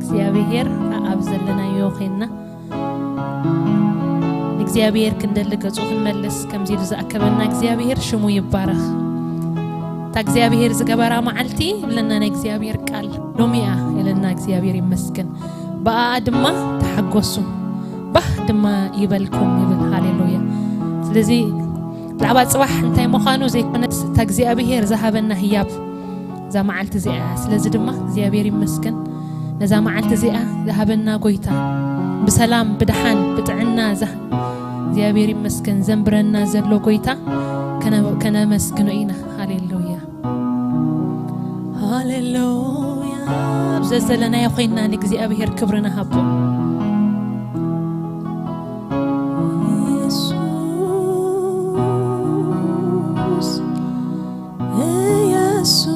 እግዚኣብሔር ኣብ ዘለናዮ ኮይንና ንእግዚኣብሔር ክንደሊ ገጹ ክንመልስ ከምዚ ኢሉ ዝኣከበና እግዚኣብሔር ሽሙ ይባረኽ። እታ እግዚኣብሔር ዝገበራ መዓልቲ ይብለና ናይ እግዚኣብሔር ቃል ሎሚያ ኢለና እግዚኣብሔር ይመስገን። ብኣኣ ድማ ተሓጎሱ ባህ ድማ ይበልኩም ይብል። ሃሌሉያ። ስለዚ ብዛዕባ ጽባሕ እንታይ ምዃኑ ዘይኮነስ እታ እግዚኣብሔር ዝሃበና ህያብ እዛ መዓልቲ እዚኣ እያ። ስለዚ ድማ እግዚኣብሔር ይመስገን ነዛ መዓልቲ እዚኣ ዝሃበና ጎይታ፣ ብሰላም ብድሓን ብጥዕና ዛ እግዚኣብሔር ይመስገን ዘንብረና ዘሎ ጎይታ ከነ- ከነመስግኖ ኢና። ሃሌሉያ። ሃሌሉያ። ኣብ ዘዘለናዮ ኮይና ንእግዚኣብሔር ክብሪ ንሃቦ። ኢየሱስ፣ ኢየሱስ፣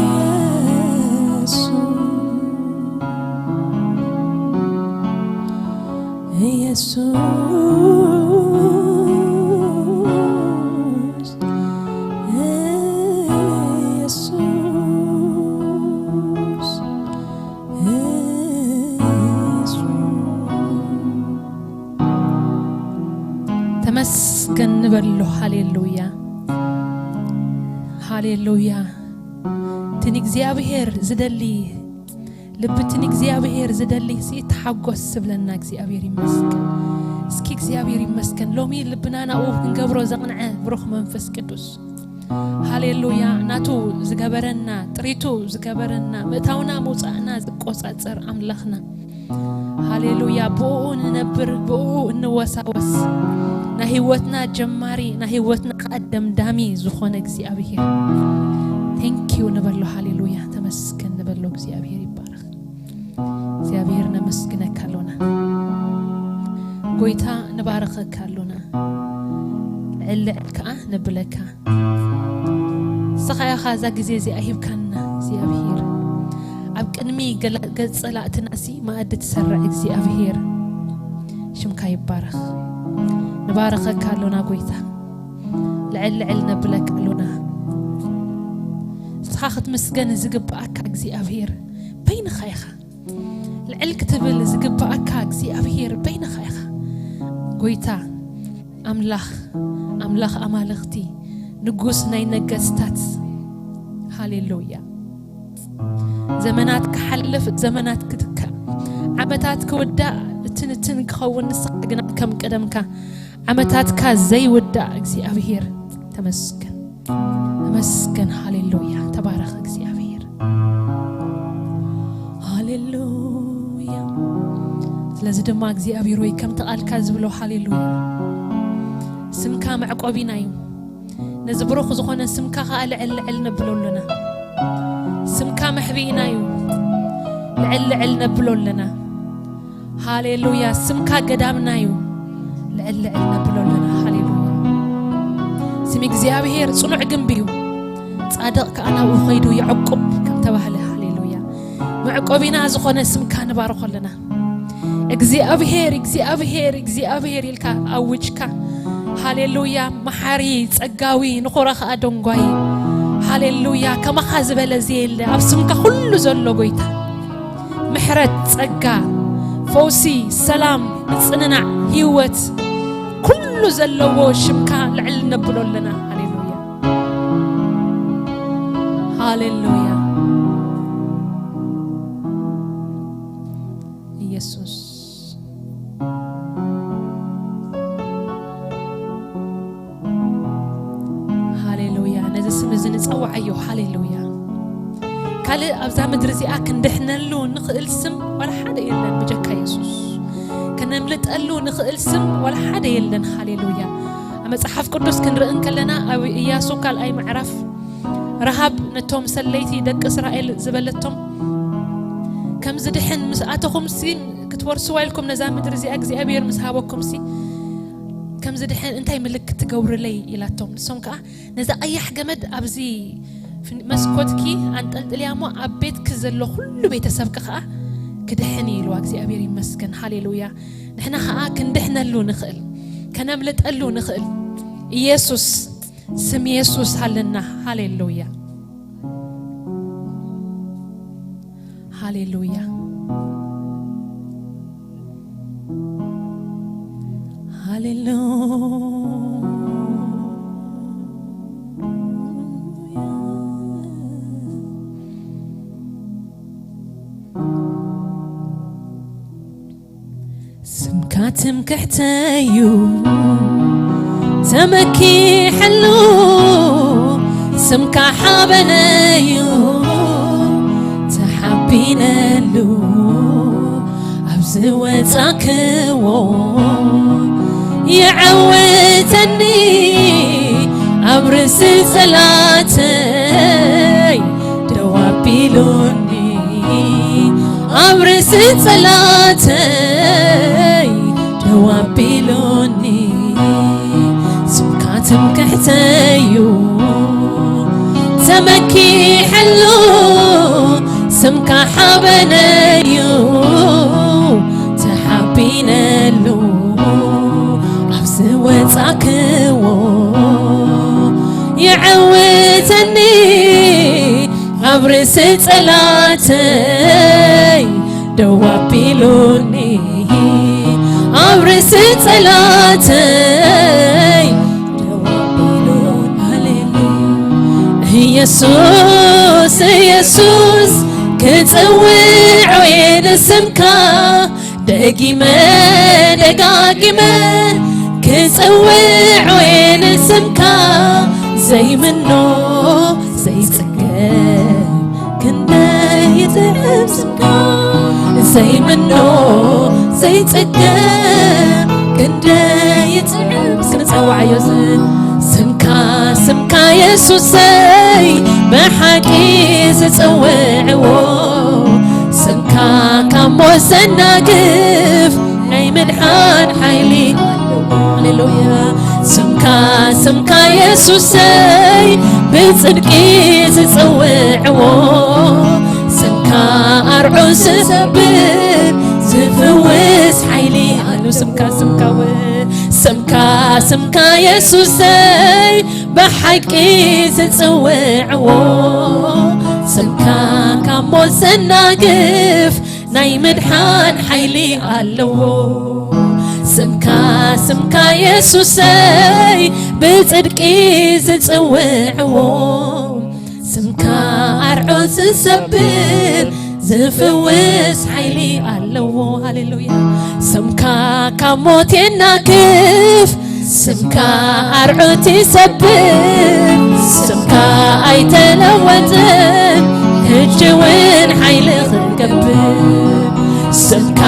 ኢየሱስ፣ ኢየሱስ፣ ኢየሱስ፣ ኢየሱስ። ተመስገን ንበሎ። ሃሌሉያ፣ ሃሌሉያ። እቲ ንእግዚኣብሔር ዝደሊ ልቢ፣ እቲ ንእግዚኣብሔር ዝደሊ ሲ ተሓጎስ ዝብለና እግዚኣብሔር ይመስገን። እስኪ እግዚኣብሔር ይመስገን። ሎሚ ልብና ናብኡ ክንገብሮ ዘቕንዐ ብሩኽ መንፈስ ቅዱስ። ሃሌሉያ። ናቱ ዝገበረና፣ ጥሪቱ ዝገበረና፣ ምእታውና ምውፃእና ዝቆፃፀር ኣምላኽና። ሃሌሉያ። ብኡ ንነብር፣ ብኡ እንወሳወስ፣ ናይ ህይወትና ጀማሪ፣ ናይ ህይወትና ከዓ ደምዳሚ ዝኾነ እግዚኣብሔር። ቴንኪዩ ንበሎ። ሃሌሉያ። ተመስገን ንበሎ። እግዚኣብሔር ይባረኽ። እግዚኣብሔር ነመስግነካ ኣሎና። ጎይታ ንባረኸካ ኣሎና። ልዕል ልዕል ከዓ ነብለካ። ንስኻ ኢኻ እዛ ግዜ እዚኣ ሂብካና እግዚኣብሔር። ኣብ ቅድሚ ገላ- ገጽ ጸላእትናሲ መኣዲ ትሰርዕ እግዚኣብሔር። ሽምካ ይባረኽ። ንባረኸካ ኣሎና ጎይታ። ልዕል ልዕል ነብለካ ኣሎና። ንስኻ ክትምስገን ዝግብኣካ እግዚኣብሔር በይንኻ ኢኻ። ልዕል ክትብል ዝግብኣካ እግዚኣብሔር በይንኻ ኢኻ። ጎይታ ኣምላኽ፣ ኣምላኽ ኣማልኽቲ፣ ንጉስ ናይ ነገስታት። ሃሌሉያ። ዘመናት ክሓልፍ፣ ዘመናት ክትካእ፣ ዓመታት ክውዳእ፣ እትን እትን ክኸውን፣ ንስኻ ግና ከም ቀደምካ ዓመታትካ ዘይውዳእ እግዚኣብሔር ተመስገን። ተመስገን። ሃሌሉያ። ተባረኽ እግዚኣብሔር። ሃሌሉያ። ስለዚ ድማ እግዚኣብሔር ወይ ከምቲ ቃልካ ዝብሎ ሃሌሉያ። ስምካ መዕቆቢና እዩ። ነዚ ብሩኽ ዝኾነ ስምካ ኸዓ ልዕል ልዕል ነብሎ ኣለና። ስምካ መሕቢእና እዩ። ልዕል ልዕል ነብሎ ኣለና። ሃሌሉያ። ስምካ ገዳምና እዩ። ልዕል ልዕል ነብሎ ኣለና። ሃሌሉያ። ስም እግዚኣብሔር ጽኑዕ ግንቢ እዩ። ጻድቕ ከኣ ናብኡ ኸይዱ ይዕቁብ ከም ተባህለ። ሃሌሉያ። መዕቆቢና ዝኾነ ስምካ ንባርኾ ኣለና። እግዚኣብሔር፣ እግዚኣብሔር፣ እግዚኣብሔር ኢልካ ኣውጅካ። ሃሌሉያ። መሓሪ፣ ጸጋዊ፣ ንኹረ ከኣ ደንጓይ። ሃሌሉያ። ከማኻ ዝበለ ዘየለ ኣብ ስምካ ኩሉ ዘሎ ጎይታ። ምሕረት፣ ጸጋ፣ ፈውሲ፣ ሰላም፣ ምጽንናዕ፣ ህይወት፣ ኩሉ ዘለዎ ሽምካ ልዕል ነብሎ ኣለና። ሃሌሉያ፣ ሃሌሉያ። ኢየሱስ፣ ሃሌሉያ። ነዚ ስም እዚ ንጸውዓዮ። ሃሌሉያ። ካልእ ኣብዛ ምድሪ እዚኣ ክንድሕነሉ ንኽእል ስም ዋላ ሓደ የለን ብጀካ የሱስ። ከነምልጠሉ ንኽእል ስም ዋላ ሓደ የለን። ሃሌሉያ። ኣብ መጽሓፍ ቅዱስ ክንርኢ እንከለና ኣብ ኢያሱ ካልኣይ ምዕራፍ ረሃብ ነቶም ሰለይቲ ደቂ እስራኤል ዝበለቶም፣ ከም ዝድሕን ምስ ኣተኹምሲ፣ ክትወርስዋ ኢልኩም ነዛ ምድሪ እዚኣ እግዚኣብሔር ምስ ሃበኩምሲ፣ ከም ዝድሕን እንታይ ምልክት ትገብሩለይ? ኢላቶም። ንሶም ከኣ ነዛ ቀያሕ ገመድ ኣብዚ ፍን- መስኮትኪ ኣንጠልጥልያ እሞ ኣብ ቤትኪ ዘሎ ኩሉ ቤተሰብኪ ከኣ ክድሕን እዩ ኢልዋ። እግዚኣብሔር ይመስገን። ሃሌሉያ። ንሕና ከኣ ክንድሕነሉ ንኽእል፣ ከነምልጠሉ ንኽእል ኢየሱስ፣ ስም ኢየሱስ ኣለና። ሃሌሉያ። ሃሌሉያ። ሃሌሉያ። ስምካ ትምክሕተዩ ተመኪሐሉ፣ ስምካ ሓበነዩ ተሓቢነሉ፣ ኣብ ዝወጻክዎ የዐውተኒ፣ ኣብ ርእሲ ጸላተይ ደው ኣቢሉኒ፣ ኣብ ርእሲ ጸላተይ ደው ኣቢሉኒ። ስምካ ትምክሕተዩ ተመኪሐሉ፣ ስምካ ሓበነዩ ተሓቢነሉ፣ ኣብ ዝወጻክዎ የዐውተኒ፣ ኣብ ርእሲ ጸላተይ ደው ኣቢሉኒ፣ ኣብ ርእሲ ጸላተይ ደው ኣቢሉኒ። ሃሌሉያ። ኢየሱስ፣ ኢየሱስ፣ ክጽውዖ እየ ንስምካ፣ ደጊመ ደጋጊመ ክጽውዖ እየ ንስምካ፣ ዘይምኖ ዘይጽገም ክንደይ ይጥዕም ስምካ፣ ዘይምኖ ዘይጽገም ክንደይ ይጥዕም። እስኪ ንጸውዓዮ እዚ ስምካ፣ ስምካ የሱሰይ ብሓቂ ዝጽውዕዎ፣ ስምካ ካብ ሞት ዘናግፍ ናይ ምድሓን ሓይሊ። ሃሌሉያ። ስምካ፣ ስምካ የሱሰይ ብጽድቂ ዝጽውዕዎ፣ ስምካ ኣርዑት ዝሰብር ዝፍውስ ሓይሊ ኣሎ። ስምካ፣ ስምካ ወ-፣ ስምካ፣ ስምካ የሱሰይ ብሓቂ ዝጽውዕዎ፣ ስምካ ካብ ሞት ዘናግፍ ናይ ምድሓን ሓይሊ ኣለዎ። ስምካ፣ ስምካ የሱሰይ ብጽድቂ ዝጽውዕዎ፣ ስምካ ኣርዑት ዝሰብር ዝፍውስ ሓይሊ ኣለዎ። ሃሌሉያ። ስምካ ካብ ሞት የናግፍ፣ ስምካ ኣርዑት ይሰብር፣ ስምካ ኣይተለወጠን፣ ሕጂ እውን ሓይሊ ክገብር። ስምካ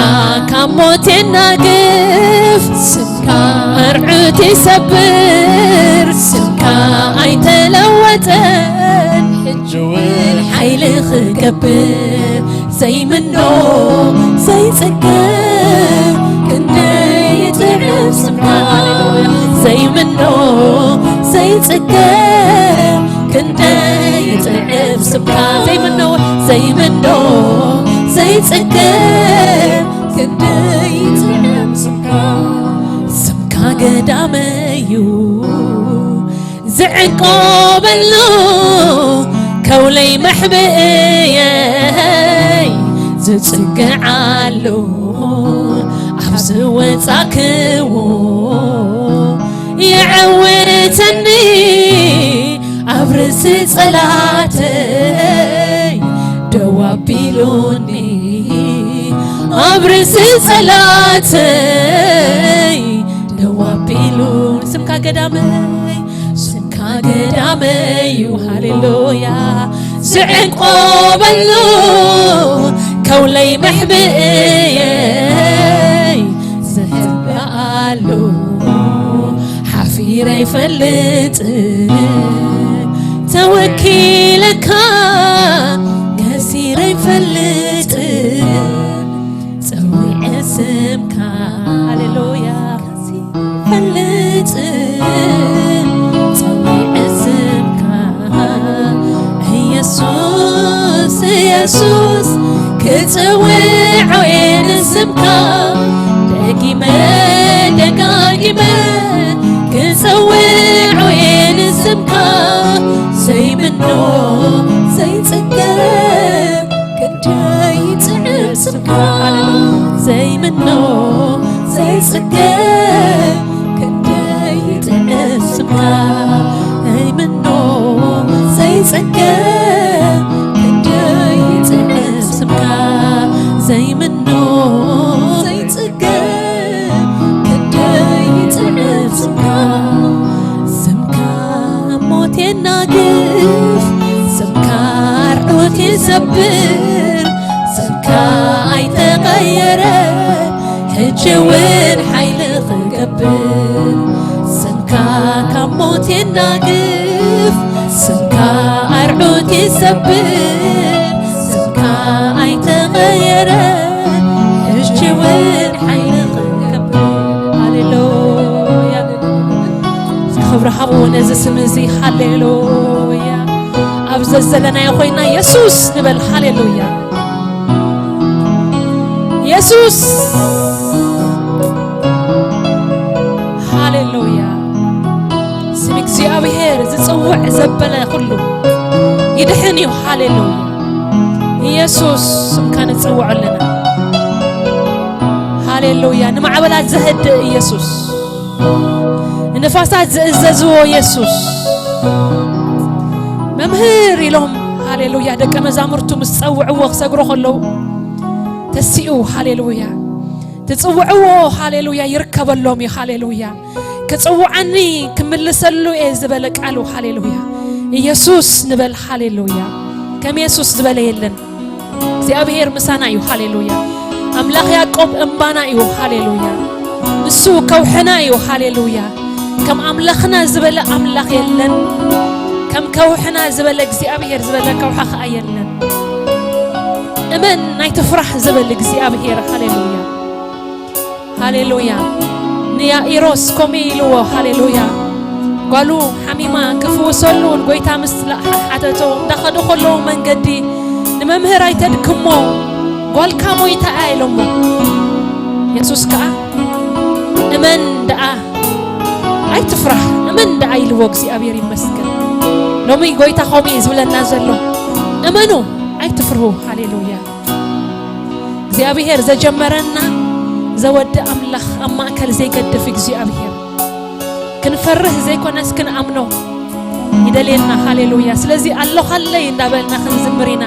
ካብ ሞት የናግፍ፣ ስምካ ኣርዑት ይሰብር፣ ስምካ ኣይተለወጠን፣ ሕጂ እውን ሓይሊ ክገብር። ዘይምኖ ዘይጽገም ክንደይ ይጥዕም ስምካ። ዘይምኖ ዘይጽገም ክንደይ ይጥዕም ስምካ። ዘይምኖ ዘይምኖ ዘይጽገም ክንደይ ይጥዕም ስምካ። ስምካ ገዳመዩ ዝዕቆበሉ፣ ከውለይ መሕብእየይ ዝጽግዓሉ፣ ኣብ ዝወጻክዎ የዕውተኒ፣ ኣብ ርእሲ ጸላተይ ደው ኣቢሉኒ፣ ኣብ ርእሲ ጸላተይ ደው ኣቢሉ። ስምካ ገዳመይ፣ ስምካ ገዳመይ እዩ፣ ሃሌሉያ፣ ዝዕቆበሉ፣ ከውለይ መሕብእየይ ዝሕበኣሉ፣ ሓፊረ ኣይፈልጥን ተወኪለካ፣ ከሲረ ኣይፈልጥን ጸዊዐ ስምካ። ሃሌሉያ። ፈልጥን ጸዊዐ ስምካ። ኢየሱስ፣ ኢየሱስ፣ ክጽውዖ እየ ንስምካ። ደጊመ ደጋጊመ ክጽውዖ እየ ንስምካ። ዘይምኖ ዘይጽገም ክንደይ ይሰብር፣ ስምካ ኣይተቐየረ፣ ሕጂ እውን ሓይሊ ክገብር። ስምካ ካብ ሞት የናግፍ፣ ስምካ ኣርዑት ይሰብር፣ ስምካ ኣይተቐየረ፣ ሕጂ እውን ሓይሊ ክገብር። ሃሌሉያ። ክብሪ ሃብዎ ነዚ ስም እዚ። ሃሌሉያ። ኣብ ዘዘለናዮ ኮይና የሱስ ንበል። ሃሌሉያ። የሱስ። ሃሌሉያ። ስም እግዚኣብሔር ዝጽውዕ ዘበለ ኩሉ ይድሕን እዩ። ሃሌሉያ። ኢየሱስ ስምካ ንጽውዖ ኣለና። ሃሌሉያ። ንማዕበላት ዘህድእ ኢየሱስ፣ ንፋሳት ዝእዘዝዎ ኢየሱስ። መምህር ኢሎም፣ ሃሌሉያ፣ ደቀ መዛሙርቱ ምስ ጸውዕዎ ክሰግሩ ከለዉ ተሲኡ። ሃሌሉያ። ትጽውዕዎ፣ ሃሌሉያ፣ ይርከበሎም እዩ። ሃሌሉያ። ክጽውዓኒ ክምልሰሉ እየ ዝበለ ቃሉ። ሃሌሉያ። ኢየሱስ ንበል። ሃሌሉያ። ከም የሱስ ዝበለ የለን። እግዚኣብሔር ምሳና እዩ። ሃሌሉያ። ኣምላኽ ያዕቆብ እምባና እዩ። ሃሌሉያ። ንሱ ከውሕና እዩ። ሃሌሉያ። ከም ኣምላኽና ዝበለ ኣምላኽ የለን። ከም ከውሕና ዝበለ እግዚኣብሔር ዝበለ ከውሒ ኸኣ የለን። እመን ኣይትፍራሕ ዝብል እግዚኣብሔር። ሃሌሉያ። ሃሌሉያ። ንያኢሮስ ከምኡ ኢልዎ። ሃሌሉያ። ጓሉ ሓሚማ ክፍውሰሉ ንጎይታ ምስ ሓተቶ፣ እንዳኸዱ ከለዉ መንገዲ ንመምህር ኣይተድክሞ፣ ጓልካ ሞይታ እያ ኢሎሞ። የሱስ ከኣ እመን ደኣ ኣይትፍራሕ፣ እመን ደኣ ኢልዎ። እግዚኣብሔር ይመስገን። ሎሚ ጎይታ ከምኡ እዩ ዝብለና ዘሎ። እመኑ፣ ኣይትፍርሁ። ሃሌሉያ። እግዚኣብሔር ዘጀመረና ዘወዲ ኣምላኽ ኣብ ማእከል ዘይገድፍ እግዚኣብሔር። ክንፈርህ ዘይኮነስ ክንኣምኖ ይደልየና። ሃሌሉያ። ስለዚ ኣሎኻለይ እንዳበልና ክንዝምር ኢና።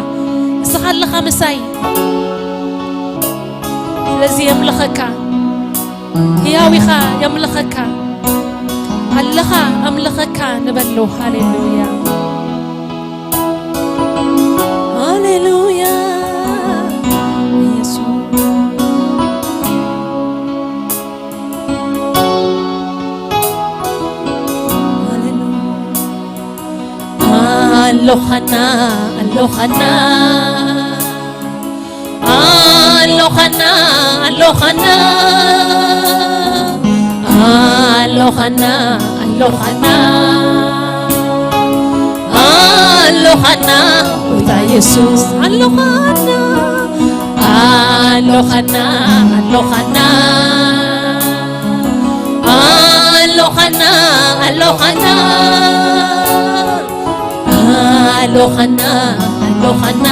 እስኻ ኣለኻ ምሳይ። ስለዚ የምልኸካ፣ ህያው ኢኻ፣ የምልኸካ ኣለኻ፣ ኣምልኸካ ንበሎ። ሃሌሉያ። ሃሌሉያ። ኢየሱስ። ሃሌሉያ። ኣሎኻና፣ ኣሎኻና። ኣሎኻና፣ ኣሎኻና። ኣሎኻና፣ ኣሎኻና። ኣሎኻና፣ ጎይታ የሱስ፣ ኣሎኻና። ኣሎኻና፣ ኣሎኻና። ኣሎኻና፣ ኣሎኻና። ኣሎኻና፣ ኣሎኻና።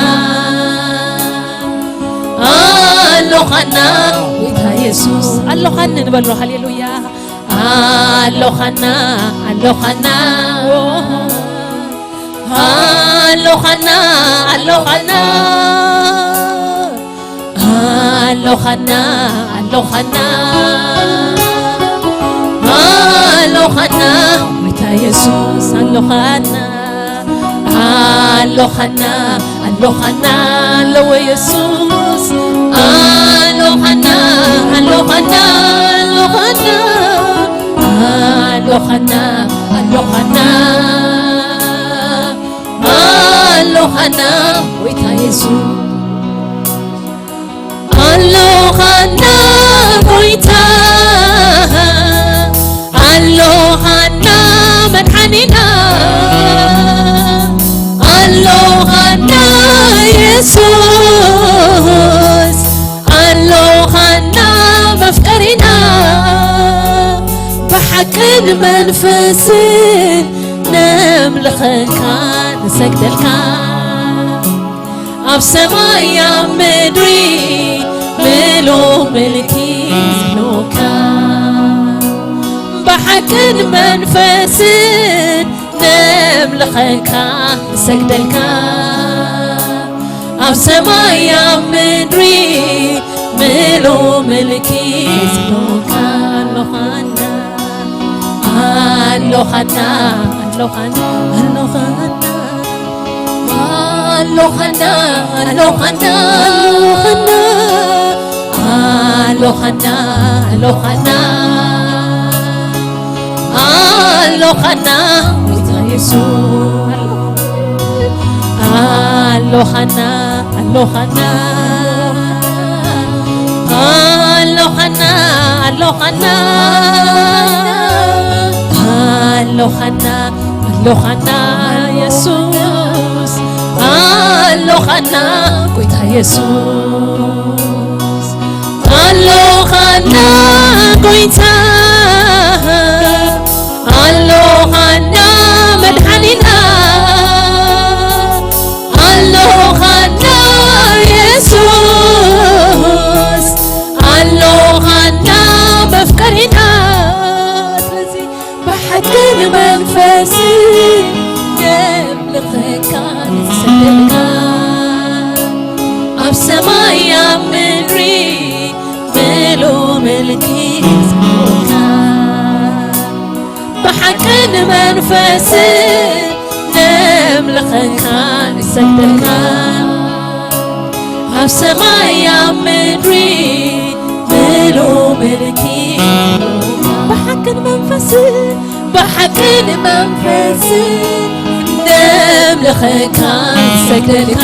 ኣሎኻና፣ ጎይታ የሱስ፣ ኣሎኻኒ ንበሎ። ሃሌሉያ። ኣሎኻና፣ ኣሎኻና። ኣሎኻና፣ ኣሎኻና። ኣሎኻና፣ ኣሎኻና። ኣሎኻና፣ ጎይታ የሱስ፣ ኣሎኻና። ኣሎኻና፣ ኣሎኻና፣ ኣለዎ የሱስ። ኣሎኻና፣ ኣሎኻና፣ ኣሎኻና። ኣሎኻና፣ ኣሎኻና። ኣሎኻና፣ ጎይታ የሱስ። ኣሎኻና ጎይታ፣ ኣሎኻና መድሓኒና፣ ኣሎኻና የሱስ፣ ኣሎኻና መፍቀሪና፣ ብሓቅን መንፈስን ነምልኸካ ንሰግደልካ። ኣብ ሰማይ ኣብ ምድሪ ምሉእ ምልኪ ዝህልወካ፣ ብሓቅን መንፈስን ነምልኸካ ንሰግደልካ። ኣብ ሰማይ ኣብ ምድሪ ምሉእ ምልኪ ዝህልወካ ኣሎኻና። ኣሎኻና፣ ኣሎኻና፣ ኣሎኻና። ኣሎኻና ኣሎኻና ኣሎኻና ኣሎኻና ኣሎኻና ኣሎኻና ጎይታ የሱስ ኣሎኻና ኣሎኻና ኣሎኻና ኣሎኻና ኣሎኻና ኣሎኻና የሱስ ኣሎኻና ጎይታ የሱስ ኣሎኻና ጎይታ ኣሎኻና መድሓኒና ኣሎኻና የሱስ ኣሎኻና መፍቀሪና ስለዚ ብሓቂ ብመንፈስ ነምልኸካ ንሰግደልካ ኣብ ሰማይ ኣብ ምድሪ ምሉ ምልኪ ዝሃብካ ብሓቂ ብመንፈስ ነምልኸካ ንሰግደልካ ኣብ ሰማይ ኣብ ምድሪ ምሉ ምልኪ ብሓቂ ብመንፈስ ብሓቂ ብመንፈስ ነምልኸካ ንሰግደልካ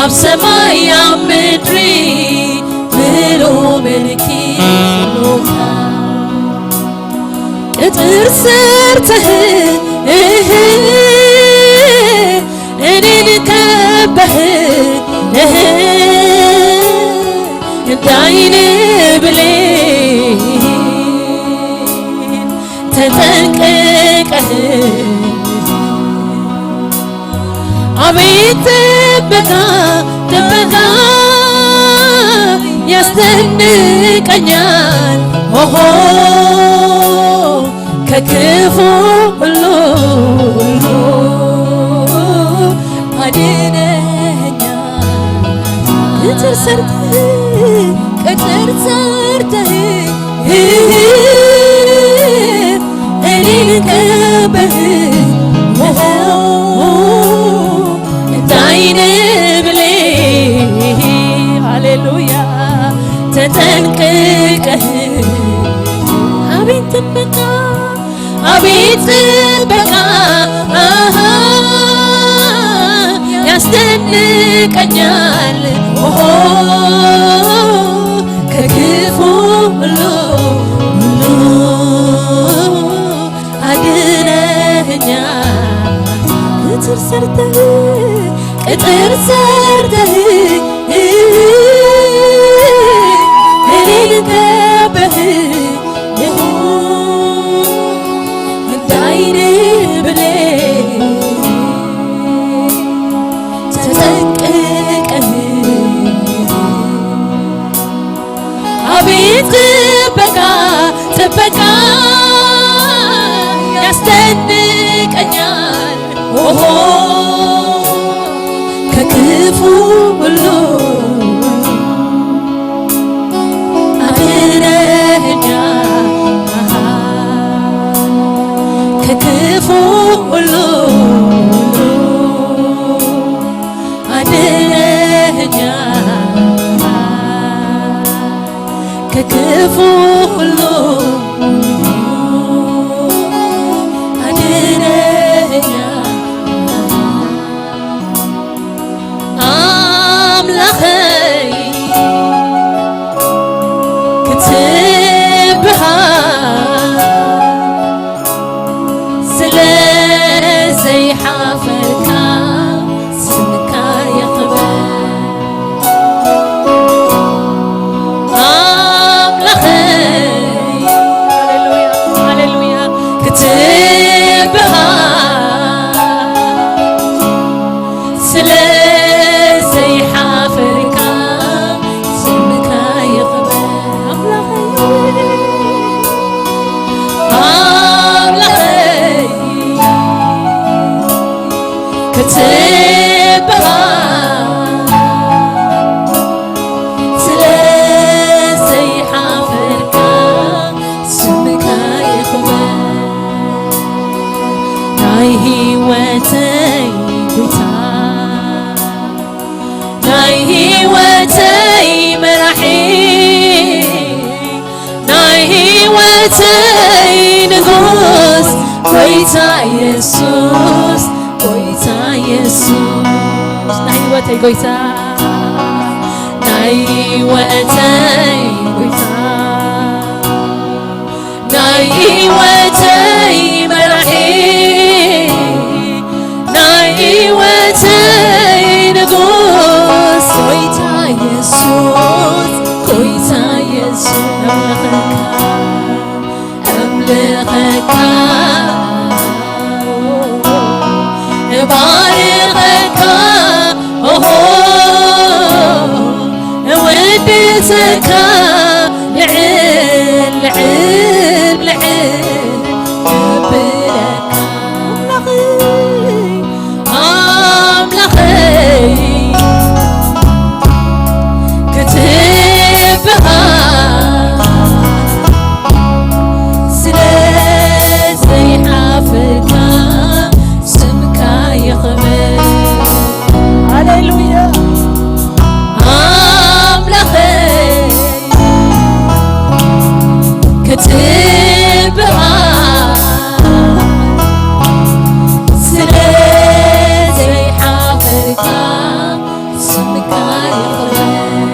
ኣብ ሰማይ ኣብ ምድሪ ምሉ ምልኪ ቅጥር ሰርተህ እኔን ከበህ እንዳይን ብሌን ተጠንቅቀህ አቤት ጥበቃ ጥበቃ ያስደንቀኛል ኦሆ ከክፉ ሁሉ አድነኛል። ቅጥር ሰርተህ ቅጥር ሰርተህ እኔን ከበህ ኦሆ እንዳይን ብሌን ሃሌሉያ ተጠንቅቀህ አቤት ጥበቃ አቤት ጥበቃ አሃ ያስደንቀኛል ኦሆ ከክፉ ሁሉ ሁሉ አድነኸኛል። ቅጥር ሰርተህ ቅጥር ሰርተህ እኔን ከበህ እንዳይን ብሌን ተጠንቅቀህ አቤት ጥበቃ ጥበቃ ያስደንቀኛል ኦሆ ከክፉ ሁሉ አድነኸኛል ከክፉ ሁሉ አድነኸኛል ከክፉ ሁሉ አድነኸኛል ኣምላኸይ ክትበሃል ስለ ዘይሓፈርካ ስምካ ይኽበር ኣምላኸይ ሃሌሉያ ሃሌሉያ ክትበሃል ስለ ዘይሓፈርካ ስምካ ይኽበር ኣምላኸይ ኣምላኸይ ክትበሃል ስለ ዘይሓፈርካ ስምካ ይኽበር ናይ ህይወተይ ጌታ ተይ ንጉስ፣ ጎይታ የሱስ፣ ጎይታ የሱስ፣ ናይ ህይወተይ ጎይታ፣ ናይ ህይወተይ ጎይታ፣ ናይ ህይወተይ መራሒ፣ ናይ ህይወተይ ንጉስ፣ ጎይታ የሱስ፣ ጎይታ የሱስ፣ ኣምልኸካ፣ ኣምልኸካ፣ እባርኸካ፣ ኦሆ፣ እውድሰካ፣ ልዕል፣ ልዕል፣ ልዕል፣ እብለካ፣ ኣምላኸይ፣ ኣምላኸይ፣ ክትብሃል ስለ ዘይሓፍርካ ስምካ ይኽበር። ሃሌሉያ። ኣምላኸይ ክትብሃል ስለ ዘይሓፈርካ ስምካ ይኽበር።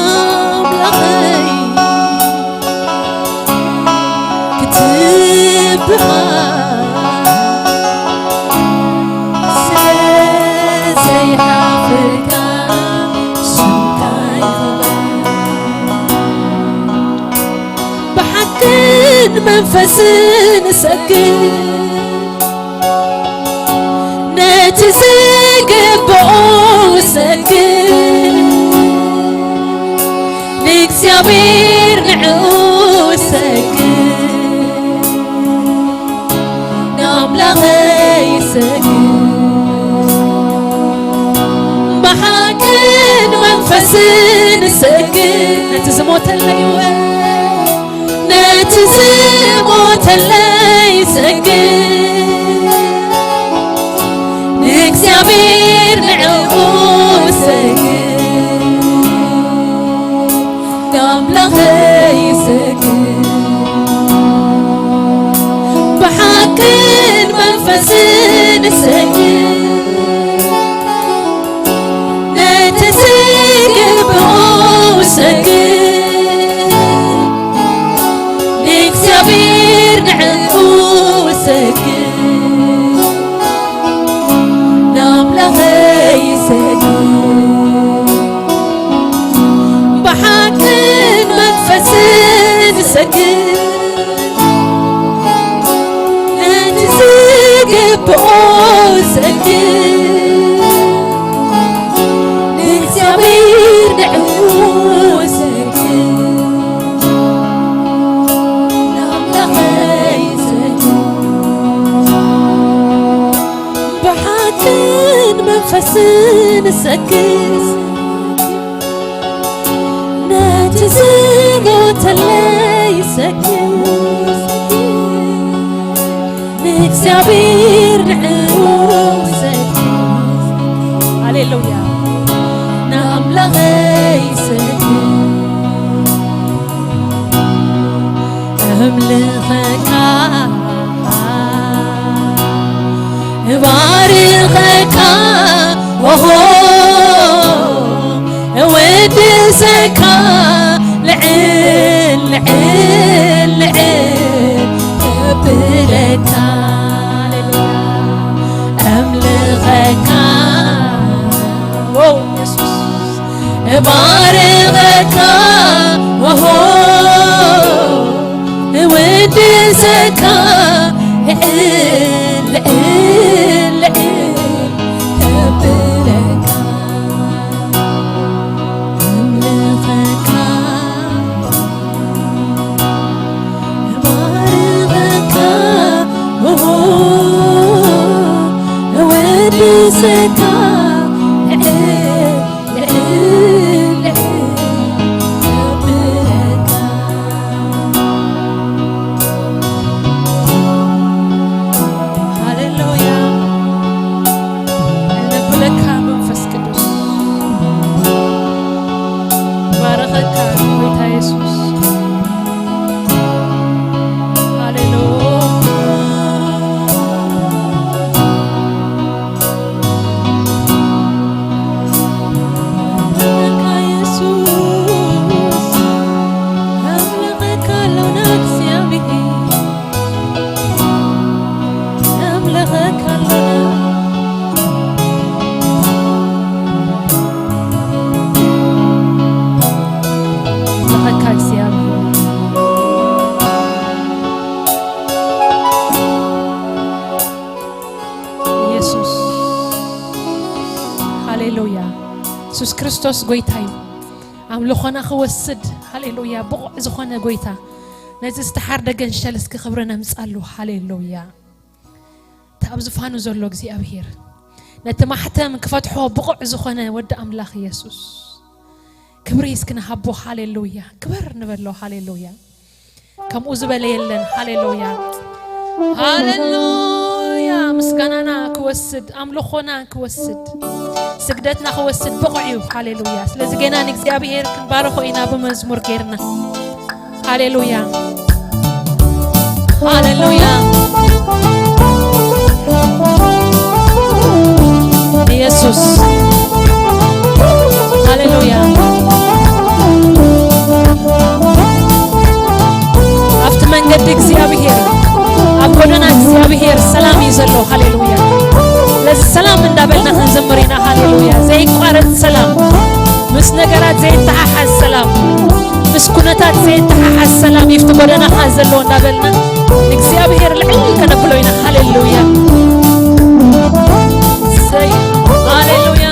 ኣምላኸይ ክትብሃል ስለ ዘይሓፍርካ ስምካ ይኽበር። ብሓቅን መንፈስን እሰግድ፣ ነቲ ዝግብኦ እሰግድ፣ ንእግዚኣብሔር ንዕኡ እሰግድ፣ ንኣምላኸይ እሰግድ። ብሓቅን መንፈስን እሰግድ፣ ነቲ ዝሞተለይ እወ፣ ነቲ ዝሞተለይ እሰግድ፣ ንእግዚኣብሔር ንዕኡ እሰግድ፣ ንኣምላኸይ እሰግድ። ብሓቅን መንፈስን እሰግድ፣ ነቲ ዝግብኦ እሰግድ፣ ንእግዚኣብሔር ንዕኡ እሰግድ፣ ንኣምላኸይ እሰግድ። ብሓቅን መንፈስን እሰግድ፣ ነቲ ዝግብኦ እሰግድ፣ ንእግዚኣብሔር ንዕኡ እሰግድ፣ ንኣምላኸይ እሰግድ። ብሓቅን መንፈስን እሰግድ፣ ነቲ ዝሞተለይ እሰግድ፣ ንእግዚኣብሔር ንዕኡ እሰግድ። ሃሌሉያ። ንኣምላኸይ እሰግድ፣ ኣምልኸካ፣ እባርኸካ፣ ኦሆ፣ እውድሰካ፣ ልዕል፣ ልዕል፣ ልዕል እብለካ፣ ኣምልኸካ። ዎ፣ የሱስ። እባርኸካ፣ ኦሆ፣ እውድሰካ፣ ልዕል፣ ልዕል፣ ልዕል እብለካ፣ ኣምልኸካ፣ እባርኸካ፣ ኦሆ፣ እውድሰካ፣ ልዕል፣ ልዕል፣ ልዕል እብለካ። ሃሌሉያ። ነብለካ መንፈስ ቅዱስ። ባረኸካ ጎይታ የሱስ ክርስቶስ ጎይታ እዩ። ኣምልኾና ክወስድ፣ ሃሌሉያ፣ ብቑዕ ዝኾነ ጎይታ፣ ነዚ ዝተሓርደ ገንሸል እስኪ ክብሪ ነምጻሉ። ሃሌሉያ። እቲ ኣብ ዝፋኑ ዘሎ እግዚኣብሔር፣ ነቲ ማሕተም ክፈትሖ ብቑዕ ዝኾነ ወዲ ኣምላኽ የሱስ፣ ክብሪ እስኪ ንሃቦ። ሃሌሉያ። ክበር ንበሎ። ሃሌሉያ። ከምኡ ዝበለ የለን። ሃሌሉያ፣ ሃሌሉያ። ምስጋናና ክወስድ፣ ኣምልኾና ክወስድ፣ ስግደትና ክወስድ ብቑዕ እዩ። ሃሌሉያ። ስለዚ ጌና ንእግዚኣብሔር ክንባርኾ ኢና ብመዝሙር ጌርና። ሃሌሉያ፣ ሃሌሉያ። ኢየሱስ፣ ሃሌሉያ። ኣብቲ መንገዲ እግዚኣብሔር፣ ኣብ ጎደና እግዚኣብሔር ሰላም እዩ ዘሎ። ሃሌሉያ። ስለዚ ሰላም እንዳበልና ክንዘምር ኢና። ሃሌሉያ። ዘይቋረጽ ሰላም፣ ምስ ነገራት ዘይተሓሓዝ ሰላም፣ ምስ ኩነታት ዘይተሓሓዝ ሰላም ይፍቲ ጎደናኻ ዘሎ እንዳበልና ንእግዚኣብሔር ልዕል ከነብሎ ኢና። ሃሌሉያ። ሰይ-፣ ሃሌሉያ።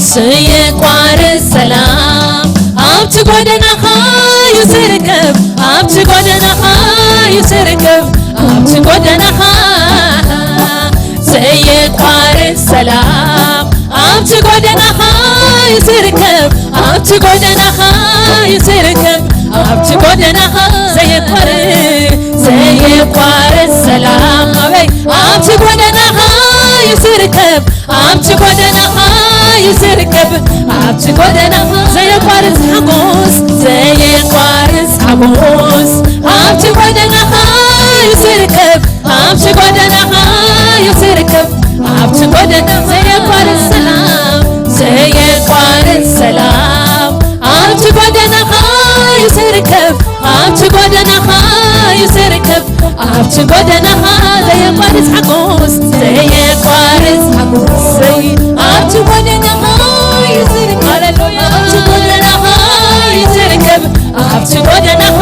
ዘየቋርጽ ሰላም ኣብቲ ጎደናኻ እዩ ዝርከብ፣ ኣብቲ ጎደናኻ እዩ ዝርከብ፣ ኣብቲ ጎደናኻ ዘየቋርጽ ሰላም ኣብቲ ጎደናኻ እዩ ዝርከብ፣ ኣብቲ ጎደናኻ እዩ ዝርከብ፣ ኣብቲ ጎደናኻ ዘየቋርጽ፣ ዘየቋርጽ ሰላም ኣበይ ኣብቲ ጎደናኻ እዩ ዝርከብ፣ ኣብቲ ጎደናኻ እዩ ዝርከብ፣ ኣብቲ ጎደናኻ ዘየቋርጽ ሓጎስ፣ ዘየቋርጽ ሓጎስ ኣብቲ ጎደናኻ እዩ ዝርከብ፣ ኣብቲ ጎደናኻ እዩ ዝርከብ፣ ኣብቲ ጎደና ዘየቋርጽ ሰላም፣ ዘየቋርጽ ሰላም ኣብቲ ጎደናኻ እዩ ዝርከብ፣ ኣብቲ ጎደናኻ እዩ ዝርከብ፣ ኣብቲ ጎደናኻ ዘየቋርጽ ሓጎስ፣ ዘየቋርጽ ሓጎስ ኣብቲ ጎደናኻ እዩ ዝርከብ፣ ኣብቲ ጎደናኻ እዩ ዝርከብ፣ ኣብቲ ጎደናኻ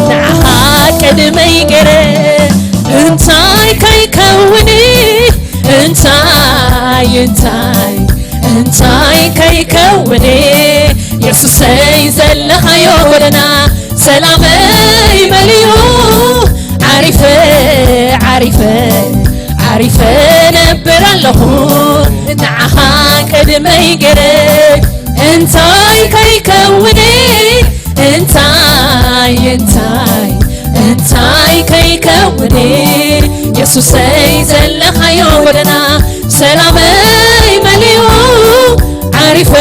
ንዓኻ ቅድመይ ገይረ እንታይ ከይከውን፣ እንታይ፣ እንታይ እንታይ ከይከውን፣ የሱሰይ ዘለኻዮ ጎደና ሰላመይ መሊኡ፣ ዓሪፈ፣ ዓሪፈ፣ ዓሪፈ ነብር ኣለኹ ንዓኻ ቅድመይ ገይረ። እንታይ ከይከውን፣ እንታይ፣ እንታይ፣ እንታይ ከይከውን፣ የሱሰይ ዘለኻዮ ጎደና ሰላመይ መሊኡ፣ ዓሪፈ፣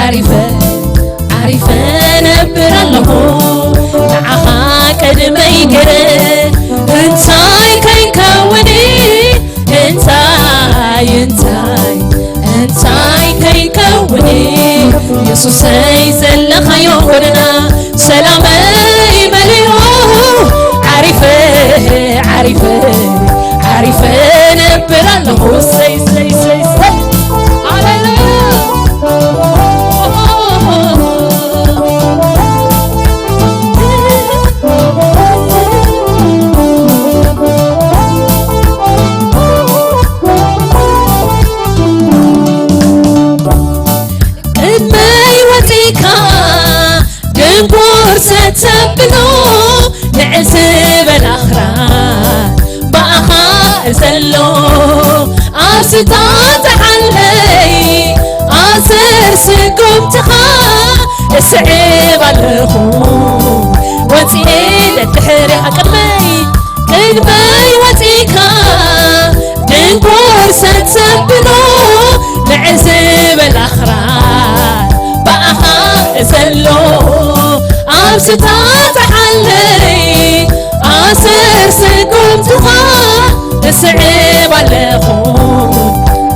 ዓሪፈ፣ ዓሪፈ ነብር ኣለኹ ንዓኻ ቅድመይ ገይረ። እንታይ ከይከውን፣ እንታይ፣ እንታይ፣ እንታይ ከይከውን፣ የሱሰይ ዘለኻዮ ጎደና ሰላመይ መሊኡ፣ ዓሪፈ፣ ዓሪፈ፣ ዓሪፈ ነብር ኣለኹ። ሰይ፣ ሰይ፣ ሰይ፣ ሰይ። ሃሌሉያ። ቅድመይ ወጺእካ ድንቁር ሰተብሎ፣ ንዕዚ በል ኣኽራን ብኣኻ ዘሎ። ኣስታት ዓለይ ኣሰር ስጉምትኻ እስዕብ ኣለኹ፣ ወጺኤ ደድሕሪኻ። ቅድመይ፣ ቅድመይ ወጺእካ ድንቁር ሰተብሎ፣ ንዕዚ በል ኣኽራን ብኣኻ ዘሎ። ኣስታት ዓለይ ኣሰር ስጉምትኻ እስዕብ ኣለኹ፣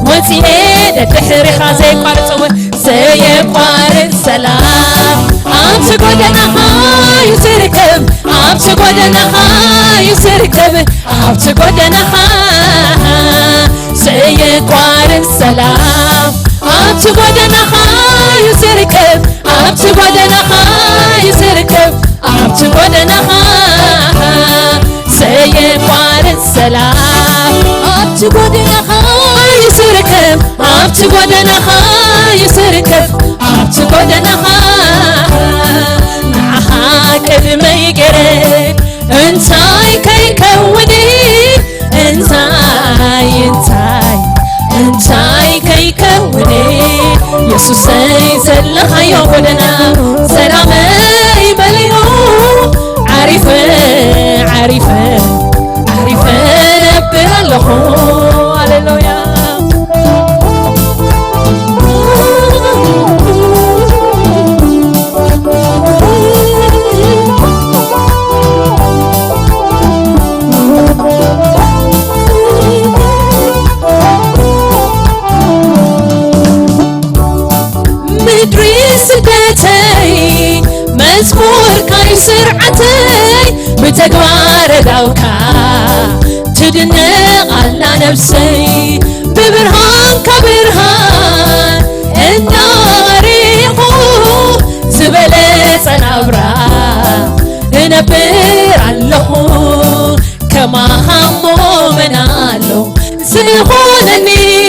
ወጺኤ ደድሕሪኻ። ዘየቋርጽ፣ ዘየቋርጽ ሰላም ኣብቲ ጎደናኻ እዩ ዝርከብ፣ ኣብቲ ጎደናኻ እዩ ዝርከብ፣ ኣብቲ ጎደናኻ ዘየቋርጽ ሰላም ኣብቲ ጎደናኻ እዩ ዝርከብ፣ ኣብቲ ጎደናኻ እዩ ዝርከብ፣ ኣብቲ ጎደናኻ ዘየቋርጽ ሰላም። ኣብቲ ጎደናኻ ይስርከብ፣ ኣብቲ ጎደናኻ ይስርከብ፣ ኣብቲ ጎደናኻ ንዓኻ ቅድመይ ገይረ እንታይ ከይከውን፣ እንታይ፣ እንታይ፣ እንታይ ከይከውን፣ የሱሰይ ዘለኻዮ ጎደና ሰላመይ መሊኡ፣ ዓሪፈ፣ ዓሪፈ፣ ዓሪፈ ነብር ኣለኹ። ሃሌሉያ። ምድሪ ስደተይ መዝሙርካይ ስርዓተይ ብተግባር ዳውካ ትድነቕ ኣላ ነብሰይ ብብርሃንካ ብርሃን እናሪኹ ዝበለጸ ናብራ እነብር ኣለኹ። ከማኻ እሞ መን ኣሎ ዝኾነኒ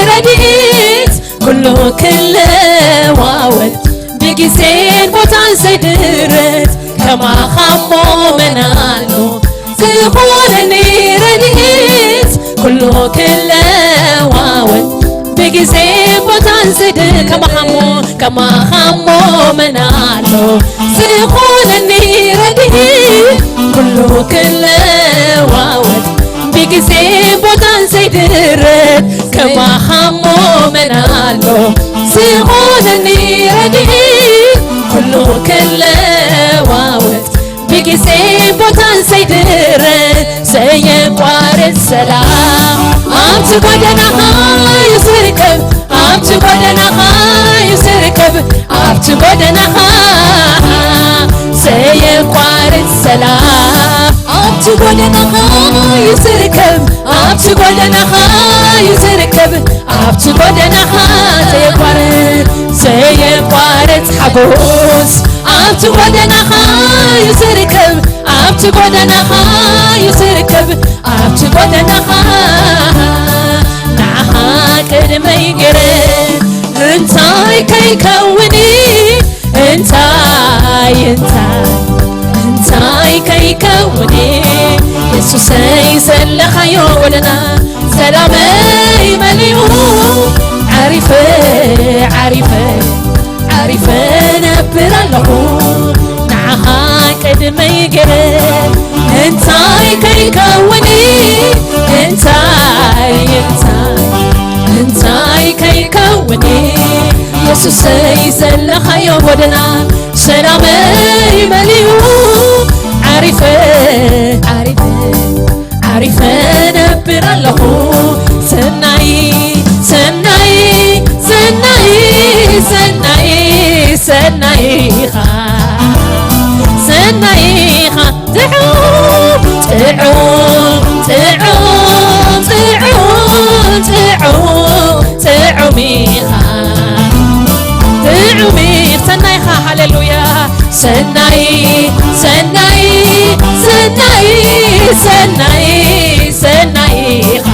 ረድኤት ኩሉ ክለዋወጥ ብግዜን ቦታን ዘይድረት ከማኻ እሞ መን ኣሎ ዝኾነኒ ረድኤት ኩሉ ክለዋወጥ ብግዜን ቦታን ዘይድረት ከማኻ እሞ ከማኻ እሞ መን ኣሎ ዝኾነኒ ረድኤት ኩሉ ክለዋወጥ ብግዜን ቦታን ዘይድረት ከማኻ እሞ መን ኣሎ ዝኾነኒ ረድኤት ኩሉ ክለዋወጥ ብግዜን ቦታን ዘይድረት ዘየቋርጽ ሰላም ኣብቲ ጎደናኻ እዩ ዝርከብ ኣብቲ ጎደናኻ እዩ ዝርከብ ኣብቲ ጎደናኻ ዘየቋርጽ ሰላም ኣብቲ ጎደናኻ እዩ ዝርከብ ኣብቲ ጎደናኻ እዩ ዝርከብ ኣብቲ ጎደናኻ ዘየቋርጽ ዘየቋርጽ ሓጎስ ኣብቲ ጎደናኻ እዩ ዝርከብ ኣብቲ ጎደናኻ እዩ ዝርከብ ኣብቲ ጎደናኻ ንዓኻ ቅድመይ ገይረ እንታይ ከይከውን እንታይ እንታይ እንታይ ከይከውን የሱሰይ ዘለኻዮ ጎደና ሰላመይ መሊኡ ዓሪፈ ዓሪፈ ዓሪፈ ነብር ኣለኹ ንዓኻ ቅድመይ ገይረ እንታይ ከይከውን እንታይ እንታይ እንታይ ከይከውን የሱሰይ ዘለኻዮ ጎደና ሰላመይ መሊኡ ዓሪፈ ዓሪፈ ዓሪፈ ነብር ኣለኹ ሰናይ ሰናይ ሰናይ ሰናይ ሰናይ ኢኻ ሰናይ ኢኻ ጥዑም ጥዑም ጥዑም ጥዑም ጥዑም ጥዑም ኢኻ ጥዑም ኢኻ ሰናይ ኢኻ ሃሌሉያ ሰናይ ሰናይ ሰናይ ሰናይ ሰናይ ኢኻ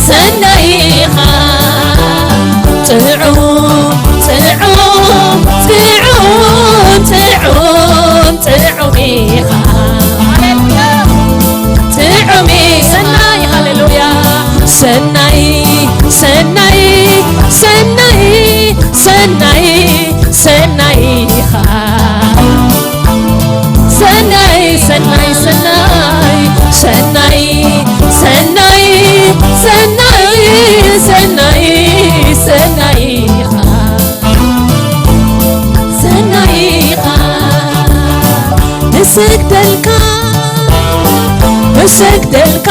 ሰናይ ኢኻ ጥዑም ጥዑም ጥዑም ጥዑም ጥዑም ኢኻ ጥዑም ሰናይ ሃሌሉያ ሰናይ ሰናይ ሰናይ ሰናይ ሰናይ ኢኻ ሰናይ ሰናይ ሰናይ ሰናይ ሰናይ ሰናይ ሰናይ ሰናይ ኢኻ ሰናይ ኢኻ ንሰግደልካ ንሰግደልካ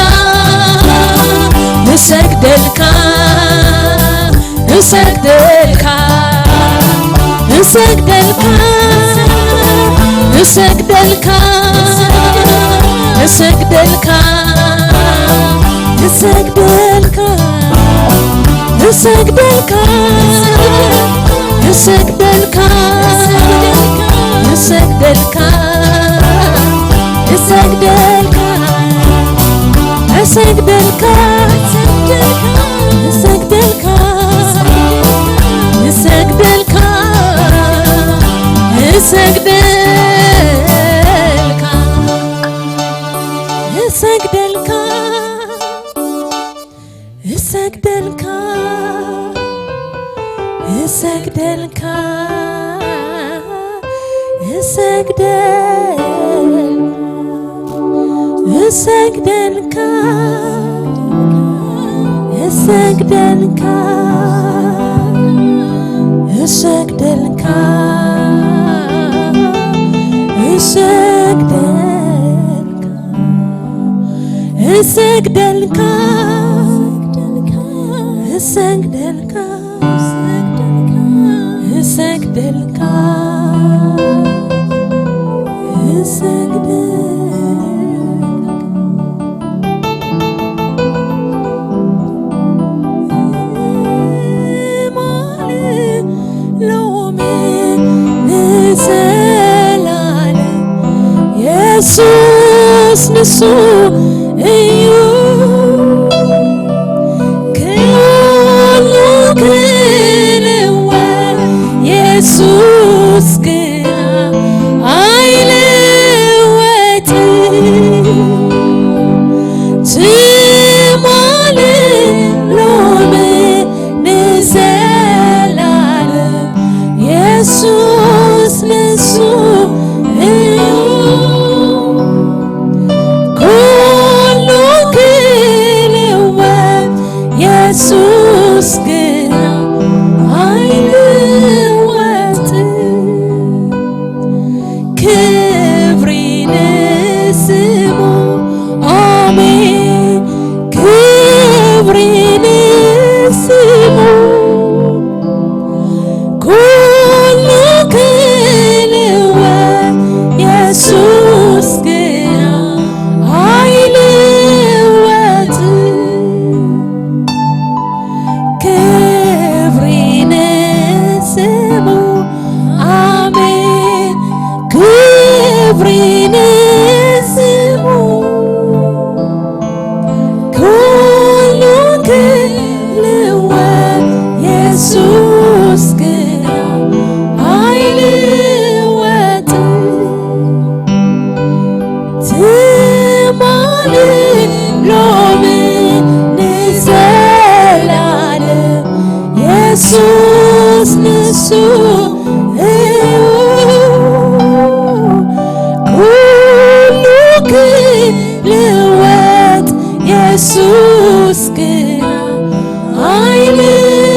ንሰግደልካ ንሰግደልካ ንሰግደልካ ንሰግደልካ ንሰግደልካ ንሰግደልካ ንሰግደልካ ንሰግደልካ ንሰግደልካ ንሰግደልካ እሰግደልካ፣ እሰግደልካ፣ እሰግደልካ፣ እሰግደልካ፣ እሰግደልካ፣ እሰግደልካ፣ እሰግደልካ፣ እሰግደልካ፣ እሰግደልካ፣ እሰግደልካ፣ እሰግደልካ፣ እሰግደልካ፣ እሰግደልካ፣ እሰግደልካ፣ እሰግደልካ፣ እሰግደልካ። ሎሚ ንዘላለም የሱስ ንሱ እዩ። ኩሉ ክልወጥ የሱስ ግና ኣይልወጥን። ትማልን ሎምን ንዘላለም የሱስ ንሱ እዩ። ኩሉ ክልወጥ የሱስ ግና ኣይልወጥን። ክብሪ ንስሙ፣ ኣሜን። ክብሪ ንስሙ፣ ኩሉ ክልወጥ የሱስ ግና ኣይልወጥን። ክብሪ ንስሙ፣ ኣሜን። ክብሪ ንስሙ፣ ኩሉ ክልወጥ የሱስ ግና ኣይልወጥን። ትማልን ሎምን ንዘላለም የሱስ ንሱ እዩ። ኩሉ ክልወጥ የሱስ ግና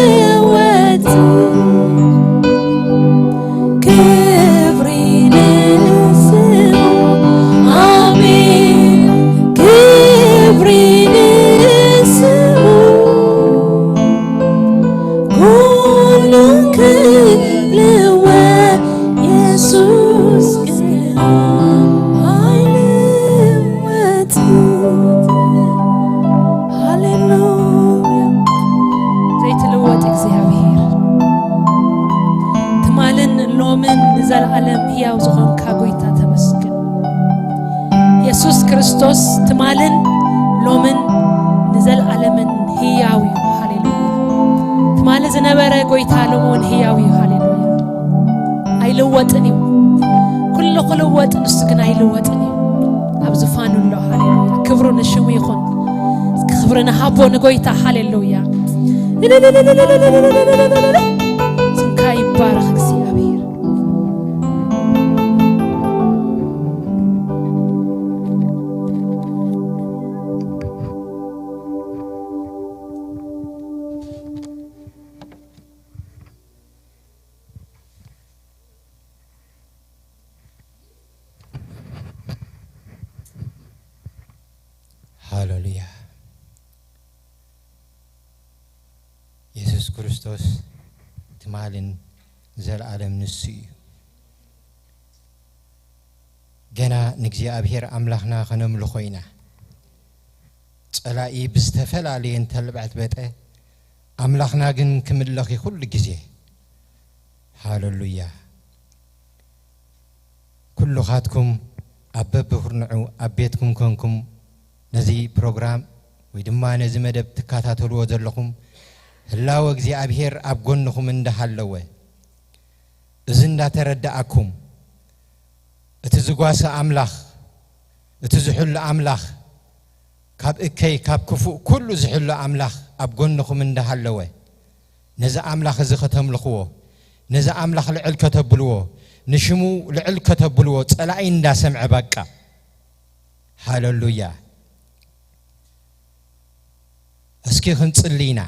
ኣይልወጥን። ክብሪ ንስሙ፣ ኣሜን። ክብሪ ንስሙ፣ ኩሉ ክልወጥ የሱስ ግና ኣይልወጥን። ሃሌሉያ። ዘይትልወጥ እግዚኣብሔር፣ ትማልን ሎምን ንዘለዓለም ህያው ዝኾንካ ጎይታ ተመስገን። የሱስ ክርስቶስ ትማልን ሎምን ንዘለዓለምን ህያው እዩ። ሃሌሉያ። ትማሊ ዝነበረ ጎይታ ሎሚ እውን ህያው እዩ። ሃሌሉያ። ኣይልወጥን እዩ። ኩሉ ክልወጥ፣ ንሱ ግን ኣይልወጥን እዩ። ኣብ ዝፋኑ ኣሎ። ሃሌሉያ። ክብሩ ንሽሙ ይኹን። እስኪ ክብሪ ንሃቦ ንጎይታ። ሃሌሉያ። ስምካ ይባረኽ እግዚኣብሔር። ሃሌሉያ። የሱስ ክርስቶስ ትማልን ዘለኣለም ንሱ እዩ። ገና ንእግዚኣብሔር ኣምላኽና ኸነምልኾ ኢና። ጸላኢ ብዝተፈላለየ እንተልዕበጥበጠ፣ ኣምላኽና ግን ክምለኽ እዩ ኩሉ ግዜ። ሃሌሉያ። ኩልኻትኩም ኣብ በብኹርንዑ ኣብ ቤትኩም ኮንኩም ነዚ ፕሮግራም ወይ ድማ ነዚ መደብ ትከታተልዎ ዘለኹም፣ ህላወ እግዚኣብሔር ኣብ ጎንኹም እንዳሃለወ፣ እዚ እንዳተረዳኣኩም፣ እቲ ዝጓሰ ኣምላኽ፣ እቲ ዝሕሉ ኣምላኽ፣ ካብ እከይ፣ ካብ ክፉእ ኩሉ ዝሕሉ ኣምላኽ ኣብ ጎንኹም እንዳሃለወ፣ ነዚ ኣምላኽ እዚ ከተምልኽዎ፣ ነዚ ኣምላኽ ልዕል ከተብልዎ፣ ንሽሙ ልዕል ከተብልዎ፣ ጸላኢ እንዳሰምዐ፣ በቃ። ሃለሉያ። እስኪ ክንጽሊ ኢና።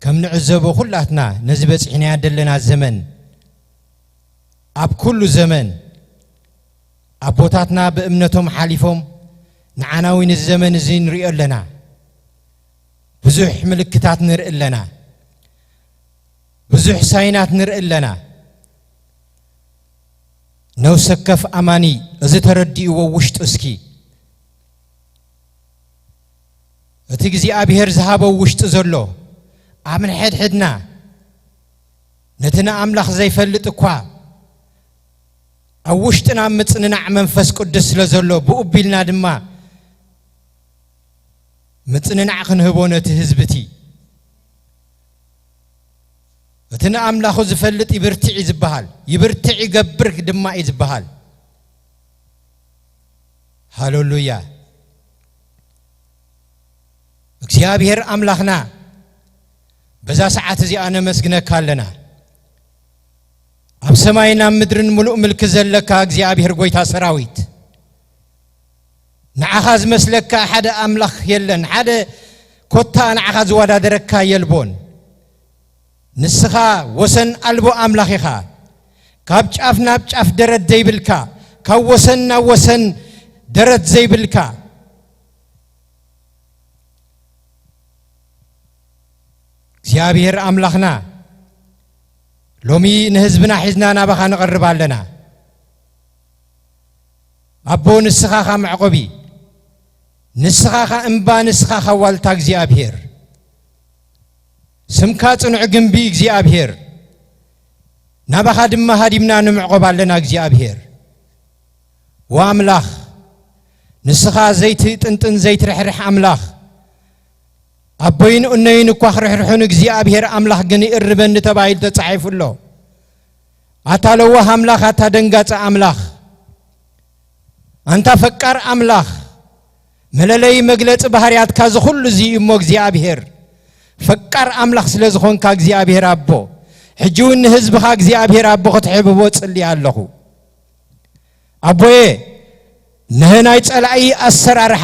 ከም ንዕዘቦ፣ ኩላትና ነዚ በጺሕናዮ ዘለና ዘመን፣ ኣብ ኩሉ ዘመን ኣቦታትና ብእምነቶም ሓሊፎም፣ ንዓና እውን እዚ ዘመን እዚ ንሪኦ ኣለና። ብዙሕ ምልክታት ንርኢ ኣለና። ብዙሕ ሳይናት ንርኢ ኣለና። ነፍሲ ወከፍ ኣማኒ እዚ ተረዲእዎ ውሽጡ እስኪ፣ እቲ እግዚኣብሔር ዝሃቦ ውሽጡ ዘሎ፣ ኣብ ንሕድሕድና፣ ነቲ ንኣምላኽ ዘይፈልጥ እኳ ኣብ ውሽጥና ምጽንናዕ መንፈስ ቅዱስ ስለ ዘሎ፣ ብኡ ቢልና ድማ ምጽንናዕ ክንህቦ ነቲ ህዝቢ እቲ። እቲ ንኣምላኹ ዝፈልጥ ይብርትዕ እዩ ዝበሃል፣ ይብርትዕ ይገብር ድማ እዩ ዝበሃል። ሃሌሉያ። እግዚኣብሔር ኣምላኽና፣ በዛ ሰዓት እዚኣ ነመስግነካ ኣለና። ኣብ ሰማይን ኣብ ምድርን ምሉእ ምልኪ ዘለካ እግዚኣብሔር ጐይታ ሰራዊት፣ ንዓኻ ዝመስለካ ሓደ ኣምላኽ የለን፣ ሓደ ኮታ ንዓኻ ዝወዳደረካ የልቦን። ንስኻ ወሰን ኣልቦ ኣምላኽ ኢኻ። ካብ ጫፍ ናብ ጫፍ ደረት ዘይብልካ፣ ካብ ወሰን ናብ ወሰን ደረት ዘይብልካ፣ እግዚኣብሔር ኣምላኽና፣ ሎሚ ንህዝብና ሒዝና ናባኻ ንቐርብ ኣለና። ኣቦ፣ ንስኻ ኻ መዕቆቢ፣ ንስኻ ኻ እምባ፣ ንስኻ ኻ ዋልታ እግዚኣብሔር። ስምካ ጽኑዕ ግንቢ እግዚኣብሔር። ናባኻ ድማ ሃዲምና ንምዕቆብ ኣለና እግዚኣብሔር። ወኣምላኽ፣ ንስኻ ዘይትጥንጥን ዘይትርሕርሕ ኣምላኽ፣ ኣቦይን እኖይን እኳ ክርሕርሑን እግዚኣብሔር ኣምላኽ ግን ይእርመኒ ተባሂሉ ተጻሒፉ ኣሎ። ኣታ ለዋህ ኣምላኽ፣ ኣታ ደንጋጺ ኣምላኽ፣ ኣንታ ፈቃር ኣምላኽ፣ መለለዪ መግለጺ ባህርያትካ እዚ ኩሉ እዚ እዩ እሞ እግዚኣብሔር፣ ፈቃር ኣምላኽ ስለ ዝኾንካ እግዚኣብሔር ኣቦ፣ ሕጂ እውን ንህዝብኻ እግዚኣብሔር ኣቦ ክትሕብቦ ጽልየ ኣለኹ። ኣቦየ፣ ነህ ናይ ጸላኢ ኣሰራርሓ፣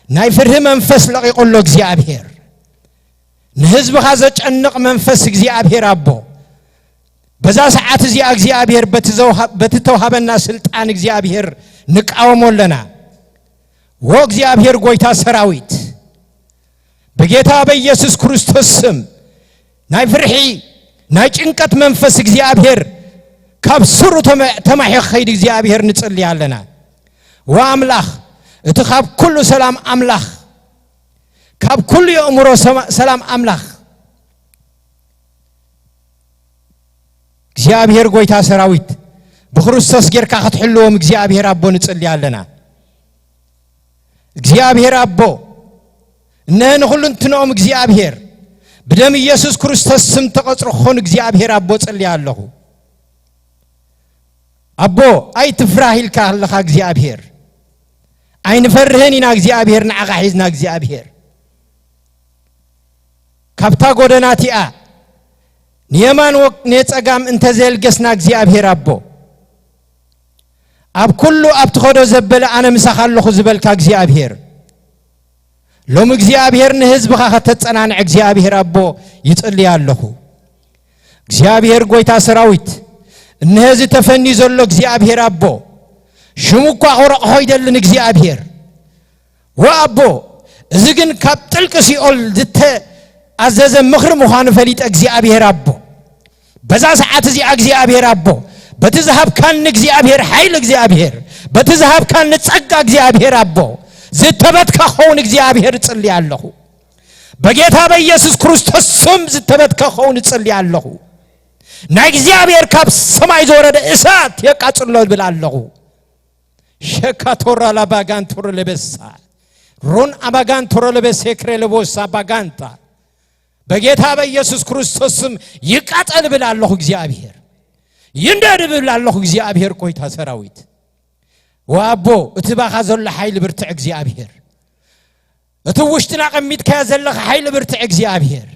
ናይ ፍርሂ መንፈስ ለቒቑ ኣሎ እግዚኣብሔር። ንህዝብኻ ዘጨንቕ መንፈስ እግዚኣብሔር ኣቦ፣ በዛ ሰዓት እዚኣ እግዚኣብሔር በቲ ዘውሃ-፣ በቲ ተውሃበና ስልጣን እግዚኣብሔር ንቃወሞ ኣለና። ወ እግዚኣብሔር ጐይታ ሰራዊት፣ በጌታ በኢየሱስ ክርስቶስ ስም ናይ ፍርሒ፣ ናይ ጭንቀት መንፈስ እግዚኣብሔር ካብ ስሩ ተመ-፣ ተማሒኹ ኸይድ እግዚኣብሔር ንጽሊ ኣለና። ወኣምላኽ፣ እቲ ካብ ኩሉ ሰላም ኣምላኽ፣ ካብ ኩሉ የእምሮ ሰማ-፣ ሰላም ኣምላኽ፣ እግዚኣብሔር ጐይታ ሰራዊት፣ ብክርስቶስ ጌርካ ክትሕልዎም እግዚኣብሔር ኣቦ ንጽሊ ኣለና። እግዚኣብሔር ኣቦ፣ እነሀ ንኹልንትንኦም እግዚኣብሔር ብደም ኢየሱስ ክርስቶስ ስም ተቐጽሩ ክኾኑ እግዚኣብሔር ኣቦ ጽልየ ኣለኹ። ኣቦ፣ ኣይትፍራህ ኢልካ ኣለኻ እግዚኣብሔር። ኣይንፈርህን ኢና እግዚኣብሔር፣ ንዓኻ ሒዝና እግዚኣብሔር። ካብታ ጎደና እቲኣ ንየማን ወ-፣ ንጸጋም እንተዘየልገስና እግዚኣብሔር ኣቦ፣ ኣብ ኩሉ ኣብ ትኸዶ ዘበለ ኣነ ምሳኻ ኣለኹ ዝበልካ እግዚኣብሔር፣ ሎሚ እግዚኣብሔር ንህዝብኻ ከተጸናንዕ እግዚኣብሔር ኣቦ ይጽልይ ኣለኹ። እግዚኣብሔር ጐይታ ሰራዊት፣ እነሀዚ ተፈንዩ ዘሎ እግዚኣብሔር ኣቦ፣ ሽሙ እኳ ክረቕሖ ይደልን እግዚኣብሔር። ወኣቦ፣ እዚ ግን ካብ ጥልቂ ሲኦል ዝተኣዘዘ ምኽሪ ምዃኑ ፈሊጠ እግዚኣብሔር ኣቦ፣ በዛ ሰዓት እዚኣ እግዚኣብሔር ኣቦ፣ በቲ ዝሃብካኒ እግዚኣብሔር ሓይሊ እግዚኣብሔር፣ በቲ ዝሃብካኒ ጸጋ እግዚኣብሔር ኣቦ፣ ዝተበትካ ክኸውን እግዚኣብሔር እጽሊ ኣለኹ። በጌታ በኢየሱስ ክርስቶስ ስም ዝተበትካ ክኸውን እጽሊ ኣለኹ። ናይ እግዚኣብሔር ካብ ሰማይ ዝወረደ እሳት የቃጽሎ እብል ኣለኹ። ሸካቶራ ላባጋንቶር ለበሳ፣ ሮን ኣባጋን ቶሮለበ ሴክሬ ለቦስ ኣባጋንታ በጌታ በኢየሱስ ክርስቶስ ስም ይቃጠል ብል ኣለኹ እግዚኣብሔር። ይንደድ ብል ኣለኹ እግዚኣብሔር ጎይታ ሰራዊት። ወኣቦ እቲ ባኻ ዘሎ ሓይሊ ብርትዕ እግዚኣብሔር። እቲ ውሽጥና ቀሚጥካዮ ዘለኻ ሓይሊ ብርትዕ እግዚኣብሔር።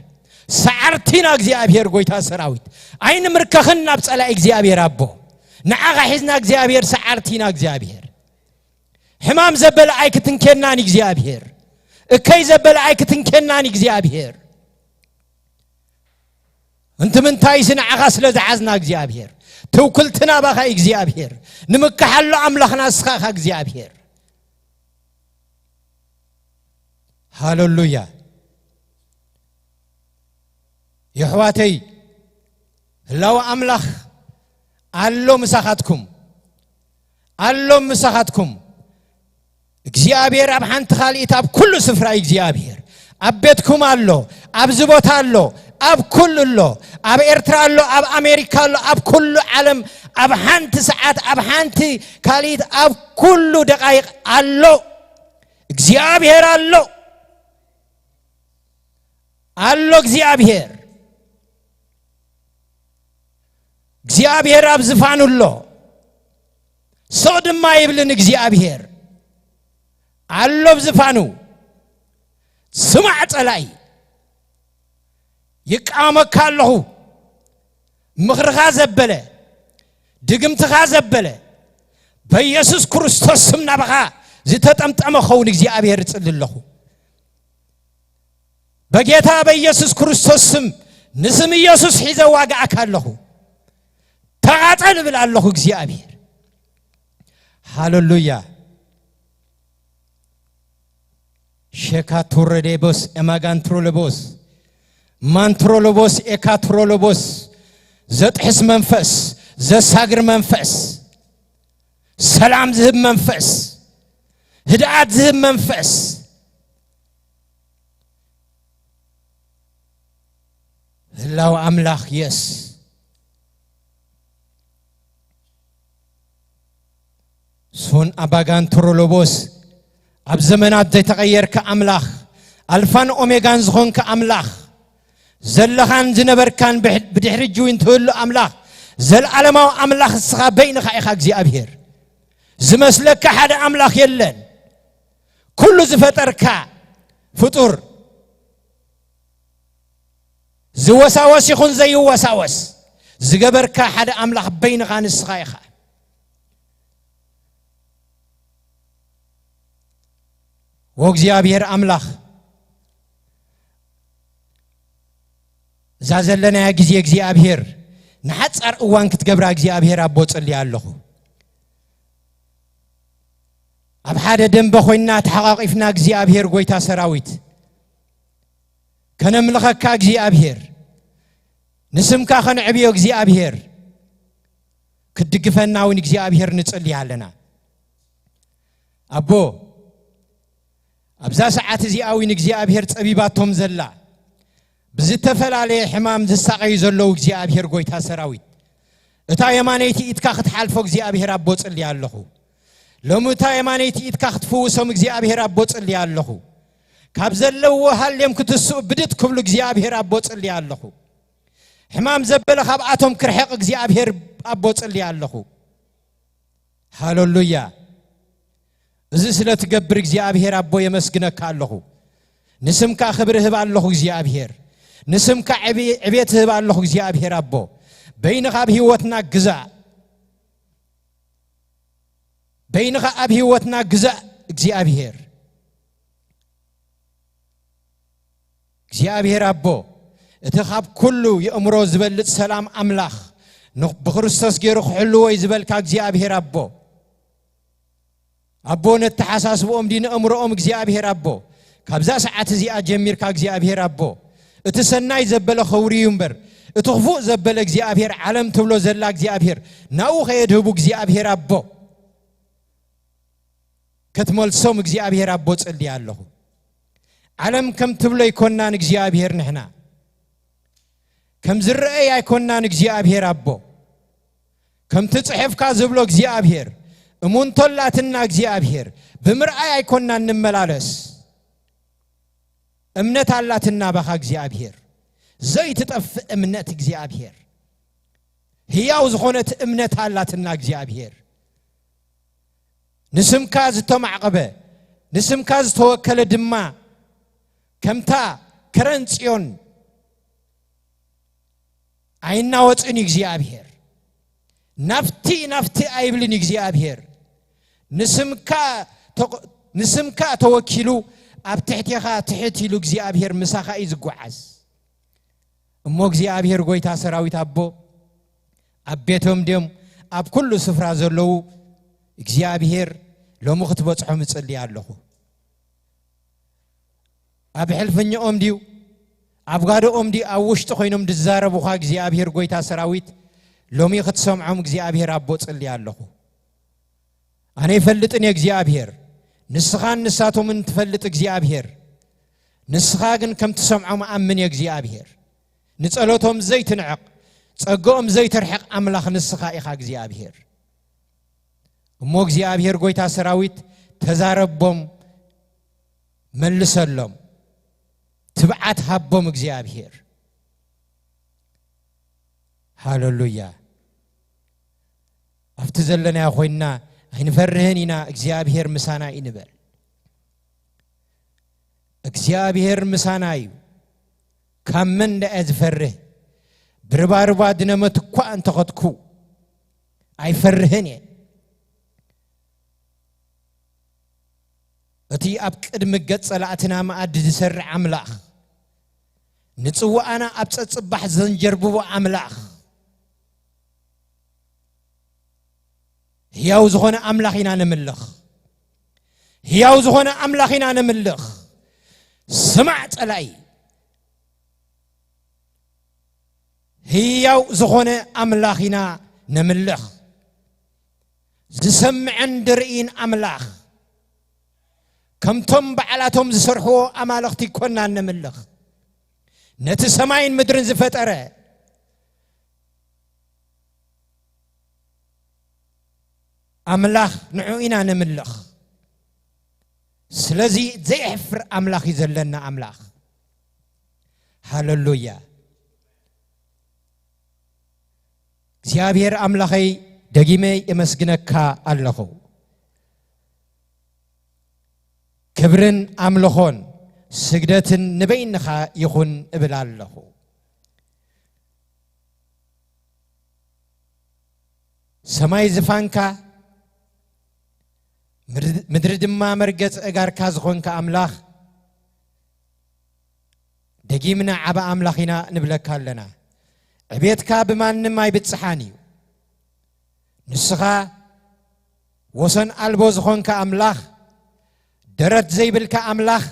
ሰዓርቲና እግዚኣብሔር ጎይታ ሰራዊት። ኣይንምርከኽን ናብ ጸላኢ እግዚኣብሔር ኣቦ። ንዓኻ ሒዝና እግዚኣብሔር ሰዓርቲና እግዚኣብሔር። ሕማም ዘበለ ኣይክትንኬናን እግዚኣብሔር። እከይ ዘበለ ኣይክትንኬናን እግዚኣብሔር። እንት ምንታይሲ ንዓኻ ስለ ዝሓዝና እግዚኣብሔር። ትውክልትና ባኻ እግዚኣብሔር። ንምክሓሎ ኣምላኽና እስኻ ኢኻ እግዚኣብሔር። ሃሌሉያ። የሕዋተይ፣ ህላው ኣምላኽ ኣሎ ምሳኻትኩም። ኣሎ ምሳኻትኩም። እግዚኣብሔር ኣብ ሓንቲ ካልኢት ኣብ ኩሉ ስፍራ እዩ እግዚኣብሔር። ኣብ ቤትኩም ኣሎ፣ ኣብዚ ቦታ ኣሎ፣ ኣብ ኩሉ ኣሎ፣ ኣብ ኤርትራ ኣሎ፣ ኣብ ኣሜሪካ ኣሎ፣ ኣብ ኩሉ ዓለም ኣብ ሓንቲ ሰዓት፣ ኣብ ሓንቲ ካልኢት፣ ኣብ ኩሉ ደቃይቕ ኣሎ። እግዚኣብሔር ኣሎ። ኣሎ እግዚኣብሔር። እግዚኣብሔር ኣብ ዝፋኑ ኣሎ። ስቕ ድማ ይብልን እግዚኣብሔር ኣሎ ኣብ ዝፋኑ። ስማዕ ጸላኢ፣ ይቃወመካ ኣለኹ። ምኽርኻ ዘበለ፣ ድግምትኻ ዘበለ፣ በኢየሱስ ክርስቶስ ስም ናባኻ ዝተጠምጠመ ኸውን እግዚኣብሔር እጽሊ ኣለኹ። በጌታ በኢየሱስ ክርስቶስ ስም ንስም ኢየሱስ ሒዘ ዋጋኣካ ኣለኹ። ተቓጸል እብል ኣለኹ እግዚኣብሔር። ሃሌሉያ። ሸካቱረዴቦስ ኤማጋንትሮሎቦስ ማንትሮሎቦስ ኤካትሮሎቦስ ዘጥሕስ መንፈስ፣ ዘሳግር መንፈስ፣ ሰላም ዝህብ መንፈስ፣ ህድኣት ዝህብ መንፈስ፣ ህላው ኣምላኽ የስ ሶን ኣባጋን ትሮሎቦስ ኣብ ዘመናት ዘይተቐየርካ ኣምላኽ ኣልፋን ኦሜጋን ዝኾንካ ኣምላኽ ዘለኻን ዝነበርካን ብሕ- ብድሕሪ እጅ እውን ትህሉ ኣምላኽ ዘለዓለማዊ ኣምላኽ እስኻ በይንኻ ኢኻ እግዚኣብሔር ዝመስለካ ሓደ ኣምላኽ የለን ኩሉ ዝፈጠርካ ፍጡር ዝወሳወስ ይኹን ዘይወሳወስ ዝገበርካ ሓደ ኣምላኽ በይንኻ ንስኻ ኢኻ ወእግዚኣብሔር ኣምላኽ እዛ ዘለናያ ግዜ እግዚኣብሔር ንሓጻር እዋን ክትገብራ እግዚኣብሔር ኣቦ ጽልያ ኣለኹ ኣብ ሓደ ደንበ ኮይና ተሓቃቂፍና እግዚኣብሔር ጎይታ ሰራዊት ከነምልኸካ እግዚኣብሔር ንስምካ ከነዕብዮ እግዚኣብሔር ክትድግፈና እውን እግዚኣብሔር ንጽሊ ኣለና ኣቦ ኣብዛ ሰዓት እዚኣ እውን እግዚኣብሔር ጸቢባቶም ዘላ ብዝተፈላለየ ሕማም ዝሳቐዩ ዘለዉ እግዚኣብሔር ጎይታ ሰራዊት እታ የማነይቲ ኢድካ ክትሓልፎ እግዚኣብሔር ኣቦ ጽልያ ኣለኹ ሎሚ እታ የማነይቲ ኢድካ ክትፍውሶም እግዚኣብሔር ኣቦ ጽልያ ኣለኹ ካብ ዘለዎ ሃልዮም ክትስኡ ብድጥ ክብሉ እግዚኣብሔር ኣቦ ጽልያ ኣለኹ ሕማም ዘበለ ካብኣቶም ክርሕቕ እግዚኣብሔር ኣቦ ጽልያ ኣለኹ ሃሌሉያ እዚ ስለ ትገብር እግዚኣብሔር ኣቦ የመስግነካ ኣለኹ ንስምካ ክብሪ ህብ ኣለኹ እግዚኣብሔር ንስምካ ዕቤት ህብ ኣለኹ እግዚኣብሔር ኣቦ በይንኻ ኣብ ህይወትና ግዛእ በይንኻ ኣብ ህይወትና ግዛእ እግዚኣብሔር እግዚኣብሔር ኣቦ እቲ ካብ ኩሉ የእምሮ ዝበልጽ ሰላም ኣምላኽ ብክርስቶስ ገይሩ ክሕልዎ እዩ ዝበልካ እግዚኣብሔር ኣቦ ኣቦ ነተሓሳስብኦም ዲ ንእምሮኦም እግዚኣብሔር ኣቦ ካብዛ ሰዓት እዚኣ ጀሚርካ እግዚኣብሔር ኣቦ እቲ ሰናይ ዘበለ ኸውሪ እዩ እምበር እቲ ክፉእ ዘበለ እግዚኣብሔር ዓለም ትብሎ ዘላ እግዚኣብሔር ናብኡ ከየድህቡ እግዚኣብሔር ኣቦ ክትመልሶም እግዚኣብሔር ኣቦ ጸልየ ኣለኹ ዓለም ከም ትብሎ ኣይኮናን እግዚኣብሔር ንሕና ከም ዝረአይ ኣይኮናን እግዚኣብሔር ኣቦ ከምቲ ጽሑፍካ ዝብሎ እግዚኣብሔር እሙንቶላትና እግዚኣብሔር ብምርኣይ ኣይኮናን ንመላለስ እምነት ኣላትና ባኻ እግዚኣብሔር፣ ዘይትጠፍእ እምነት እግዚኣብሔር፣ ህያው ዝኾነት እምነት ኣላትና እግዚኣብሔር። ንስምካ ዝተማዕቐበ፣ ንስምካ ዝተወከለ ድማ ከምታ ከረን ጽዮን ኣይናወጽን እዩ እግዚኣብሔር። ናፍቲ ናፍቲ ኣይብልን እዩ እግዚኣብሔር። ንስምካ ተቆ-፣ ንስምካ ተወኪሉ ኣብ ትሕቴኻ ትሕት ኢሉ እግዚኣብሔር ምሳኻ እዩ ዝጓዓዝ። እሞ እግዚኣብሔር ጎይታ ሰራዊት ኣቦ፣ ኣብ ቤቶም ድዮም ኣብ ኩሉ ስፍራ ዘለዉ እግዚኣብሔር ሎሚ ክትበጽሖም እጽሊ ኣለኹ። ኣብ ሕልፍኛኦም ድዩ ኣብ ጓዶኦም ድዩ ኣብ ውሽጢ ኮይኖም ዝዛረቡኻ እግዚኣብሔር ጎይታ ሰራዊት ሎሚ ክትሰምዖም እግዚኣብሔር ኣቦ ጽሊ ኣለኹ። ኣነ ይፈልጥን እየ እግዚኣብሔር፣ ንስኻን ንሳቶምን ትፈልጥ እግዚኣብሔር። ንስኻ ግን ከም ትሰምዖም ኣምን እየ እግዚኣብሔር። ንጸሎቶም ዘይትንዕቕ፣ ጸግኦም ዘይተርሕቕ ኣምላኽ ንስኻ ኢኻ እግዚኣብሔር። እሞ እግዚኣብሔር ጎይታ ሰራዊት ተዛረቦም፣ መልሰሎም፣ ትብዓት ሃቦም እግዚኣብሔር። ሃሌሉያ። ኣብቲ ዘለናዮ ኮይንና ኣይንፈርህን ኢና፣ እግዚኣብሔር ምሳና እዩ ንበል። እግዚኣብሔር ምሳና እዩ። ካብ መን ደኣ ዝፈርህ? ብርባርባ ድነመት እኳ እንተኸድኩ ኣይፈርህን እየ። እቲ ኣብ ቅድሚ ገጽ ጸላእትና መኣዲ ዝሰርዕ ኣምላኽ፣ ንጽዋኣና ኣብ ጸጽባሕ ዘንጀርብቦ ኣምላኽ፣ ህያው ዝኾነ ኣምላኽ ኢና ነምልኽ። ህያው ዝኾነ ኣምላኽ ኢና ነምልኽ። ስማዕ ጸላኢ፣ ህያው ዝኾነ ኣምላኽ ኢና ነምልኽ። ዝሰምዕን ድርኢን ኣምላኽ፣ ከምቶም ባዕላቶም ዝሰርሕዎ ኣማልኽቲ ኮና ነምልኽ። ነቲ ሰማይን ምድርን ዝፈጠረ ኣምላኽ ንዑ ኢና ነምልኽ። ስለዚ ዘየሕፍር ኣምላኽ እዩ ዘለና ኣምላኽ። ሃሌሉያ። እግዚኣብሔር ኣምላኸይ፣ ደጊመ የመስግነካ ኣለኹ። ክብርን ኣምልኾን ስግደትን ንበይንኻ ይኹን እብል ኣለኹ። ሰማይ ዝፋንካ፣ ምድሪ፣ ምድሪ ድማ መርገጽ እጋርካ ዝኾንካ ኣምላኽ፣ ደጊምና ዓቢ ኣምላኽ ኢና ንብለካ ኣለና። ዕቤትካ ብማንም ኣይብጽሓን እዩ። ንስኻ ወሰን ኣልቦ ዝኾንካ ኣምላኽ፣ ደረት ዘይብልካ ኣምላኽ፣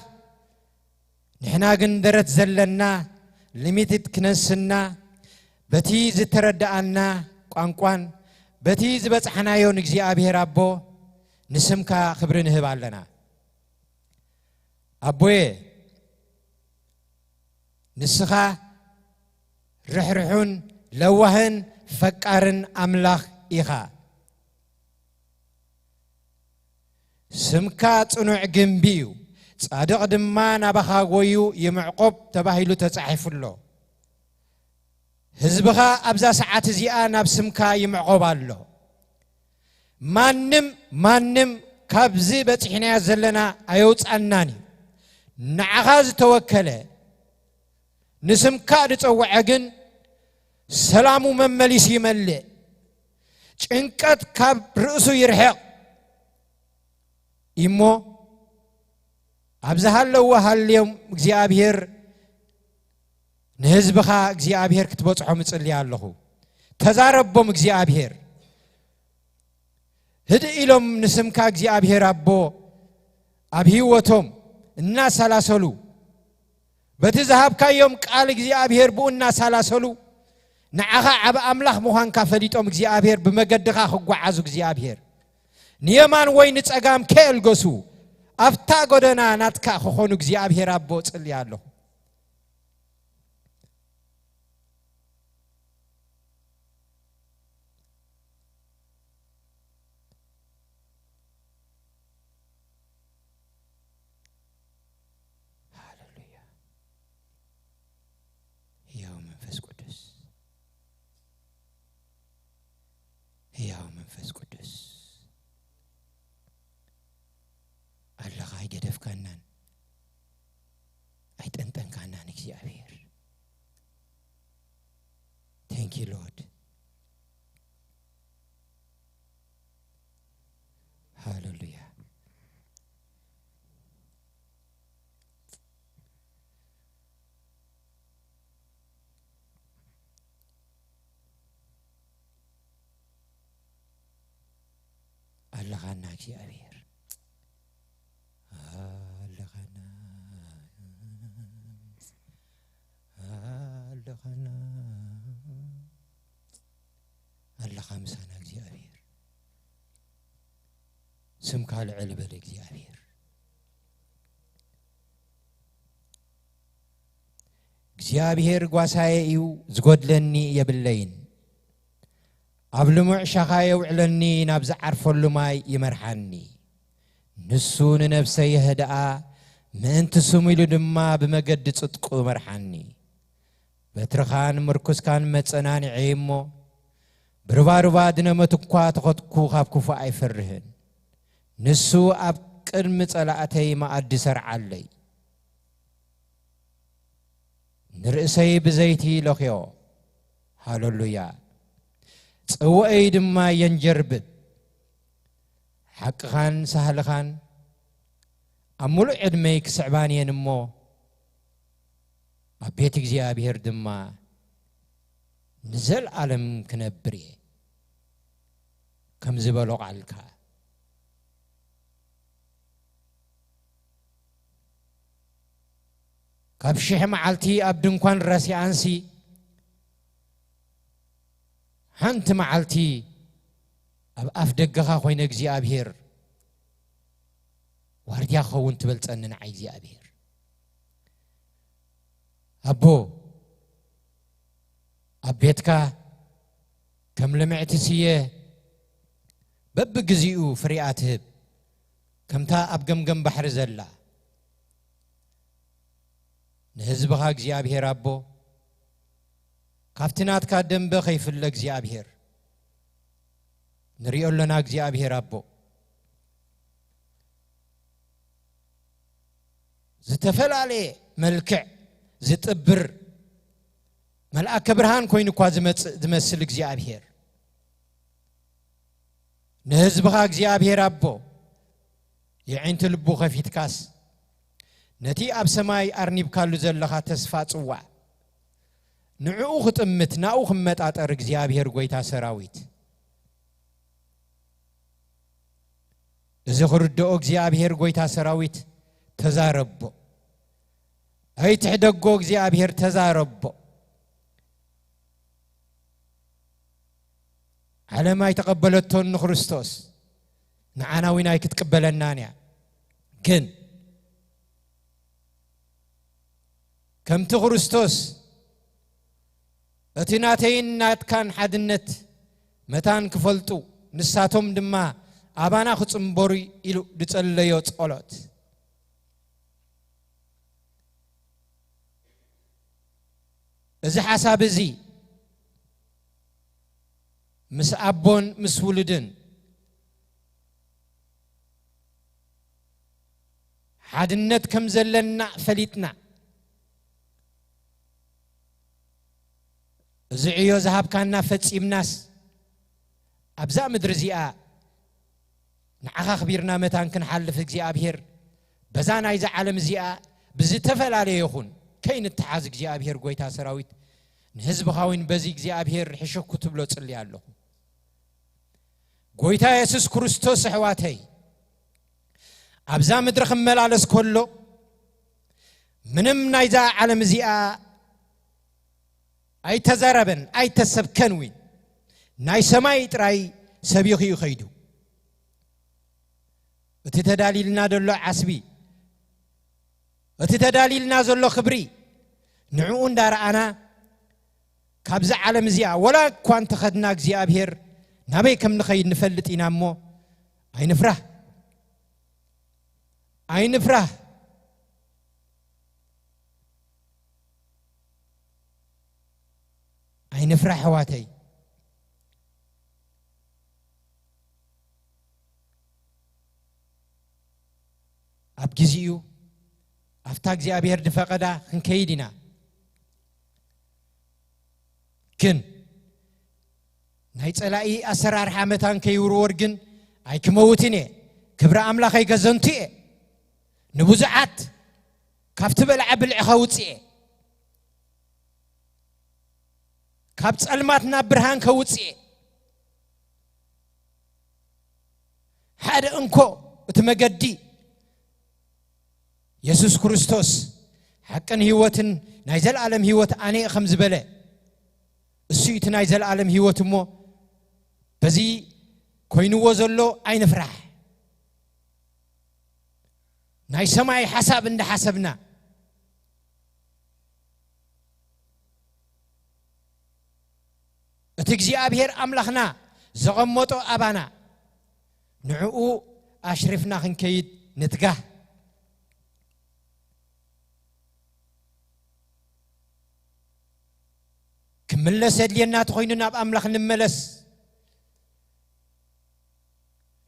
ንሕና ግን ደረት ዘለና፣ ሊሚትድ ክነስና፣ በቲ ዝተረድኣና ቋንቋን በቲ ዝበጽሕናዮ ንእግዚኣብሔር ኣቦ ንስምካ ክብሪ ንህብ ኣለና። ኣቦየ፣ ንስኻ ርሕርሑን ለዋህን ፈቃርን ኣምላኽ ኢኻ። ስምካ ጽኑዕ ግምቢ እዩ፣ ጻድቕ ድማ ናባኻ ጎዩ ይምዕቆብ ተባሂሉ ተጻሒፉ ኣሎ። ህዝብኻ ኣብዛ ሰዓት እዚኣ ናብ ስምካ ይምዕቆብ ኣሎ። ማንም፣ ማንም ካብዚ በጺሕናዮ ዘለና ኣየውጻናን እዩ። ንዓኻ ዝተወከለ፣ ንስምካ ዝጸውዐ ግን ሰላሙ መመሊሱ ይመልእ። ጭንቀት ካብ ርእሱ ይርሕቕ። እሞ ኣብ ዝሃለዎ ሃልዮም እግዚኣብሔር ንህዝብኻ እግዚኣብሔር ክትበጽሖም እጽልይ ኣለኹ። ተዛረቦም እግዚኣብሔር። ህድእ ኢሎም ንስምካ እግዚኣብሔር ኣቦ ኣብ ህይወቶም እናሰላሰሉ፣ በቲ ዝሃብካዮም ቃል እግዚኣብሔር ብኡ እናሰላሰሉ፣ ንዓኻ ዓብ ኣምላኽ ምዃንካ ፈሊጦም እግዚኣብሔር ብመገድኻ ክጓዓዙ እግዚኣብሔር ንየማን ወይ ንጸጋም ከየልገሱ ኣብታ ጎደና ናትካ ክኾኑ እግዚኣብሔር ኣቦ እጽሊ ኣለኹ። ሃሌሉያ። መንፈስ ቅዱስ ኣለኻ፣ ኣይገደፍካናን ኣይጠንጠንካናን እግዚኣብሔር። Thank you Lord። ሃሌሉያ። ኣለኻና እግዚኣብሔር፣ ኣለኻና፣ ኣለኻና፣ ኣለኻ ምሳና እግዚኣብሔር። ስምካ ልዕል በል እግዚኣብሔር። እግዚኣብሔር ጓሳየ እዩ፣ ዝጎድለኒ የብለይን። ኣብ ልሙዕ ሻኻ የውዕለኒ፣ ናብ ዝዓርፈሉ ማይ ይመርሓኒ። ንሱ ንነፍሰይ የህድኣ፣ ምእንቲ ስሙ ኢሉ ድማ ብመገዲ ጽድቁ መርሓኒ። በትርኻን ምርኩስካን መጸናንዐይ እሞ፣ ብርባርባ ድነመት እኳ ተኸትኩ፣ ካብ ክፉእ ኣይፈርህን። ንሱ ኣብ ቅድሚ ጸላእተይ መኣዲ ሰርዓለይ። ንርእሰይ ብዘይቲ ለኽዮ። ሃሌሉያ። ጽውእይ ድማ የንጀርብብ። ሓቅኻን ሳህልኻን ኣብ ምሉእ ዕድመይ ክስዕባን እየን እሞ፣ ኣብ ቤት እግዚኣብሔር ድማ ንዘለኣለም ክነብር እየ፣ ከም ዝበሎ ቃልካ። ካብ ሽሕ መዓልቲ ኣብ ድንኳን ረሲኣንሲ፣ ሓንቲ መዓልቲ ኣብ ኣፍ ደገኻ ኮይነ እግዚኣብሔር ዋርድያ ክኸውን ትበልጸኒ ንዓይ እግዚኣብሔር። ኣቦ፣ ኣብ ቤትካ ከም ልምዕቲ ስየ በብግዜኡ ፍሪኣ ትህብ፣ ከምታ ኣብ ገምገም ባሕሪ ዘላ። ንህዝብኻ እግዚኣብሔር ኣቦ፣ ካብቲ ናትካ ደንበ ከይፍለ እግዚኣብሔር ንሪኦ ኣለና። እግዚኣብሔር ኣቦ፣ ዝተፈላለየ መልክዕ ዝጥብር መልኣከ ብርሃን ኮይኑ እኳ ዝመጽእ ዝመስል እግዚኣብሔር፣ ንህዝብኻ እግዚኣብሔር ኣቦ፣ የዒንቲ ልቡ ከፊትካስ፣ ነቲ ኣብ ሰማይ ኣርኒብካሉ ዘለኻ ተስፋ ጽዋዕ፣ ንዕኡ ክጥምት፣ ናኡ ክመጣጠር እግዚኣብሔር ጐይታ ሰራዊት፣ እዚ ክርድኦ እግዚኣብሔር ጐይታ ሰራዊት ተዛረቦ። ኣይትሕደጎ እግዚኣብሔር ተዛረቦ። ዓለም ኣይተቐበለቶን ንክርስቶስ፣ ንዓና እውን ኣይክትቅበለናን እያ። ግን ከምቲ ክርስቶስ እቲ ናተይን ናትካን ሓድነት መታን ክፈልጡ፣ ንሳቶም ድማ ኣባና ክጽንበሩ ኢሉ ዝጸለዮ ጸሎት፣ እዚ ሓሳብ እዚ ምስ ኣቦን ምስ ውሉድን ሓድነት ከም ዘለና ፈሊጥና፣ እዚ ዕዮ ዝሃብካና ፈጺምናስ፣ ኣብዛ ምድሪ እዚኣ ንዓኻ ኣኽቢርና መታን ክንሓልፍ እግዚኣብሔር፣ በዛ ናይዛ ዓለም እዚኣ ብዝተፈላለየ ይኹን ከይንተሓዝ እግዚኣብሔር ጐይታ ሰራዊት፣ ንህዝብኻ እውን በዚ እግዚኣብሔር ሕሸኩ ትብሎ ጽልየ ኣለኹ። ጐይታ የሱስ ክርስቶስ ኣሕዋተይ ኣብዛ ምድሪ ክመላለስ ከሎ ምንም ናይዛ ዓለም እዚኣ ኣይተዛረበን ኣይተሰብከን እውን፣ ናይ ሰማይ ጥራይ ሰቢኹ እዩ ከይዱ። እቲ ተዳልዩልና ዘሎ ዓስቢ፣ እቲ ተዳልዩልና ዘሎ ክብሪ ንዕኡ እንዳረኣና ካብዛ ዓለም እዚኣ ወላ እኳ እንተኸድና እግዚኣብሔር ናበይ ከም ንኸይድ ንፈልጥ ኢና እሞ ኣይንፍራህ፣ ኣይንፍራህ። ኣይንፍራሕ ኣሕዋተይ። ኣብ ግዜኡ ኣብታ እግዚኣብሔር ዝፈቐዳ ክንከይድ ኢና። ግን ናይ ጸላኢ ኣሰራርሓ መታን ከይውርወር ግን ኣይክመውትን እየ። ክብሪ ኣምላኸይ ገዘንቱ እየ። ንብዙዓት ካብቲ በላዓ ብልዒ ከውጽእ እየ። ካብ ጸልማት ናብ ብርሃን ከውጽእ እየ። ሓደ እንኮ እቲ መገዲ የሱስ ክርስቶስ ሓቅን ህይወትን ናይ ዘለኣለም ህይወት ኣነ እየ ከም ዝበለ፣ እሱ እቲ ናይ ዘለኣለም ህይወት እሞ፣ በዚ ኮይንዎ ዘሎ ኣይንፍራሕ። ናይ ሰማይ ሓሳብ እንዳሓሰብና፣ እቲ እግዚኣብሔር ኣምላኽና ዘቐመጦ ኣባና፣ ንዕኡ ኣሽሪፍና ክንከይድ ንትጋህ። ክምለስ የድልየና ተኾይኑ ናብ ኣምላኽ ንመለስ።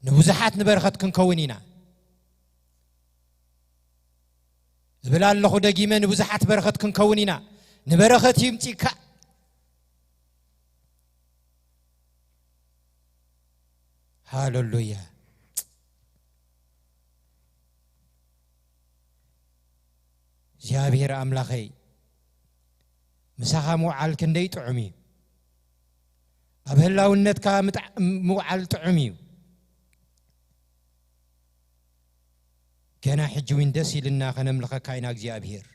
ንብዙሓት ንበረኸት ክንከውን ኢና። እብል ኣለኹ ደጊመ፣ ንብዙሓት በረኸት ክንከውን ኢና። ንበረኸት ይምጺካ። ሃሌሉያ። እግዚኣብሔር ኣምላኸይ፣ ምሳኻ ምውዓል ክንደይ ጥዑም እዩ። ኣብ ህላውነትካ ምጣዕ-፣ ምውዓል ጥዑም እዩ። ገና ሕጂ እውን ደስ ኢልና ከነምልኸካ ኢና እግዚኣብሔር።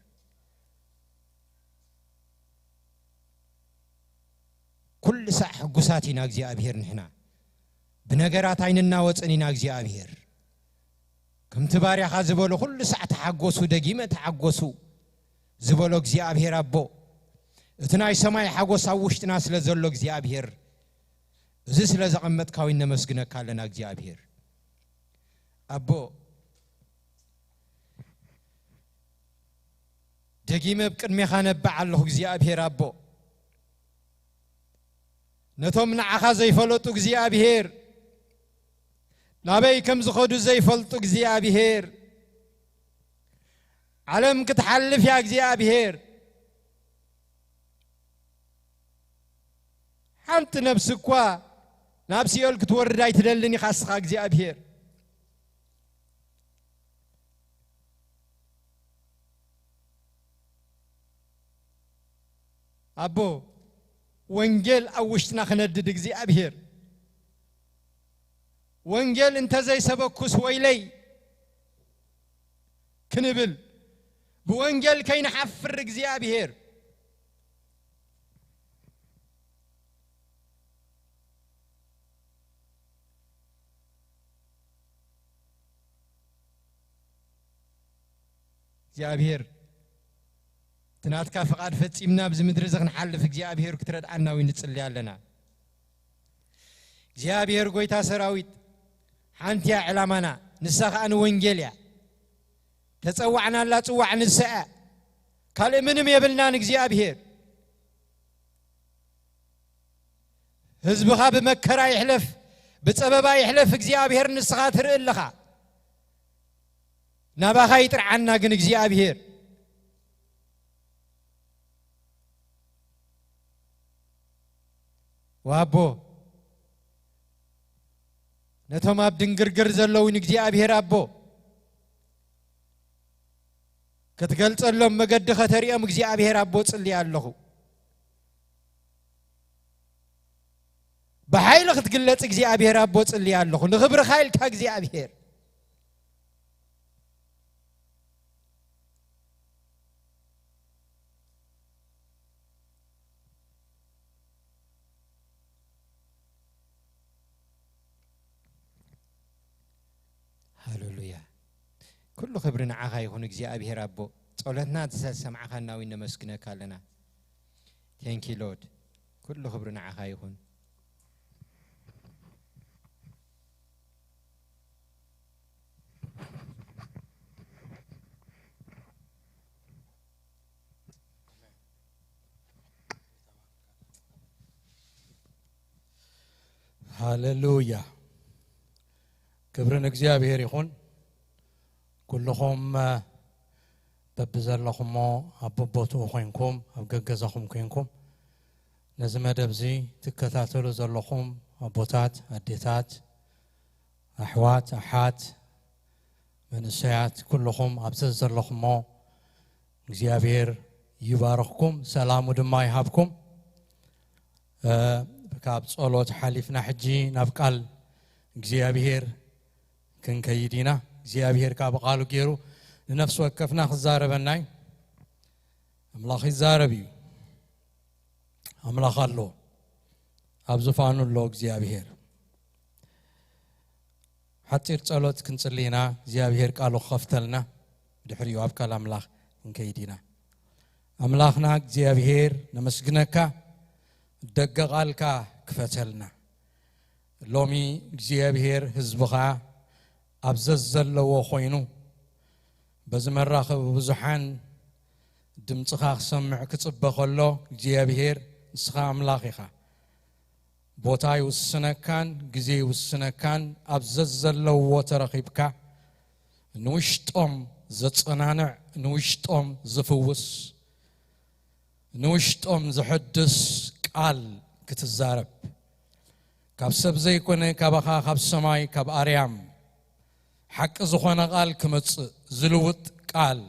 ኩሉ ሳዕ ሕጉሳት ኢና እግዚኣብሔር ንሕና። ብነገራት ኣይንናወጽን ኢና እግዚኣብሔር። ከምቲ ባርያኻ ዝበሎ ኩሉ ሳዕ ተሓጎሱ፣ ደጊመ ተሓጎሱ ዝበሎ እግዚኣብሔር ኣቦ፣ እቲ ናይ ሰማይ ሓጎስ ኣብ ውሽጥና ስለ ዘሎ እግዚኣብሔር፣ እዚ ስለ ዘቐመጥካ እውን ነመስግነካ ኣለና እግዚኣብሔር። ኣቦ፣ ደጊመ ኣብ ቅድሜኻ ነብዕ ኣለኹ እግዚኣብሔር ኣቦ። ነቶም ንዓኻ ዘይፈለጡ እግዚኣብሔር፣ ናበይ ከም ዝኸዱ ዘይፈልጡ እግዚኣብሔር፣ ዓለም ክትሓልፍ እያ እግዚኣብሔር። ሓንቲ ነፍሲ እኳ ናብ ሲኦል ክትወርድ ኣይትደልን ኢኻ እስኻ እግዚኣብሔር። ኣቦ፣ ወንጌል ኣብ ውሽጥና ክነድድ እግዚኣብሔር። ወንጌል እንተዘይሰበኩስ ወይለይ ክንብል፣ ብወንጌል ከይንሓፍር እግዚኣብሔር። እግዚኣብሔር፣ እቲ ናትካ ፍቓድ ፈጺምና ኣብዚ ምድሪ እዚ ክንሓልፍ እግዚኣብሔር ክትረድኣና እውን ንጽሊ ኣለና። እግዚኣብሔር ጐይታ ሰራዊት፣ ሓንቲ እያ ዕላማና፣ ንሳ ኸኣ ንወንጌል እያ። ተጸዋዕናላ ጽዋዕ ንሳ እያ። ካልእ ምንም የብልናን እግዚኣብሔር። ህዝብኻ ብመከራ ይሕለፍ፣ ብጸበባ ይሕለፍ፣ እግዚኣብሔር ንስኻ ትርኢ ኣለኻ። ናባኻ ይጥርዓና ግን እግዚኣብሔር። ወኣቦ፣ ነቶም ኣብ ድንግርግር ዘለዉ ንእግዚኣብሔር ኣቦ፣ ክትገልጸሎም መገዲ ከተርእዮም እግዚኣብሔር ኣቦ ጽልየ ኣለኹ። ብሓይሊ ክትግለጽ እግዚኣብሔር ኣቦ ጽልየ ኣለኹ። ንኽብርኻ ኢልካ እግዚኣብሔር። ሃሌሉያ። ኩሉ ክብሪ ንዓኻ ይኹን እግዚኣብሔር ኣቦ። ጸሎትና ዝሰማዕኻና እውን ነመስግነካ ኣለና። Thank you Lord። ኩሉ ክብሪ ንዓኻ ይኹን። ሃሌሉያ። ክብሪ ንእግዚኣብሔር ይኹን። ኩልኹም በብዘለኹሞ ኣብ ቦቦትኡ ኮይንኩም ኣብ ገገዛኹም ኮይንኩም ነዚ መደብ እዚ ትከታተሉ ዘለኹም ኣቦታት፣ ኣዴታት፣ ኣሕዋት፣ ኣሓት፣ መንእሰያት ኩልኹም ኣብዚ ዘለኹሞ እግዚኣብሔር ይባርኽኩም፣ ሰላሙ ድማ ይሃብኩም። እ፣ ካብ ጸሎት ሓሊፍና ሕጂ ናብ ቃል እግዚኣብሔር ክንከይድ ኢና። እግዚኣብሔር ካብ ቃሉ ገይሩ ንነፍሲ ወከፍና ክዛረበና እዩ። ኣምላኽ ይዛረብ እዩ። ኣምላኽ ኣሎ፣ ኣብ ዙፋኑ ኣሎ እግዚኣብሔር። ሓጺር ጸሎት ክንጽሊ ኢና። እግዚኣብሔር ቃሉ ክኸፍተልና፣ ድሕሪኡ ኣብ ቃል ኣምላኽ ክንከይድ ኢና። ኣምላኽና እግዚኣብሔር ነመስግነካ፣ ደገ ቃልካ ክፈተልና። ሎሚ እግዚኣብሔር ህዝብኻ ኣብ ዘዘለዎ ኮይኑ በዚ መራኸቢ ብዙሓን ድምፅኻ ክሰምዕ ክፅበ ከሎ እግዚኣብሔር ንስኻ ኣምላኽ ኢኻ። ቦታ ይውስነካን ግዜ ይውስነካን ኣብ ዘዘለዎ ተረኺብካ ንውሽጦም ዘጸናንዕ ንውሽጦም ዝፍውስ ንውሽጦም ዘሐድስ ቃል ክትዛረብ ካብ ሰብ ዘይኮነ ካባኻ ካብ ሰማይ ካብ ኣርያም ሓቂ ዝኾነ ቃል ክመጽእ ዝልውጥ ቃል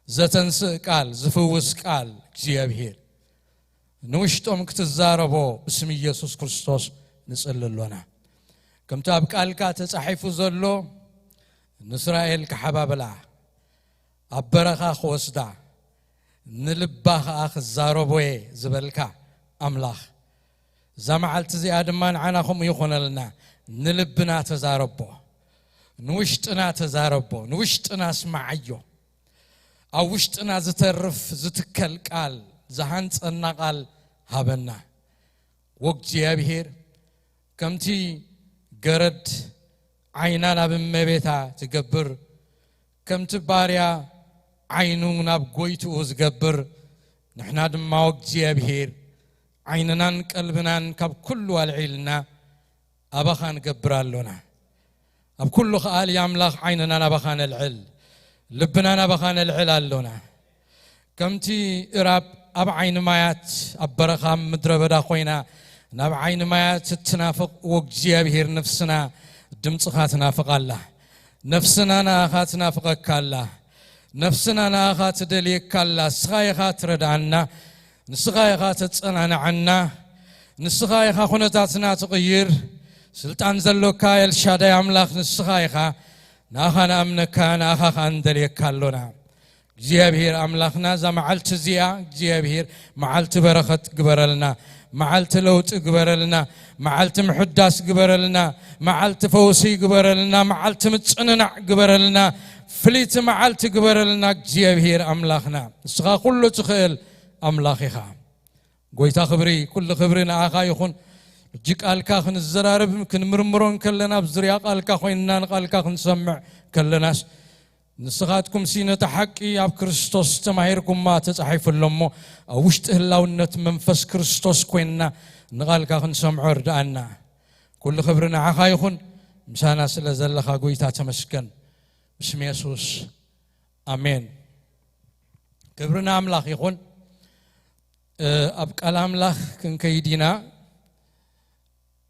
ዘተንስእ ቃል ዝፍውስ ቃል እግዚኣብሔር ንውሽጦም ክትዛረቦ ብስም ኢየሱስ ክርስቶስ ንጽሊ ኣሎና። ከምቲ ኣብ ቃልካ ተጻሒፉ ዘሎ ንእስራኤል ክሓባብላ ኣብ በረኻ ክወስዳ ንልባ ኸኣ ክዛረቦ እየ ዝበልካ ኣምላኽ እዛ መዓልቲ እዚኣ ድማ ንዓና ከምኡ ይኾነልና። ንልብና ተዛረቦ፣ ንውሽጥና ተዛረቦ፣ ንውሽጥና ስማዓዮ። ኣብ ውሽጥና ዝተርፍ ዝትከል ቃል ዝሃንጸና ቃል ሃበና። ወእግዚኣብሔር ከምቲ ገረድ ዓይና ናብ እመቤታ ትገብር ከምቲ ባርያ ዓይኑ ናብ ጎይትኡ ዝገብር ንሕና ድማ ወእግዚኣብሔር ዓይንናን ቀልብናን ካብ ኩሉ ኣልዒልና ኣባኻ ንገብር ኣሎና። ኣብ ኩሉ ከኣሊ ኣምላኽ ዓይንና ናባኻ ነልዕል፣ ልብና ናባኻ ነልዕል ኣሎና። ከምቲ እራብ ኣብ ዓይኒ ማያት ኣብ በረኻ ምድረ በዳ ኮይና ናብ ዓይኒ ማያት እትናፍቕ ወእግዚኣብሔር ነፍስና ድምፅኻ ትናፍቕ ኣላ። ነፍስና ንኣኻ ትናፍቐካ ኣላ። ነፍስና ንኣኻ ትደልየካ ኣላ። ንስኻ ኢኻ ትረድኣና። ንስኻ ኢኻ ተጸናንዓና። ንስኻ ኢኻ ኩነታትና ትቕይር። ስልጣን ዘሎካ ኤልሻዳይ ኣምላኽ ንስኻ ኢኻ። ንኣኻ ንኣምነካ፣ ንኣኻ ኸኣ ንደልየካ ኣሎና። እግዚኣብሔር ኣምላኽና እዛ መዓልቲ እዚኣ እግዚኣብሔር መዓልቲ በረኸት ግበረልና፣ መዓልቲ ለውጢ ግበረልና፣ መዓልቲ ምሕዳስ ግበረልና፣ መዓልቲ ፈውሲ ግበረልና፣ መዓልቲ ምጽንናዕ ግበረልና፣ ፍልይቲ መዓልቲ ግበረልና እግዚኣብሔር ኣምላኽና። ንስኻ ኩሉ ትኽእል ኣምላኽ ኢኻ። ጎይታ ክብሪ፣ ኩሉ ክብሪ ንኣኻ ይኹን። ሕጂ ቃልካ ክንዘራረብ ክንምርምሮ እንከለና፣ ኣብ ዙርያ ቃልካ ኮይንና ንቃልካ ክንሰምዕ ከለናስ፣ ንስኻትኩምሲ ነቲ ሓቂ ኣብ ክርስቶስ ተማሂርኩማ ተጻሒፉ ኣሎ እሞ፣ ኣብ ውሽጢ ህላውነት መንፈስ ክርስቶስ ኮይንና ንቃልካ ክንሰምዖ ርድኣና። ኩሉ ክብሪ ንዓኻ ይኹን። ምሳና ስለ ዘለኻ ጎይታ ተመስገን። ብስም የሱስ ኣሜን። ክብሪ ንኣምላኽ ይኹን። እ፣ ኣብ ቃል ኣምላኽ ክንከይድ ኢና።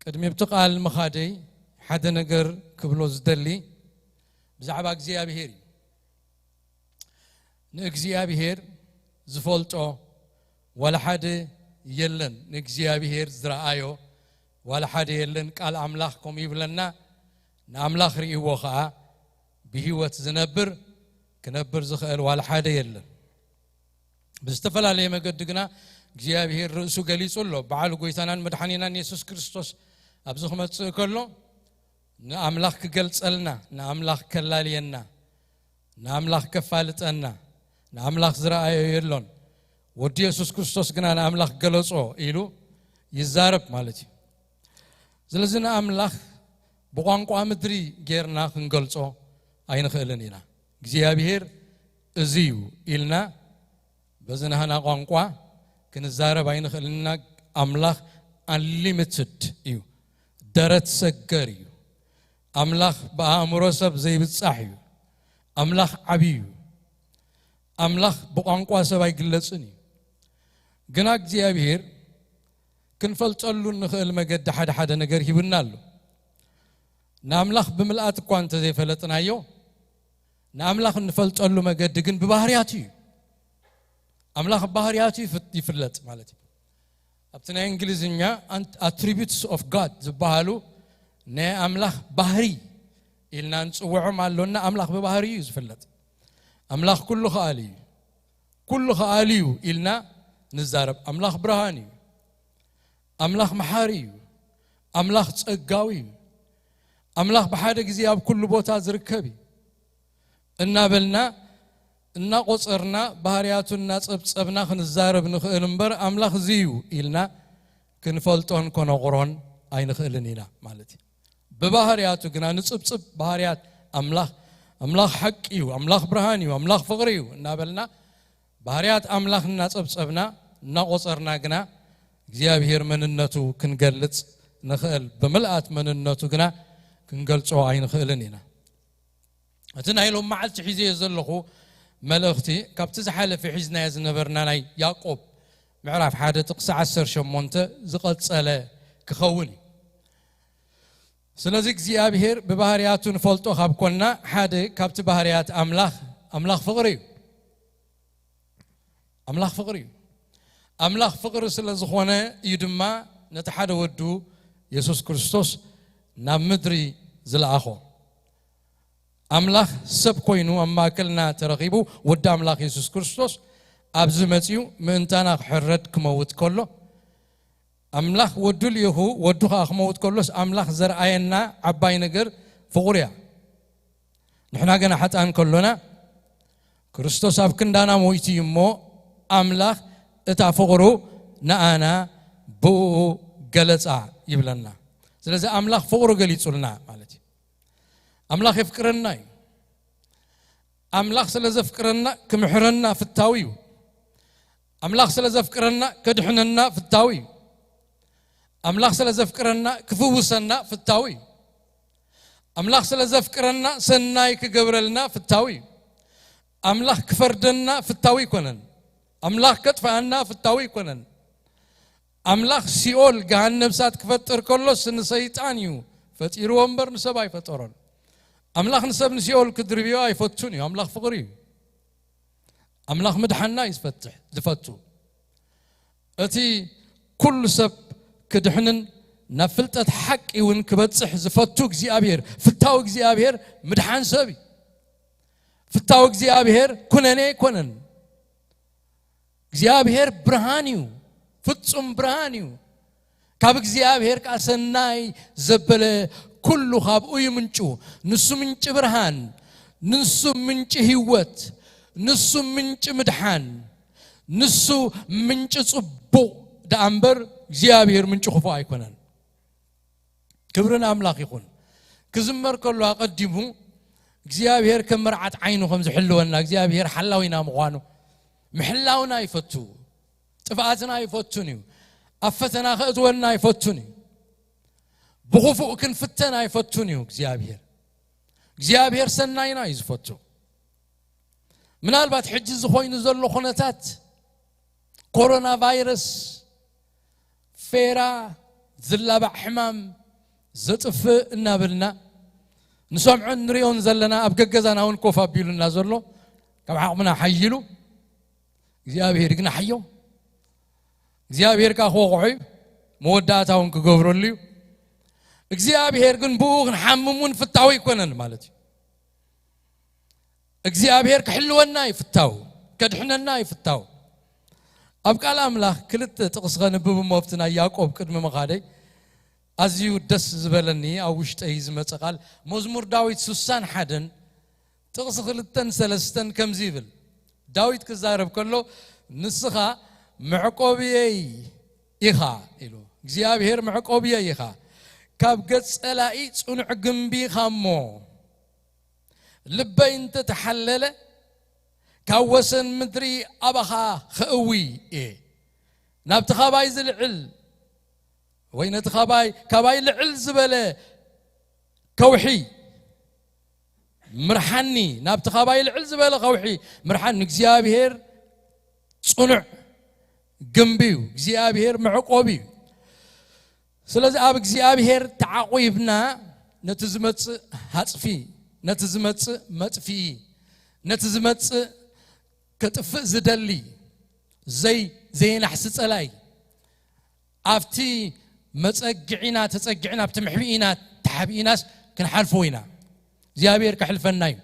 ቅድሚ ኣብቲ ቃል ምኻደይ ሓደ ነገር ክብሎ ዝደሊ ብዛዕባ እግዚኣብሄር እዩ። ንእግዚኣብሄር ዝፈልጦ ዋላ ሓደ የለን። ንእግዚኣብሄር ዝረኣዮ ዋላ ሓደ የለን። ቃል ኣምላኽ ከምኡ ይብለና። ንኣምላኽ ርእይዎ ኸኣ ብህይወት ዝነብር ክነብር ዝኽእል ዋላ ሓደ የለን። ብዝተፈላለየ መገዲ ግና እግዚኣብሄር ርእሱ ገሊጹ ኣሎ። በዓሉ ጎይታናን መድሓኒናን የሱስ ክርስቶስ ኣብዚ ክመጽእ ከሎ ንኣምላኽ ክገልጸልና፣ ንኣምላኽ ከላልየና፣ ንኣምላኽ ከፋልጠና፣ ንኣምላኽ ዝረኣዮ የሎን። ወዲ የሱስ ክርስቶስ ግና ንኣምላኽ ገለጾ ኢሉ ይዛረብ ማለት እዩ። ስለዚ ንኣምላኽ ብቋንቋ ምድሪ ጌርና ክንገልጾ ኣይንኽእልን ኢና። እግዚኣብሄር እዚ እዩ ኢልና በዚ ናህና ቋንቋ ክንዛረብ ኣይንኽእልን ኢና። ኣምላኽ ኣንሊሚትድ እዩ፣ ደረት ሰገር እዩ። ኣምላኽ ብኣእምሮ ሰብ ዘይብጻሕ እዩ። ኣምላኽ ዓብዪ እዩ። ኣምላኽ ብቋንቋ ሰብ ኣይግለጽን እዩ። ግና እግዚኣብሔር ክንፈልጠሉ እንኽእል መገዲ ሓደ ሓደ ነገር ሂቡና ኣሎ። ንኣምላኽ ብምልኣት እኳ እንተዘይፈለጥናዮ፣ ንኣምላኽ እንፈልጠሉ መገዲ ግን ብባህርያቱ እዩ። ኣምላኽ ብባህርያቱ ይፍ-፣ ይፍለጥ ማለት እዩ። ኣብቲ ናይ እንግሊዝኛ ኣን-፣ attributes of God ዝበሃሉ ናይ ኣምላኽ ባህሪ ኢልና ንጽውዖም ኣሎና። ኣምላኽ ብባህሪ እዩ ዝፍለጥ። ኣምላኽ ኩሉ ከኣሊ እዩ። ኩሉ ከኣሊ እዩ ኢልና ንዛረብ። ኣምላኽ ብርሃን እዩ። ኣምላኽ መሓሪ እዩ። ኣምላኽ ጸጋዊ እዩ። ኣምላኽ ብሓደ ግዜ ኣብ ኩሉ ቦታ ዝርከብ እዩ እናበልና እናቖጸርና ባህርያቱ እናጸብጸብና ክንዛረብ ንኽእል እምበር፣ ኣምላኽ እዚ እዩ ኢልና ክንፈልጦን ከነቑሮን ኣይንኽእልን ኢና ማለት እዩ። ብባህርያቱ ግና ንጽብጽብ ባህርያት ኣምላኽ፣ ኣምላኽ ሓቂ እዩ፣ ኣምላኽ ብርሃን እዩ፣ ኣምላኽ ፍቕሪ እዩ እናበልና ባህርያት ኣምላኽ እናጸብጸብና እናቖጸርና ግና እግዚኣብሔር መንነቱ ክንገልጽ ንኽእል፣ ብምልኣት መንነቱ ግና ክንገልጾ ኣይንኽእልን ኢና። እቲ ናይ ሎም መዓልቲ ሒዘዮ ዘለኹ መልእኽቲ ካብቲ ዝሓለፈ ሒዝናዮ ዝነበርና ናይ ያዕቆብ ምዕራፍ ሓደ ጥቕሲ ዓሰርተ ሸሞንተ ዝቐጸለ ክኸውን እዩ። ስለዚ እግዚኣብሔር ብባህርያቱ ንፈልጦ ካብ ኮንና፣ ሓደ ካብቲ ባህርያት ኣምላኽ፣ ኣምላኽ ፍቕሪ እዩ። ኣምላኽ ፍቕሪ እዩ። ኣምላኽ ፍቕሪ ስለ ዝኾነ እዩ ድማ ነቲ ሓደ ወዱ የሱስ ክርስቶስ ናብ ምድሪ ዝለኣኾ። ኣምላኽ ሰብ ኮይኑ ኣብ ማእከልና ተረኺቡ፣ ወዲ ኣምላኽ የሱስ ክርስቶስ ኣብዚ መጺኡ ምእንታና ክሕረድ ክመውት ከሎ፣ ኣምላኽ ወዱ ልኢኹ፣ ወዱ ኸኣ ክመውት ከሎስ ኣምላኽ ዘርኣየና ዓባይ ነገር ፍቕሩ እያ። ንሕና ገና ሓጥኣን ከሎና፣ ክርስቶስ ኣብ ክንዳና ሞይቱ እዩ እሞ፣ ኣምላኽ እታ ፍቕሩ ንኣና ብእኡ ገለጻ ይብለና። ስለዚ ኣምላኽ ፍቕሩ ገሊጹልና ማለት እዩ። ኣምላኽ የፍቅረና እዩ። ኣምላኽ ስለ ዘፍቅረና ክምሕረና ፍታዊ እዩ። ኣምላኽ ስለ ዘፍቅረና ከድሕነና ፍታዊ እዩ። ኣምላኽ ስለ ዘፍቅረና ክፍውሰና ፍታዊ እዩ። ኣምላኽ ስለ ዘፍቅረና ሰናይ ክገብረልና ፍታዊ እዩ። ኣምላኽ ክፈርደና ፍታዊ ኣይኮነን። ኣምላኽ ከጥፍኣና ፍታዊ ኣይኮነን። ኣምላኽ ሲኦል፣ ገሃነም እሳት ክፈጥር ከሎስ ንሰይጣን እዩ ፈጢርዎ እምበር ንሰብ ኣይፈጠሮን። ኣምላኽ ንሰብ ንሲኦል ክድርብዮ ኣይፈቱን እዩ። ኣምላኽ ፍቕሪ እዩ። ኣምላኽ ምድሓንና እዩ ዝፈትሕ፣ ዝፈቱ። እቲ ኩሉ ሰብ ክድሕንን ናብ ፍልጠት ሓቂ እውን ክበጽሕ ዝፈቱ እግዚኣብሔር፣ ፍታው እግዚኣብሔር ምድሓን ሰብ እዩ። ፍታው እግዚኣብሔር ኩነኔ ኣይኮነን። እግዚኣብሔር ብርሃን እዩ፣ ፍጹም ብርሃን እዩ። ካብ እግዚኣብሔር ከኣ ሰናይ ዘበለ ኩሉ ካብኡ ይምንጩ። ንሱ ምንጪ ብርሃን፣ ንሱ ምንጪ ህይወት፣ ንሱ ምንጪ ምድሓን፣ ንሱ ምንጪ ጽቡቕ ደኣ እምበር እግዚኣብሔር ምንጪ ክፉእ ኣይኮነን። ክብሪ ንኣምላኽ ይኹን። ክዝመር ከሎ ኣቐዲሙ እግዚኣብሔር ከም መርዓት ዓይኑ ከም ዝሕልወና፣ እግዚኣብሔር ሓላዊና ምዃኑ፣ ምሕላውና ይፈቱ፣ ጥፍኣትና ኣይፈቱን እዩ፣ ኣብ ፈተና ከእትወና ኣይፈቱን እዩ፣ ብኽፉእ ክንፍተን ኣይፈቱን እዩ እግዚኣብሔር። እግዚኣብሔር ሰናይና እዩ ዝፈቱ። ምናልባት ሕጂ ዝኾይኑ ዘሎ ኩነታት ኮሮና ቫይረስ፣ ፌራ፣ ዝላባዕ ሕማም፣ ዘጥፍእ እናበልና ንሰምዖን ንሪኦን ዘለና፣ ኣብ ገገዛና እውን ኮፍ ኣቢሉና ዘሎ፣ ካብ ዓቕምና ሓይሉ እግዚኣብሔር ይግናሓዮ። እግዚኣብሔር ከኣ ክወቕዖ እዩ፣ መወዳእታ እውን ክገብረሉ እዩ። እግዚኣብሔር ግን ብኡ ክንሓምም እውን ፍታዊ ኣይኮነን ማለት እዩ። እግዚኣብሔር ክሕልወና ይፍታው፣ ከድሕነና ይፍታው። ኣብ ቃል ኣምላኽ ክልተ ጥቕሲ ከንብብ እሞ ኣብቲ ናይ ያዕቆብ ቅድሚ ምኻደይ ኣዝዩ ደስ ዝበለኒ ኣብ ውሽጠይ ዝመጸ ቃል መዝሙር ዳዊት ስሳን ሓደን ጥቕሲ ክልተን ሰለስተን ከምዚ ይብል። ዳዊት ክዛረብ ከሎ ንስኻ መዕቆብየይ ኢኻ ኢሉ። እግዚኣብሔር መዕቆብየይ ኢኻ፣ ካብ ገጽ ጸላኢ ጽኑዕ ግምቢ ኢኻ እሞ ልበይ እንተተሓለለ፣ ካብ ወሰን ምድሪ ኣባኻ ኸእዊ እየ። ናብቲ ኻባይ ዝልዕል ወይ ነቲ ኻባይ፣ ካባይ ልዕል ዝበለ ከውሒ፣ ምርሓኒ፣ ናብቲ ካባይ ልዕል ዝበለ ከውሒ ምርሓኒ። እግዚኣብሔር ጽኑዕ ግንቢ እዩ። እግዚኣብሔር መዕቆቢ እዩ። ስለዚ ኣብ እግዚኣብሔር ተዓቑብና ነቲ ዝመጽእ ሃጽፊ፣ ነቲ ዝመጽእ መጥፍኢ፣ ነቲ ዝመጽእ ከጥፍእ ዝደሊ ዘይ-፣ ዘየናሕሲ ጸላኢ ኣብቲ መጸግዒና ተጸጊዕና ኣብቲ መሕብኢና ተሓቢኢናስ ክንሓልፎ ኢና። እግዚኣብሔር ከሕልፈና እዩ።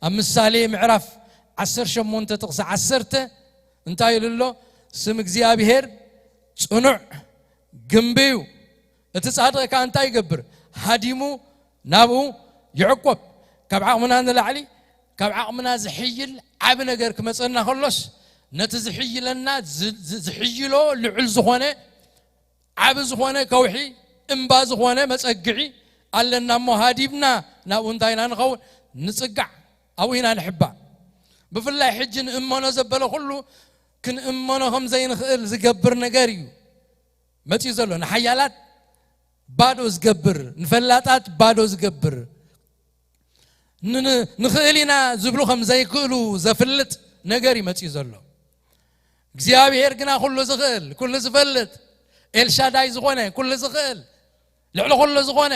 ኣብ ምሳሌ ምዕራፍ ዓሰርተ ሸሞንተ ጥቕሲ ዓሰርተ እንታይ ኢሉ ኣሎ? ስም እግዚኣብሔር ጽኑዕ ግንቢ እዩ። እቲ ጻድቕ ከኣ እንታይ ይገብር? ሃዲሙ ናብኡ ይዕቆብ። ካብ ዓቕምና ንላዕሊ፣ ካብ ዓቕምና ዝሕይል ዓቢ ነገር ክመጸና ከሎስ፣ ነቲ ዝሕይለና ዝ-፣ ዝ-፣ ዝሕይሎ ልዑል ዝኾነ፣ ዓቢ ዝኾነ ከውሒ፣ እምባ ዝኾነ መጸግዒ ኣለና እሞ፣ ሃዲምና ናብኡ እንታይ ኢና ንኸውን? ንጽጋዕ፣ ኣብኡ ኢና ንሕባእ። ብፍላይ ሕጂ ንእመኖ ዘበለ ኩሉ ክንእመኖ ከም ዘይንኽእል ዝገብር ነገር እዩ መጺኡ ዘሎ። ንሓያላት ባዶ ዝገብር፣ ንፈላጣት ባዶ ዝገብር፣ ን-፣ ን-፣ ንኽእል ኢና ዝብሉ ከም ዘይክእሉ ዘፍልጥ ነገር እዩ መጺኡ ዘሎ። እግዚኣብሔር ግና ኩሉ ዝኽእል፣ ኩሉ ዝፈልጥ፣ ኤልሻዳይ ዝኾነ፣ ኩሉ ዝኽእል፣ ልዕሊ ኩሉ ዝኾነ፣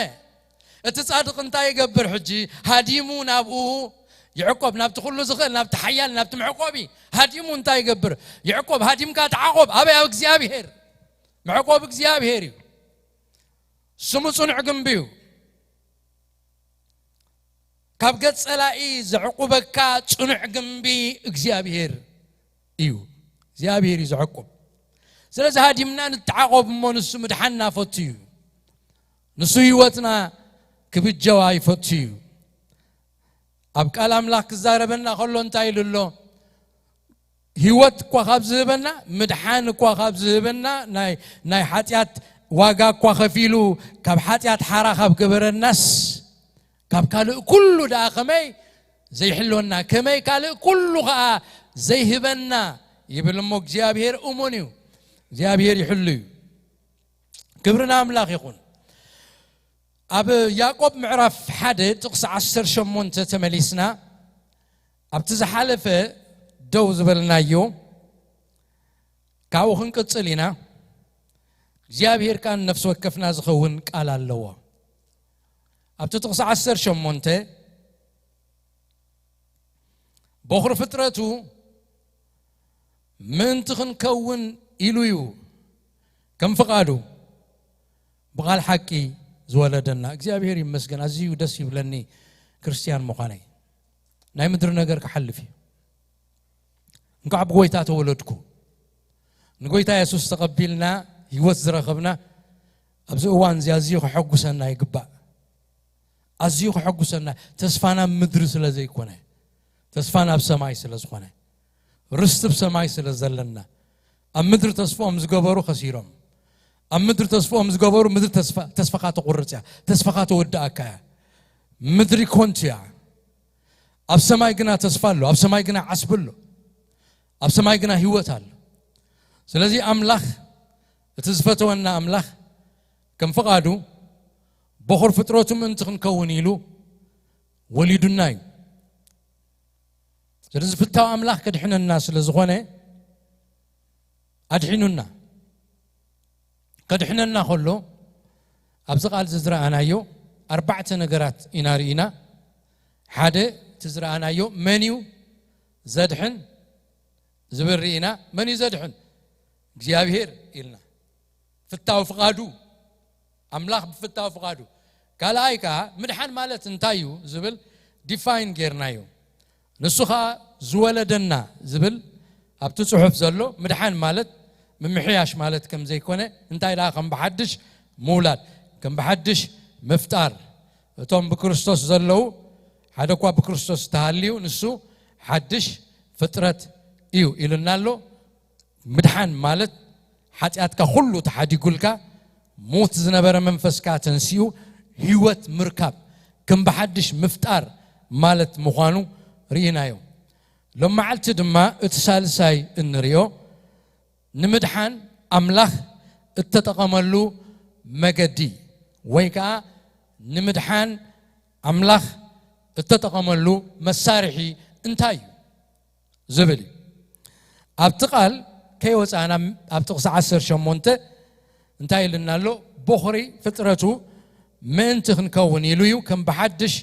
እቲ ጻድቕ እንታይ ይገብር ሕጂ? ሃዲሙ ናብኡ ይዕቆብ፣ ናብቲ ኩሉ ዝኽእል፣ ናብቲ ሓያል፣ ናብቲ መዕቆቢ ሃዲሙ እንታይ ይገብር? ይዕቆብ። ሃዲምካ ተዓቆብ። ኣበይ? ኣብ እግዚኣብሔር። መዕቆብ እግዚኣብሔር እዩ። ስሙ ጽኑዕ ግንቢ እዩ። ካብ ገጽ ጸላኢ ዘዕቁበካ ጽኑዕ ግንቢ እግዚኣብሔር እዩ። እግዚኣብሔር እዩ ዘዕቁብ። ስለዚ ሃዲምና ንተዓቆብ እሞ፣ ንሱ ምድሓንና ፈቱ እዩ። ንሱ ህይወትና ክብጀዋ ይፈቱ እዩ። ኣብ ቃል ኣምላኽ ክዛረበና ከሎ እንታይ ኢሉ ኣሎ? ህይወት እኳ ካብ ዝህበና፣ ምድሓን እኳ ካብ ዝህበና፣ ናይ፣ ናይ ሓጢኣት ዋጋ እኳ ከፊሉ ካብ ሓጢኣት ሓራ ካብ ገበረናስ፣ ካብ ካልእ ኩሉ ደኣ ከመይ ዘይሕልወና፣ ከመይ ካልእ ኩሉ ኸኣ ዘይህበና ይብል እሞ፣ እግዚኣብሔር እሙን እዩ። እግዚኣብሔር ይሕሉ እዩ። ክብሪ ንኣምላኽ ይኹን። ኣብ ያዕቆብ ምዕራፍ ሓደ ጥቕሲ ዓሰርተ ሸሞንተ ተመሊስና፣ ኣብቲ ዝሓለፈ ደው ዝበልናዮ ካብኡ ክንቅጽል ኢና። እግዚኣብሔር ከኣ ንነፍሲ ወከፍና ዝኸውን ቃል ኣለዎ። ኣብቲ ጥቕሲ ዓሰርተ ሸሞንተ፣ በኹሪ ፍጥረቱ ምእንቲ ክንከውን ኢሉ እዩ ከም ፍቓዱ ብቓል ሓቂ ዝወለደና። እግዚኣብሔር ይመስገን፣ ኣዝዩ ደስ ይብለኒ ክርስትያን ምዃነይ። ናይ ምድሪ ነገር ክሓልፍ እዩ። እንኳዕ ብጎይታ ተወለድኩ። ንጎይታ የሱስ ተቐቢልና ህይወት ዝረኸብና ኣብዚ እዋን እዚ ኣዝዩ ከሐጉሰና ይግባእ። ኣዝዩ ከሐጉሰና፣ ተስፋና ኣብ ምድሪ ስለ ዘይኮነ፣ ተስፋና ኣብ ሰማይ ስለ ዝኾነ፣ ርስቲ ኣብ ሰማይ ስለ ዘለና፣ ኣብ ምድሪ ተስፋኦም ዝገበሩ ከሲሮም። ኣብ ምድሪ ተስፋኦም ዝገበሩ፣ ምድሪ ተስፋ፣ ተስፋኻ ተቑርጽ እያ፣ ተስፋኻ ተወድኣካ እያ። ምድሪ ኮንቱ እያ። ኣብ ሰማይ ግና ተስፋ ኣሎ፣ ኣብ ሰማይ ግና ዓስቢ ኣሎ፣ ኣብ ሰማይ ግና ህይወት ኣሎ። ስለዚ ኣምላኽ፣ እቲ ዝፈተወና ኣምላኽ፣ ከም ፍቓዱ በኹር ፍጥረቱ ምእንቲ ክንከውን ኢሉ ወሊዱና እዩ። ስለዚ ዝፍታው ኣምላኽ ከድሕነና ስለ ዝኾነ ኣድሒኑና። ከድሕነና ከሎ ኣብዚ ቃል እዚ ዝረኣናዮ ኣርባዕተ ነገራት ኢና ርኢና። ሓደ እቲ ዝረኣናዮ መን እዩ ዘድሕን ዝብል ርኢና። መን እዩ ዘድሕን? እግዚኣብሔር ኢልና። ፍታው ፍቓዱ፣ ኣምላኽ ብፍታው ፍቓዱ። ካልኣይ ከኣ ምድሓን ማለት እንታይ እዩ ዝብል ዲፋይን ጌርናዮ። ንሱ ኸኣ ዝወለደና ዝብል ኣብቲ ጽሑፍ ዘሎ ምድሓን ማለት ምምሕያሽ ማለት ከም ዘይኮነ፣ እንታይ ደኣ ከም ብሓድሽ ምውላድ፣ ከም ብሓድሽ ምፍጣር። እቶም ብክርስቶስ ዘለዉ ሓደ እኳ ብክርስቶስ ተሃልዩ ንሱ ሓድሽ ፍጥረት እዩ ኢሉና ኣሎ። ምድሓን ማለት ሓጢኣትካ ኩሉ ተሓዲጉልካ፣ ሙት ዝነበረ መንፈስካ ተንሲኡ ህይወት ምርካብ፣ ከም ብሓድሽ ምፍጣር ማለት ምዃኑ ርኢናዮ። ሎም መዓልቲ ድማ እቲ ሳልሳይ እንርእዮ ንምድሓን ኣምላኽ እተጠቐመሉ መገዲ ወይ ከኣ ንምድሓን ኣምላኽ እተጠቐመሉ መሳርሒ እንታይ እዩ ዝብል እዩ። ኣብቲ ቃል ከይወፃእና ኣብ ጥቕሲ ዓሰርተ ሸሞንተ እንታይ ኢልና ኣሎ? ቦኽሪ ፍጥረቱ ምእንቲ ክንከውን ኢሉ እዩ፣ ከም ብሓድሽ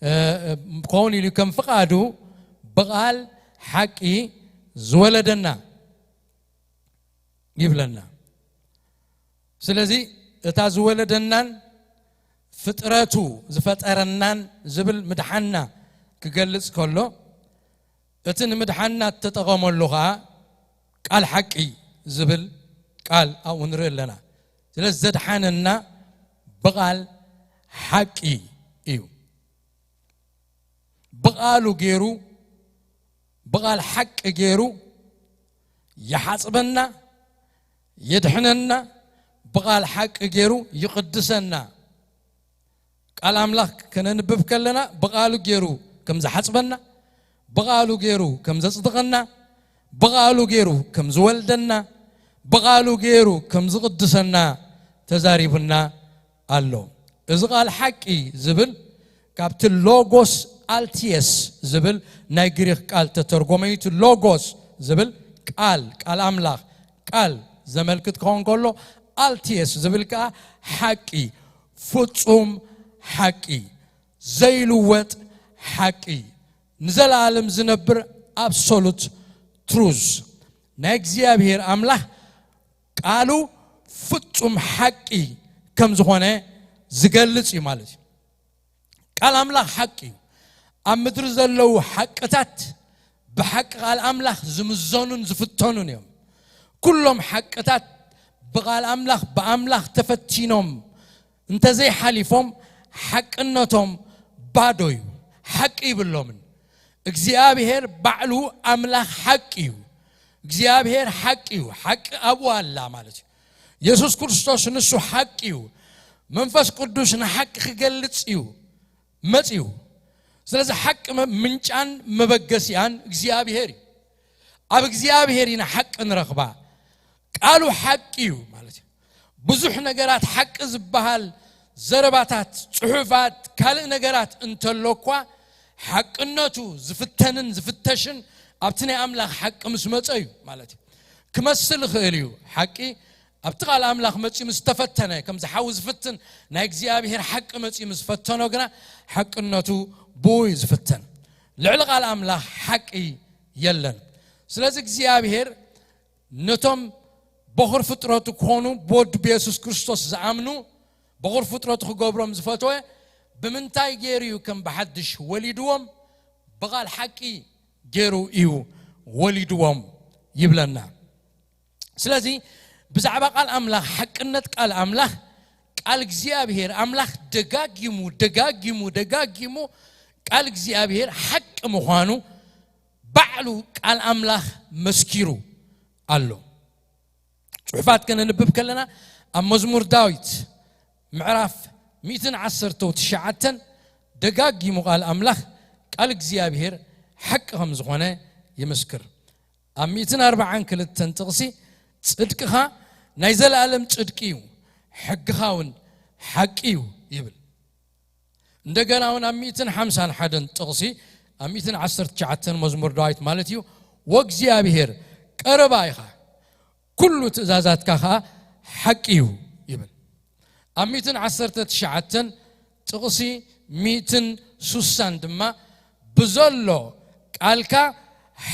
እ፣ እ፣ ክኸውን ኢሉ ከም ፍቓዱ ብቓል ሓቂ ዝወለደና ይብለና። ስለዚ እታ ዝወለደናን ፍጥረቱ ዝፈጠረናን ዝብል ምድሓና ክገልጽ ከሎ፣ እቲ ንምድሓና እተጠቐመሉ ኸኣ ቃል ሓቂ ዝብል ቃል ኣብኡ ንርኢ ኣለና። ስለዚ ዘድሓነና ብቓል ሓቂ እዩ። ብቓሉ ገይሩ፣ ብቓል ሓቂ ገይሩ ይሓጽበና፣ የድሕነና፣ ብቓል ሓቂ ገይሩ ይቕድሰና። ቃል ኣምላኽ ከነንብብ ከለና ብቓሉ ገይሩ ከም ዝሓጽበና፣ ብቓሉ ገይሩ ከም ዘጽድቐና፣ ብቓሉ ገይሩ ከም ዝወልደና፣ ብቓሉ ገይሩ ከም ዝቕድሰና ተዛሪቡና ኣሎ። እዚ ቃል ሓቂ ዝብል ካብቲ ሎጎስ ኣልቲየስ ዝብል ናይ ግሪኽ ቃል ተተርጎመ እዩ። እቲ ሎጎስ ዝብል ቃል፣ ቃል ኣምላኽ፣ ቃል ዘመልክት ክኸውን ከሎ፣ ኣልቲየስ ዝብል ከኣ ሓቂ፣ ፍጹም ሓቂ፣ ዘይልወጥ ሓቂ፣ ንዘለኣለም ዝነብር ኣብሶሉት ትሩዝ፣ ናይ እግዚኣብሔር ኣምላኽ ቃሉ ፍጹም ሓቂ ከም ዝኾነ ዝገልጽ እዩ ማለት እዩ። ቃል ኣምላኽ ሓቂ እዩ። ኣብ ምድሪ ዘለዉ ሓቅታት ብሓቂ ቃል ኣምላኽ ዝምዘኑን ዝፍተኑን እዮም። ኩሎም ሓቅታት ብቃል ኣምላኽ፣ ብኣምላኽ ተፈቲኖም እንተዘይሓሊፎም፣ ሓቅነቶም ባዶ እዩ። ሓቂ ይብሎምን። እግዚኣብሔር ባዕሉ ኣምላኽ ሓቂ እዩ። እግዚኣብሔር ሓቂ እዩ። ሓቂ ኣብኡ ኣላ ማለት እዩ። የሱስ ክርስቶስ ንሱ ሓቂ እዩ። መንፈስ ቅዱስ ንሓቂ ክገልጽ እዩ መጺኡ። ስለዚ ሓቂ መ-፣ ምንጫን መበገሲኣን እግዚኣብሔር እዩ። ኣብ እግዚኣብሔር ኢና ሓቂ ንረኽባ። ቃሉ ሓቂ እዩ ማለት እዩ። ብዙሕ ነገራት ሓቂ ዝበሃል ዘረባታት፣ ጽሑፋት፣ ካልእ ነገራት እንተሎ እኳ ሓቅነቱ ዝፍተንን ዝፍተሽን ኣብቲ ናይ ኣምላኽ ሓቂ ምስ መጸ እዩ ማለት እዩ። ክመስል ይኽእል እዩ ሓቂ ኣብቲ ቃል ኣምላኽ መጺኡ ምስ ተፈተነ፣ ከምዚ ሓዊ ዝፍትን ናይ እግዚኣብሔር ሓቂ መጺኡ ምስ ፈተኖ ግና ሓቅነቱ ብኡ እዩ ዝፍተን። ልዕሊ ቃል ኣምላኽ ሓቂ የለን። ስለዚ እግዚኣብሔር ነቶም በኹር ፍጥረቱ ክኾኑ ብወዱ ብየሱስ ክርስቶስ ዝኣምኑ በኹር ፍጥረቱ ክገብሮም ዝፈተወ ብምንታይ ገይሩ እዩ ከም ብሓድሽ ወሊድዎም? ብቓል ሓቂ ገይሩ እዩ ወሊድዎም ይብለና። ስለዚ ብዛዕባ ቃል ኣምላኽ፣ ሓቅነት ቃል ኣምላኽ፣ ቃል እግዚኣብሔር ኣምላኽ ደጋጊሙ፣ ደጋጊሙ፣ ደጋጊሙ ቃል እግዚኣብሔር ሓቂ ምዃኑ ባዕሉ ቃል ኣምላኽ መስኪሩ ኣሎ። ጽሑፋት ከነንብብ ከለና ኣብ መዝሙር ዳዊት ምዕራፍ ሚእትን ዓሰርተው ትሽዓተን ደጋጊሙ ቃል ኣምላኽ ቃል እግዚኣብሔር ሓቂ ከም ዝኾነ ይምስክር። ኣብ ሚእትን ኣርባዓን ክልተን ጥቕሲ ጽድቅኻ ናይ ዘለኣለም ጽድቂ እዩ፣ ሕግኻ እውን ሓቂ እዩ ይብል። እንደገና እውን ኣብ ሚእትን ሓምሳን ሓደን ጥቕሲ ኣብ ሚእትን ዓሰርተ ትሽዓተን መዝሙር ዳዊት ማለት እዩ፣ ወእግዚኣብሔር ቀረባ ኢኻ፣ ኩሉ ትእዛዛትካ ኸኣ ሓቂ እዩ ይብል። ኣብ ሚእትን ዓሰርተ ትሽዓተን ጥቕሲ ሚእትን ሱሳን ድማ ብዘሎ ቃልካ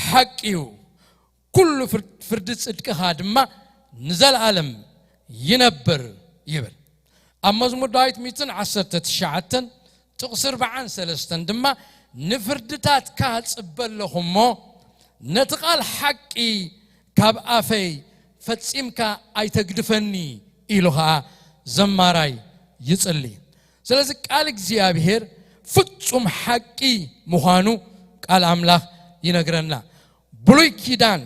ሓቂ እዩ፣ ኩሉ ፍር-፣ ፍርዲ ጽድቅኻ ድማ ንዘለኣለም ይነብር ይብል። ኣብ መዝሙር ዳዊት ሚእትን ዓሰርተ ትሽዓተን ጥቕሲ ኣርባዓን ሰለስተን ድማ ንፍርድታትካ ጽበ ኣለኹ እሞ ነቲ ቃል ሓቂ ካብ ኣፈይ ፈጺምካ ኣይተግድፈኒ ኢሉ ኸኣ ዘማራይ ይጽሊ። ስለዚ ቃል እግዚኣብሔር ፍጹም ሓቂ ምዃኑ ቃል ኣምላኽ ይነግረና። ብሉይ ኪዳን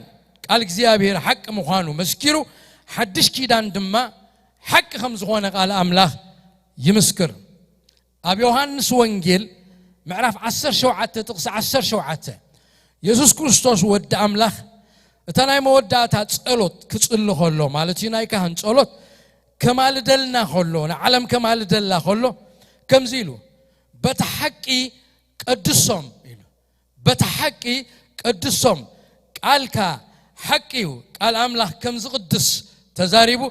ቃል እግዚኣብሔር ሓቂ ምዃኑ መስኪሩ፣ ሓድሽ ኪዳን ድማ ሓቂ ከም ዝኾነ ቃል ኣምላኽ ይምስክር። ኣብ ዮሃንስ ወንጌል ምዕራፍ ዓሰርተ ሸውዓተ ጥቕሲ ዓሰርተ ሸውዓተ የሱስ ክርስቶስ ወዲ ኣምላኽ እታ ናይ መወዳእታ ጸሎት ክጽሊ ከሎ፣ ማለት እዩ ናይ ካህን ጸሎት ከማልደልና ከሎ፣ ንዓለም ከማልደላ ከሎ ከምዚ ኢሉ፣ በቲ ሓቂ ቀድሶም ኢሉ። በቲ ሓቂ ቀድሶም። ቃልካ ሓቂ እዩ። ቃል ኣምላኽ ከም ዝቕድስ ተዛሪቡ።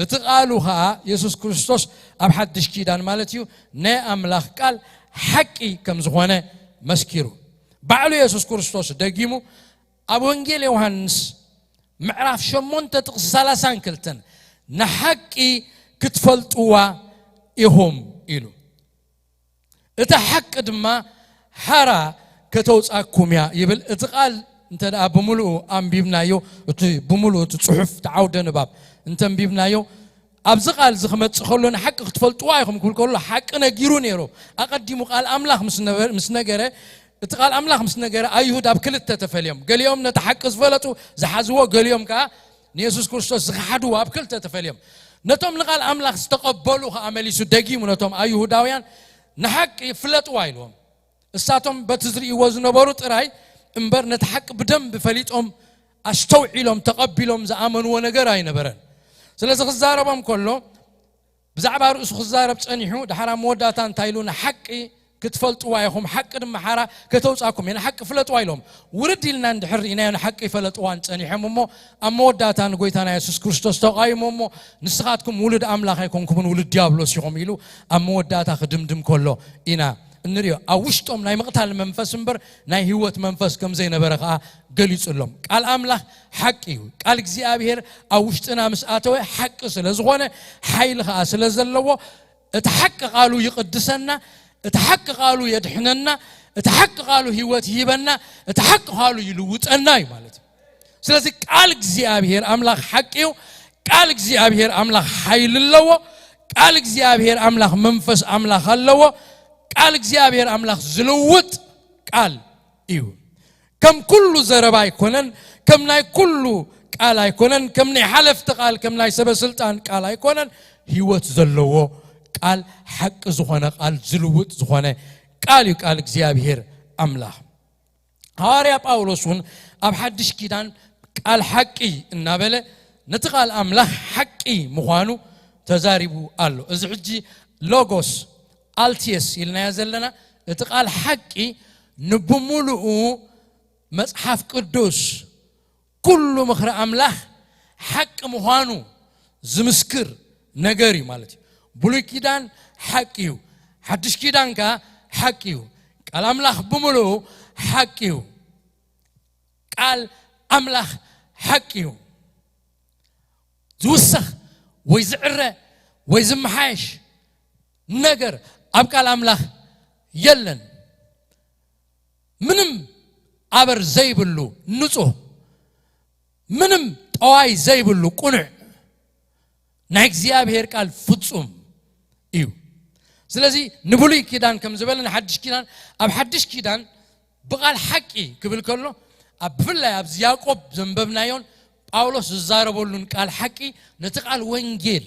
እቲ ቃሉ ኸኣ የሱስ ክርስቶስ ኣብ ሓድሽ ኪዳን ማለት እዩ ናይ ኣምላኽ ቃል ሓቂ ከም ዝኾነ መስኪሩ። ባዕሉ የሱስ ክርስቶስ ደጊሙ ኣብ ወንጌል ዮሃንስ ምዕራፍ ሸሞንተ ጥቕሲ ሰላሳን ክልተን ንሓቂ ክትፈልጥዋ ኢኹም ኢሉ። እታ ሓቂ ድማ ሓራ ከተውጻኩም እያ ይብል። እቲ ቃል እንተ ደኣ ብምሉኡ ኣንቢብናዮ፣ እቲ ብምሉኡ እቲ ጽሑፍ፣ እቲ ዓውደ ንባብ እንተ ኣንቢብናዮ፣ ኣብዚ ቃል እዚ ክመጽእ ከሎ ንሓቂ ክትፈልጥዋ ኢኹም ክብል ከሎ ሓቂ ነጊሩ ነይሩ። ኣቐዲሙ ቃል ኣምላኽ ምስ ነበረ፣ ምስ ነገረ፣ እቲ ቃል ኣምላኽ ምስ ነገረ ኣይሁድ ኣብ ክልተ ተፈልዮም። ገሊኦም ነቲ ሓቂ ዝፈለጡ ዝሓዝዎ፣ ገሊኦም ከኣ ንየሱስ ክርስቶስ ዝኸሓድዎ ኣብ ክልተ ተፈልዮም። ነቶም ንቃል ኣምላኽ ዝተቐበሉ ከኣ መሊሱ ደጊሙ ነቶም ኣይሁዳውያን ንሓቂ ፍለጥዋ ኢልዎም። እሳቶም በቲ ዝርእይዎ ዝነበሩ ጥራይ እምበር ነቲ ሓቂ ብደንቢ ፈሊጦም ኣስተውዒሎም ተቐቢሎም ዝኣመንዎ ነገር ኣይነበረን። ስለዚ ክዛረቦም ከሎ ብዛዕባ ርእሱ ክዛረብ ጸኒሑ ድሓር ኣብ መወዳእታ እንታይ ኢሉ? ንሓቂ ክትፈልጥዋ ኢኹም፣ ሓቂ ድማ ሓራ ከተውጻኩም እየ፣ ንሓቂ ፍለጥዋ ኢሎም። ውርድ ኢልና እንድሕር ርኢናዮ ንሓቂ ፈለጥዋን ጸኒሖም እሞ ኣብ መወዳእታ ንጎይታና የሱስ ክርስቶስ ተቓይሞ እሞ ንስኻትኩም ውሉድ ኣምላኽ ኣይኮንኩምን ውሉድ ዲያብሎስ ኢኹም ኢሉ ኣብ መወዳእታ ክድምድም ከሎ ኢና እንሪኦ። ኣብ ውሽጦም ናይ ምቕታል መንፈስ እምበር ናይ ህይወት መንፈስ ከም ዘይነበረ ከኣ ገሊጹሎም። ቃል ኣምላኽ ሓቂ እዩ። ቃል እግዚኣብሔር ኣብ ውሽጥና ምስ ኣተወ ሓቂ ስለ ዝኾነ ሓይሊ ከኣ ስለ ዘለዎ እቲ ሓቂ ቃሉ ይቕድሰና፣ እቲ ሓቂ ቃሉ የድሕነና፣ እቲ ሓቂ ቃሉ ህይወት ይህበና፣ እቲ ሓቂ ቃሉ ይልውጠና እዩ ማለት እዩ። ስለዚ ቃል እግዚኣብሔር ኣምላኽ ሓቂ እዩ። ቃል እግዚኣብሔር ኣምላኽ ሓይሊ ኣለዎ። ቃል እግዚኣብሔር ኣምላኽ መንፈስ ኣምላኽ ኣለዎ። ቃል እግዚኣብሔር ኣምላኽ ዝልውጥ ቃል እዩ። ከም ኩሉ ዘረባ ኣይኮነን፣ ከም ናይ ኩሉ ቃል ኣይኮነን፣ ከም ናይ ሓለፍቲ ቃል፣ ከም ናይ ሰበ ስልጣን ቃል ኣይኮነን። ህይወት ዘለዎ ቃል፣ ሓቂ ዝኾነ ቃል፣ ዝልውጥ ዝኾነ ቃል እዩ ቃል እግዚኣብሔር ኣምላኽ። ሃዋርያ ጳውሎስ እውን ኣብ ሓድሽ ኪዳን ቃል ሓቂ እናበለ ነቲ ቃል ኣምላኽ ሓቂ ምዃኑ ተዛሪቡ ኣሎ። እዚ ሕጂ ሎጎስ ኣልቲየስ ኢልናዮ ዘለና እቲ ቃል ሓቂ ንብምሉኡ መጽሓፍ ቅዱስ ኩሉ ምኽሪ ኣምላኽ ሓቂ ምዃኑ ዝምስክር ነገር እዩ ማለት እዩ። ብሉይ ኪዳን ሓቂ እዩ፣ ሓድሽ ኪዳን ከኣ ሓቂ እዩ። ቃል ኣምላኽ ብምሉኡ ሓቂ እዩ። ቃል ኣምላኽ ሓቂ እዩ። ዝውሰኽ ወይ ዝዕረ ወይ ዝመሓየሽ ነገር ኣብ ቃል ኣምላኽ የለን። ምንም ኣበር ዘይብሉ ንጹህ፣ ምንም ጠዋይ ዘይብሉ ቅኑዕ ናይ እግዚኣብሔር ቃል ፍጹም እዩ። ስለዚ ንብሉይ ኪዳን ከም ዝበለ ንሓድሽ ኪዳን፣ ኣብ ሓድሽ ኪዳን ብቓል ሓቂ ክብል ከሎ ኣብ ብፍላይ ኣብዚ ያዕቆብ ዘንበብናዮን ጳውሎስ ዝዛረበሉን ቃል ሓቂ ነቲ ቃል ወንጌል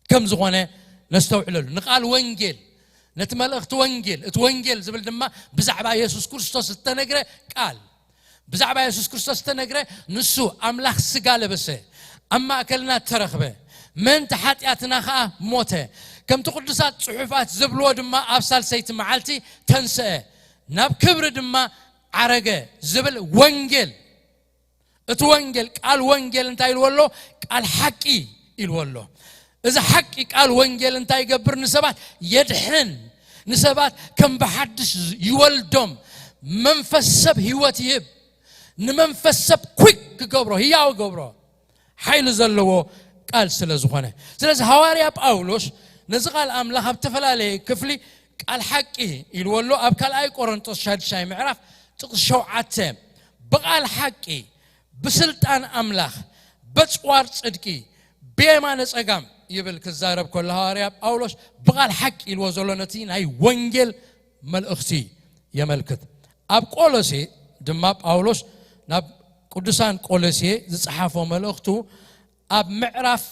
ከም ዝኾነ ነስተውዕለሉ። ንቃል ወንጌል፣ ነቲ መልእኽቲ ወንጌል፣ እቲ ወንጌል ዝብል ድማ ብዛዕባ የሱስ ክርስቶስ ዝተነግረ ቃል፣ ብዛዕባ የሱስ ክርስቶስ ዝተነግረ፣ ንሱ ኣምላኽ ስጋ ለበሰ፣ ኣብ ማእከልና ተረኽበ፣ ምእንቲ ሓጢኣትና ኸኣ ሞተ፣ ከምቲ ቅዱሳት ጽሑፋት ዝብልዎ ድማ ኣብ ሳልሰይቲ መዓልቲ ተንስአ፣ ናብ ክብሪ ድማ ዓረገ ዝብል ወንጌል። እቲ ወንጌል፣ ቃል ወንጌል እንታይ ኢልዎ ኣሎ? ቃል ሓቂ ኢልዎ ኣሎ። እዚ ሓቂ ቃል ወንጌል እንታይ ይገብር? ንሰባት የድሕን፣ ንሰባት ከም ብሓድሽ ይወልዶም፣ መንፈስ ሰብ ህይወት ይህብ፣ ንመንፈስ ሰብ quick ክገብሮ፣ ህያው ይገብሮ፣ ሓይሊ ዘለዎ ቃል ስለ ዝኾነ። ስለዚ ሃዋርያ ጳውሎስ ነዚ ቃል ኣምላኽ ኣብ ዝተፈላለየ ክፍሊ ቃል ሓቂ ኢልዎ ኣሎ። ኣብ ካልኣይ ቆሮንጦስ ሻድሻይ ምዕራፍ ጥቕሲ ሸውዓተ፣ ብቓል ሓቂ፣ ብስልጣን ኣምላኽ፣ በጽዋር ጽድቂ፣ ብየማነ ጸጋም ይብል ክዛረብ ከሎ ሃዋርያ ጳውሎስ ብቓል ሓቂ ኢልዎ ዘሎ ነቲ ናይ ወንጌል መልእኽቲ የመልክት። ኣብ ቆሎሴ ድማ ጳውሎስ ናብ ቅዱሳን ቆሎሴ ዝጸሓፎ መልእኽቱ ኣብ ምዕራፍ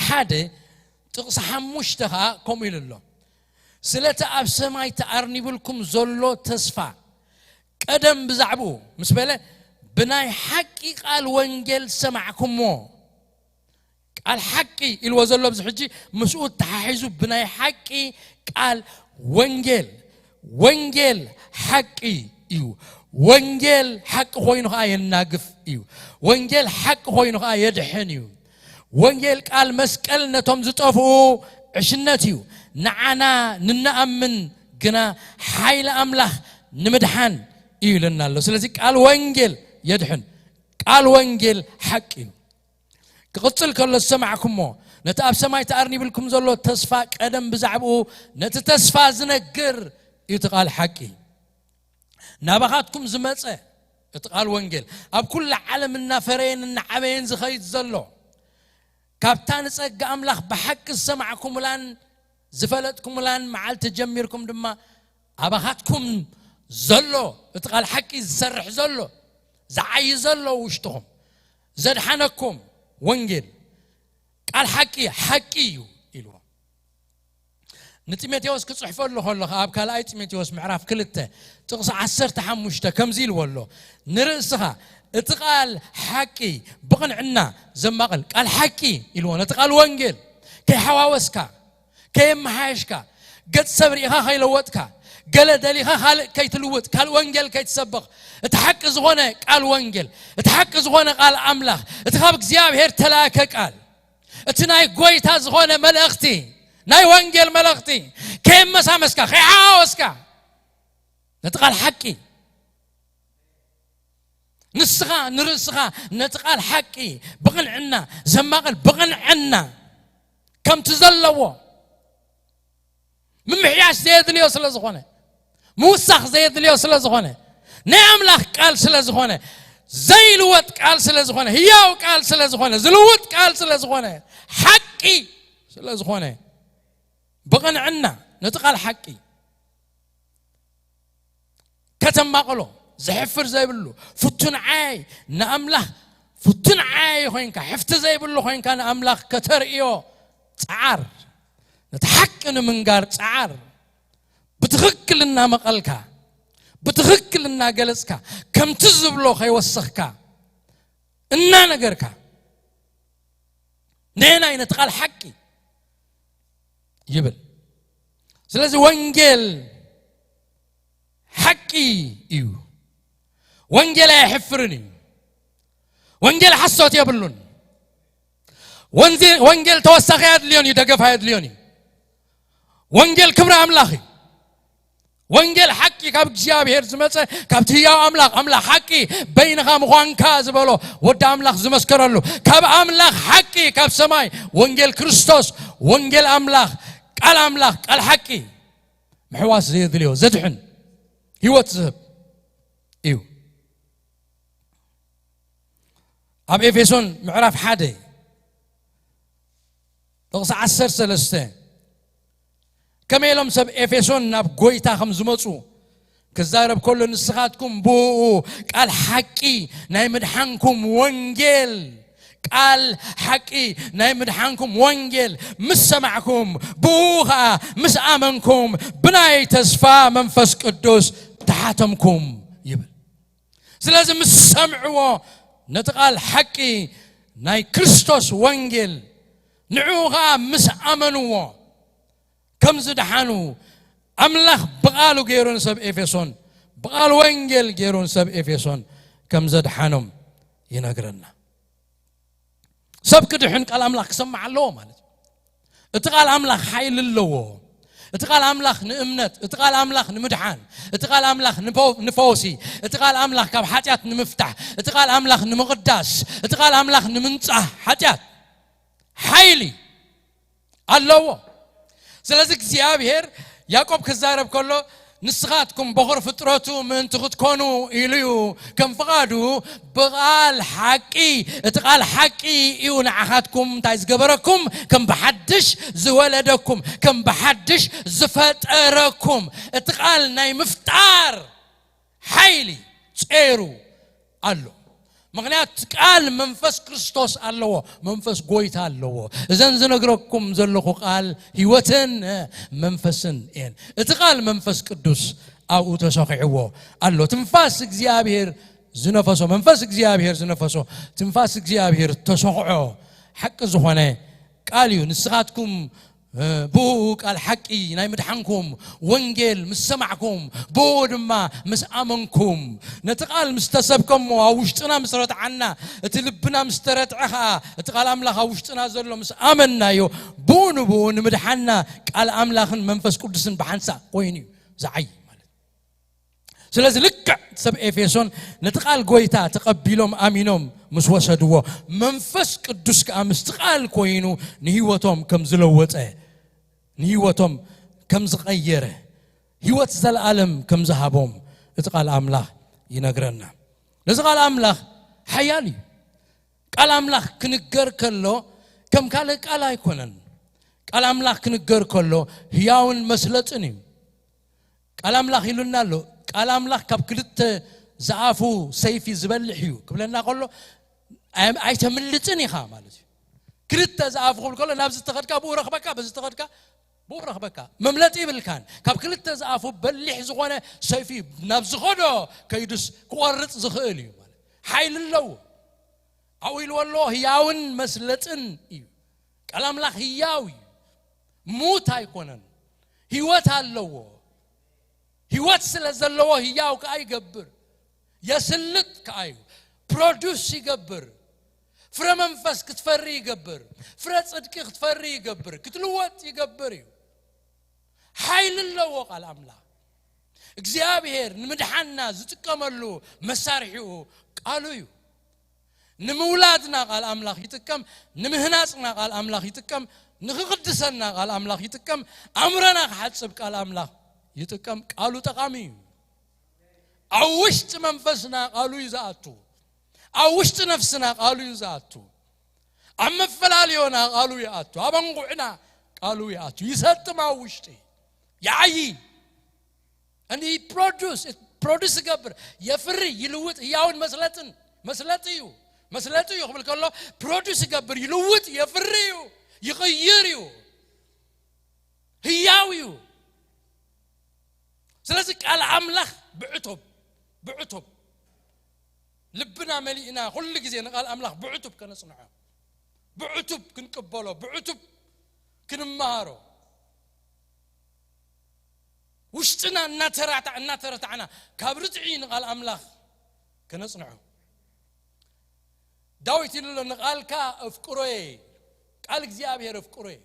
ሓደ ጥቕሲ ሓሙሽተ ኸኣ ከምኡ ኢሉ ኣሎ። ስለቲ ኣብ ሰማይ ተኣርኒብልኩም ዘሎ ተስፋ ቀደም ብዛዕባኡ ምስ በለ ብናይ ሓቂ ቃል ወንጌል ሰማዕኩሞ፣ ቃል ሓቂ ኢልዎ ዘሎ ኣብዚ ሕጂ ምስኡ ተሓሒዙ ብናይ ሓቂ ቃል ወንጌል፣ ወንጌል ሓቂ እዩ። ወንጌል ሓቂ ኮይኑ ኸዓ የናግፍ እዩ። ወንጌል ሓቂ ኮይኑ ኸዓ የድሕን እዩ። ወንጌል ቃል መስቀል ነቶም ዝጠፍኡ ዕሽነት እዩ፣ ንዓና ንነኣምን ግና ሓይሊ ኣምላኽ ንምድሓን እዩ ኢለና ኣሎ። ስለዚ ቃል ወንጌል የድሕን፣ ቃል ወንጌል ሓቂ እዩ። ክቕጽል ከሎ ዝሰማዕኩሞ፣ ነቲ ኣብ ሰማይ ተኣርኒብልኩም ዘሎ ተስፋ ቀደም ብዛዕባኡ ነቲ ተስፋ ዝነግር እዩ እቲ ቃል ሓቂ። ናባኻትኩም ዝመጸ እቲ ቃል ወንጌል፣ ኣብ ኩላ ዓለም እናፈረየን እናዓበየን ዝኸይድ ዘሎ፣ ካብታ ንጸጋ ኣምላኽ ብሓቂ ዝሰማዕኩሙላን ዝፈለጥኩሙላን መዓልቲ ጀሚርኩም ድማ ኣባኻትኩም ዘሎ፣ እቲ ቃል ሓቂ ዝሰርሕ ዘሎ፣ ዝዓዪ ዘሎ ውሽጥኹም፣ ዘድሓነኩም ወንጌል፣ ቃል ሓቂ፣ ሓቂ እዩ ኢልዎ። ንጢሞቴዎስ ክጽሕፈሉ ከሎ ኣብ ካልኣይ ጢሞቴዎስ ምዕራፍ ክልተ ጥቕሲ ዓሰርተ ሓሙሽተ ከምዚ ኢልዎ ኣሎ፣ ንርእስኻ እቲ ቃል ሓቂ ብቕንዕና ዘማቕል ቃል ሓቂ ኢልዎ። ነቲ ቃል ወንጌል ከይሓዋወስካ፣ ከየመሓየሽካ፣ ገጽ ሰብ ርኢኻ ከይለወጥካ፣ ገለ ደሊኻ ካልእ ከይትልውጥ፣ ካልእ ወንጌል ከይትሰብኽ፣ እቲ ሓቂ ዝኾነ ቃል ወንጌል፣ እቲ ሓቂ ዝኾነ ቃል ኣምላኽ፣ እቲ ካብ እግዚኣብሔር ተላእከ ቃል፣ እቲ ናይ ጎይታ ዝኾነ መልእኽቲ፣ ናይ ወንጌል መልእኽቲ ከየመሳመስካ፣ ከይሓዋወስካ፣ ነቲ ቃል ሓቂ ንስኻ ንርእስኻ ነቲ ቃል ሓቂ ብቕንዕና ዘማቕል፣ ብቕንዕና ከምቲ ዘለዎ ምምሕያሽ ዘየድልዮ ስለ ዝኾነ፣ ምውሳኽ ዘየድልዮ ስለ ዝኾነ፣ ናይ ኣምላኽ ቃል ስለ ዝኾነ፣ ዘይልወጥ ቃል ስለ ዝኾነ፣ ህያው ቃል ስለ ዝኾነ፣ ዝልውጥ ቃል ስለ ዝኾነ፣ ሓቂ ስለ ዝኾነ፣ ብቕንዕና ነቲ ቃል ሓቂ ከተማቕሎ፣ ዘሕፍር ዘይብሉ ፍቱን ዓይ ንኣምላኽ፣ ፍቱን ዓይ ኮይንካ፣ ሕፍቲ ዘይብሉ ኮይንካ ንኣምላኽ ከተርእዮ ጸዓር። ነቲ ሓቂ ንምንጋር ጸዓር። ብትኽክል እናመቐልካ፣ ብትኽክል እናገለጽካ፣ ከምቲ ዝብሎ ከይወሰኽካ እናነገርካ፣ ነየናይ ነቲ ቃል ሓቂ ይብል። ስለዚ ወንጌል ሓቂ እዩ። ወንጌል ኣየሕፍርን እዩ። ወንጌል ሓሶት የብሉን። ወንዜ-፣ ወንጌል ተወሳኺ ኣየድልዮን እዩ፣ ደገፍ ኣየድልዮን እዩ። ወንጌል ክብሪ ኣምላኽ እዩ። ወንጌል ሓቂ ካብ እግዚኣብሔር ዝመጸ፣ ካብቲ ህያው ኣምላኽ፣ ኣምላኽ ሓቂ በይንኻ ምዃንካ ዝበሎ ወዲ ኣምላኽ ዝመስከረሉ፣ ካብ ኣምላኽ ሓቂ፣ ካብ ሰማይ ወንጌል ክርስቶስ፣ ወንጌል ኣምላኽ፣ ቃል ኣምላኽ፣ ቃል ሓቂ ምሕዋስ ዘየድልዮ፣ ዘድሕን፣ ህይወት ዝህብ እዩ። ኣብ ኤፌሶን ምዕራፍ ሓደ ጥቕሲ ዓሰርተ ሰለስተ፣ ከመይ ኢሎም ሰብ ኤፌሶን ናብ ጐይታ ከም ዝመጹ ክዛረብ ከሎ፣ ንስኻትኩም ብእኡ ቃል ሓቂ ናይ ምድሓንኩም ወንጌል፣ ቃል ሓቂ ናይ ምድሓንኩም ወንጌል ምስ ሰማዕኩም፣ ብእኡ ኸኣ ምስ ኣመንኩም፣ ብናይ ተስፋ መንፈስ ቅዱስ ተሓተምኩም ይብል። ስለዚ ምስ ሰምዕዎ ነቲ ቃል ሓቂ ናይ ክርስቶስ ወንጌል፣ ንዕኡ ኸኣ ምስ ኣመንዎ ከም ዝደሓኑ ኣምላኽ ብቓሉ ገይሩ ንሰብ ኤፌሶን፣ ብቓል ወንጌል ገይሩ ንሰብ ኤፌሶን ከም ዘድሓኖም ይነግረና። ሰብ ክድሕን ቃል ኣምላኽ ክሰማዕ ኣለዎ ማለት እዩ። እቲ ቃል ኣምላኽ ሓይሊ ኣለዎ። እቲ ቃል ኣምላኽ ንእምነት፣ እቲ ቃል ኣምላኽ ንምድሓን፣ እቲ ቃል ኣምላኽ ንፈው-፣ ንፈውሲ፣ እቲ ቃል ኣምላኽ ካብ ሓጢኣት ንምፍታሕ፣ እቲ ቃል ኣምላኽ ንምቕዳስ፣ እቲ ቃል ኣምላኽ ንምንጻህ ሓጢኣት ሓይሊ ኣለዎ። ስለዚ እግዚኣብሔር ያዕቆብ ክዛረብ ከሎ፣ ንስኻትኩም በኹር ፍጥረቱ ምእንቲ ክትኮኑ ኢሉ እዩ፣ ከም ፍቓዱ ብቓል ሓቂ፣ እቲ ቃል ሓቂ እዩ ንዓኻትኩም እንታይ ዝገበረኩም፣ ከም ብሓድሽ ዝወለደኩም፣ ከም ብሓድሽ ዝፈጠረኩም። እቲ ቃል ናይ ምፍጣር ሓይሊ ጸይሩ ኣሎ። ምኽንያት ቃል መንፈስ ክርስቶስ ኣለዎ፣ መንፈስ ጎይታ ኣለዎ። እዘን ዝነግረኩም ዘለኹ ቃል ህይወትን መንፈስን እየን። እቲ ቃል መንፈስ ቅዱስ ኣብኡ ተሰኺዕዎ ኣሎ። ትንፋስ እግዚኣብሔር ዝነፈሶ፣ መንፈስ እግዚኣብሔር ዝነፈሶ፣ ትንፋስ እግዚኣብሔር ተሰኽዖ ሓቂ ዝኾነ ቃል እዩ። ንስኻትኩም ብኡ ቃል ሓቂ ናይ ምድሓንኩም ወንጌል ምስ ሰማዕኩም፣ ብኡ ድማ ምስ ኣመንኩም፣ ነቲ ቃል ምስ ተሰብከሞ፣ ኣብ ውሽጥና ምስ ረትዓና፣ እቲ ልብና ምስ ተረትዐ ኸዓ፣ እቲ ቃል ኣምላኽ ኣብ ውሽጥና ዘሎ ምስ ኣመንናዮ፣ ብኡ ንብኡ ንምድሓንና ቃል ኣምላኽን መንፈስ ቅዱስን ብሓንሳእ ኮይኑ እዩ ዝዓይ ማለት። ስለዚ ልክዕ ሰብ ኤፌሶን ነቲ ቃል ጎይታ ተቐቢሎም ኣሚኖም ምስ ወሰድዎ፣ መንፈስ ቅዱስ ከኣ ምስቲ ቃል ኮይኑ ንህይወቶም ከም ዝለወጠ፣ ንህይወቶም ከም ዝቐየረ፣ ህይወት ዘለኣለም ከም ዝሃቦም እቲ ቃል ኣምላኽ ይነግረና። ነዚ ቃል ኣምላኽ ሓያል እዩ። ቃል ኣምላኽ ክንገር ከሎ ከም ካልእ ቃል ኣይኮነን። ቃል ኣምላኽ ክንገር ከሎ ህያውን መስለጥን እዩ። ቃል ኣምላኽ ኢሉና ኣሎ። ቃል ኣምላኽ ካብ ክልተ ዝኣፉ ሰይፊ ዝበልሕ እዩ ክብለና ከሎ፣ ኣይ-፣ ኣይተምልጥን ኢኻ ማለት እዩ። ክልተ ዝኣፉ ክብል ከሎ፣ ናብዚ ተኸድካ ብኡ ረኽበካ፣ በዚ ተኸድካ ብኡ ረኽበካ። መምለጢ ይብልካን። ካብ ክልተ ዝኣፉ በሊሕ ዝኾነ ሰይፊ ናብ ዝኸዶ ከይዱስ ክቖርጽ ዝኽእል እዩ ማለት። ሓይሊ ኣለዎ። ኣብኡ ኢልዎ ኣሎ፣ ህያውን መስለጥን እዩ። ቃል ኣምላኽ ህያው እዩ። ሙት ኣይኮነን። ህይወት ኣለዎ። ህይወት ስለ ዘለዎ ህያው ከኣ ይገብር። የስልጥ ከኣ እዩ። ፕሮዱስ ይገብር። ፍረ መንፈስ ክትፈሪ ይገብር። ፍረ ጽድቂ ክትፈሪ ይገብር። ክትልወጥ ይገብር እዩ። ሓይሊ ኣለዎ ቃል ኣምላኽ። እግዚኣብሔር ንምድሓንና ዝጥቀመሉ መሳርሒኡ ቃሉ እዩ። ንምውላድና ቃል ኣምላኽ ይጥቀም፣ ንምህናጽና ቃል ኣምላኽ ይጥቀም፣ ንኽቕድሰና ቃል ኣምላኽ ይጥቀም፣ ኣእምሮና ክሓጽብ ቃል ኣምላኽ ይጥቀም። ቃሉ ጠቓሚ እዩ። ኣብ ውሽጢ መንፈስና ቃሉ እዩ ዝኣቱ። ኣብ ውሽጢ ነፍስና ቃሉ እዩ ዝኣቱ። ኣብ መፈላለዮና ቃሉ ይኣቱ። ኣብ ኣንጉዕና ቃሉ ይኣቱ። ይሰጥም ኣብ ውሽጢ። ይዓዪ። And he produce, ፕሮዱስ ይገብር፣ የፍሪ፣ ይልውጥ፣ ህያውን መስለጥን፣ መስለጢ እዩ። መስለጢ እዩ ክብል ከሎ ፕሮዱስ ይገብር፣ ይልውጥ፣ የፍሪ እዩ፣ ይቕይር እዩ፣ ህያው እዩ። ስለዚ ቃል ኣምላኽ ብዕቱብ፣ ብዕቱብ ልብና መሊእና ኩሉ ግዜ ንቃል ኣምላኽ ብዕቱብ ከነጽንዖ፣ ብዕቱብ ክንቅበሎ፣ ብዕቱብ ክንመሃሮ፣ ውሽጥና እናተራታ-፣ እናተረታዕና ካብ ርትዒ ንቃል ኣምላኽ ከነጽንዖ። ዳዊት ኢሉ ኣሎ፣ "ንቃልካ ኣፍቅሮየ፣ ቃል እግዚኣብሔር ኣፍቅሮየ።"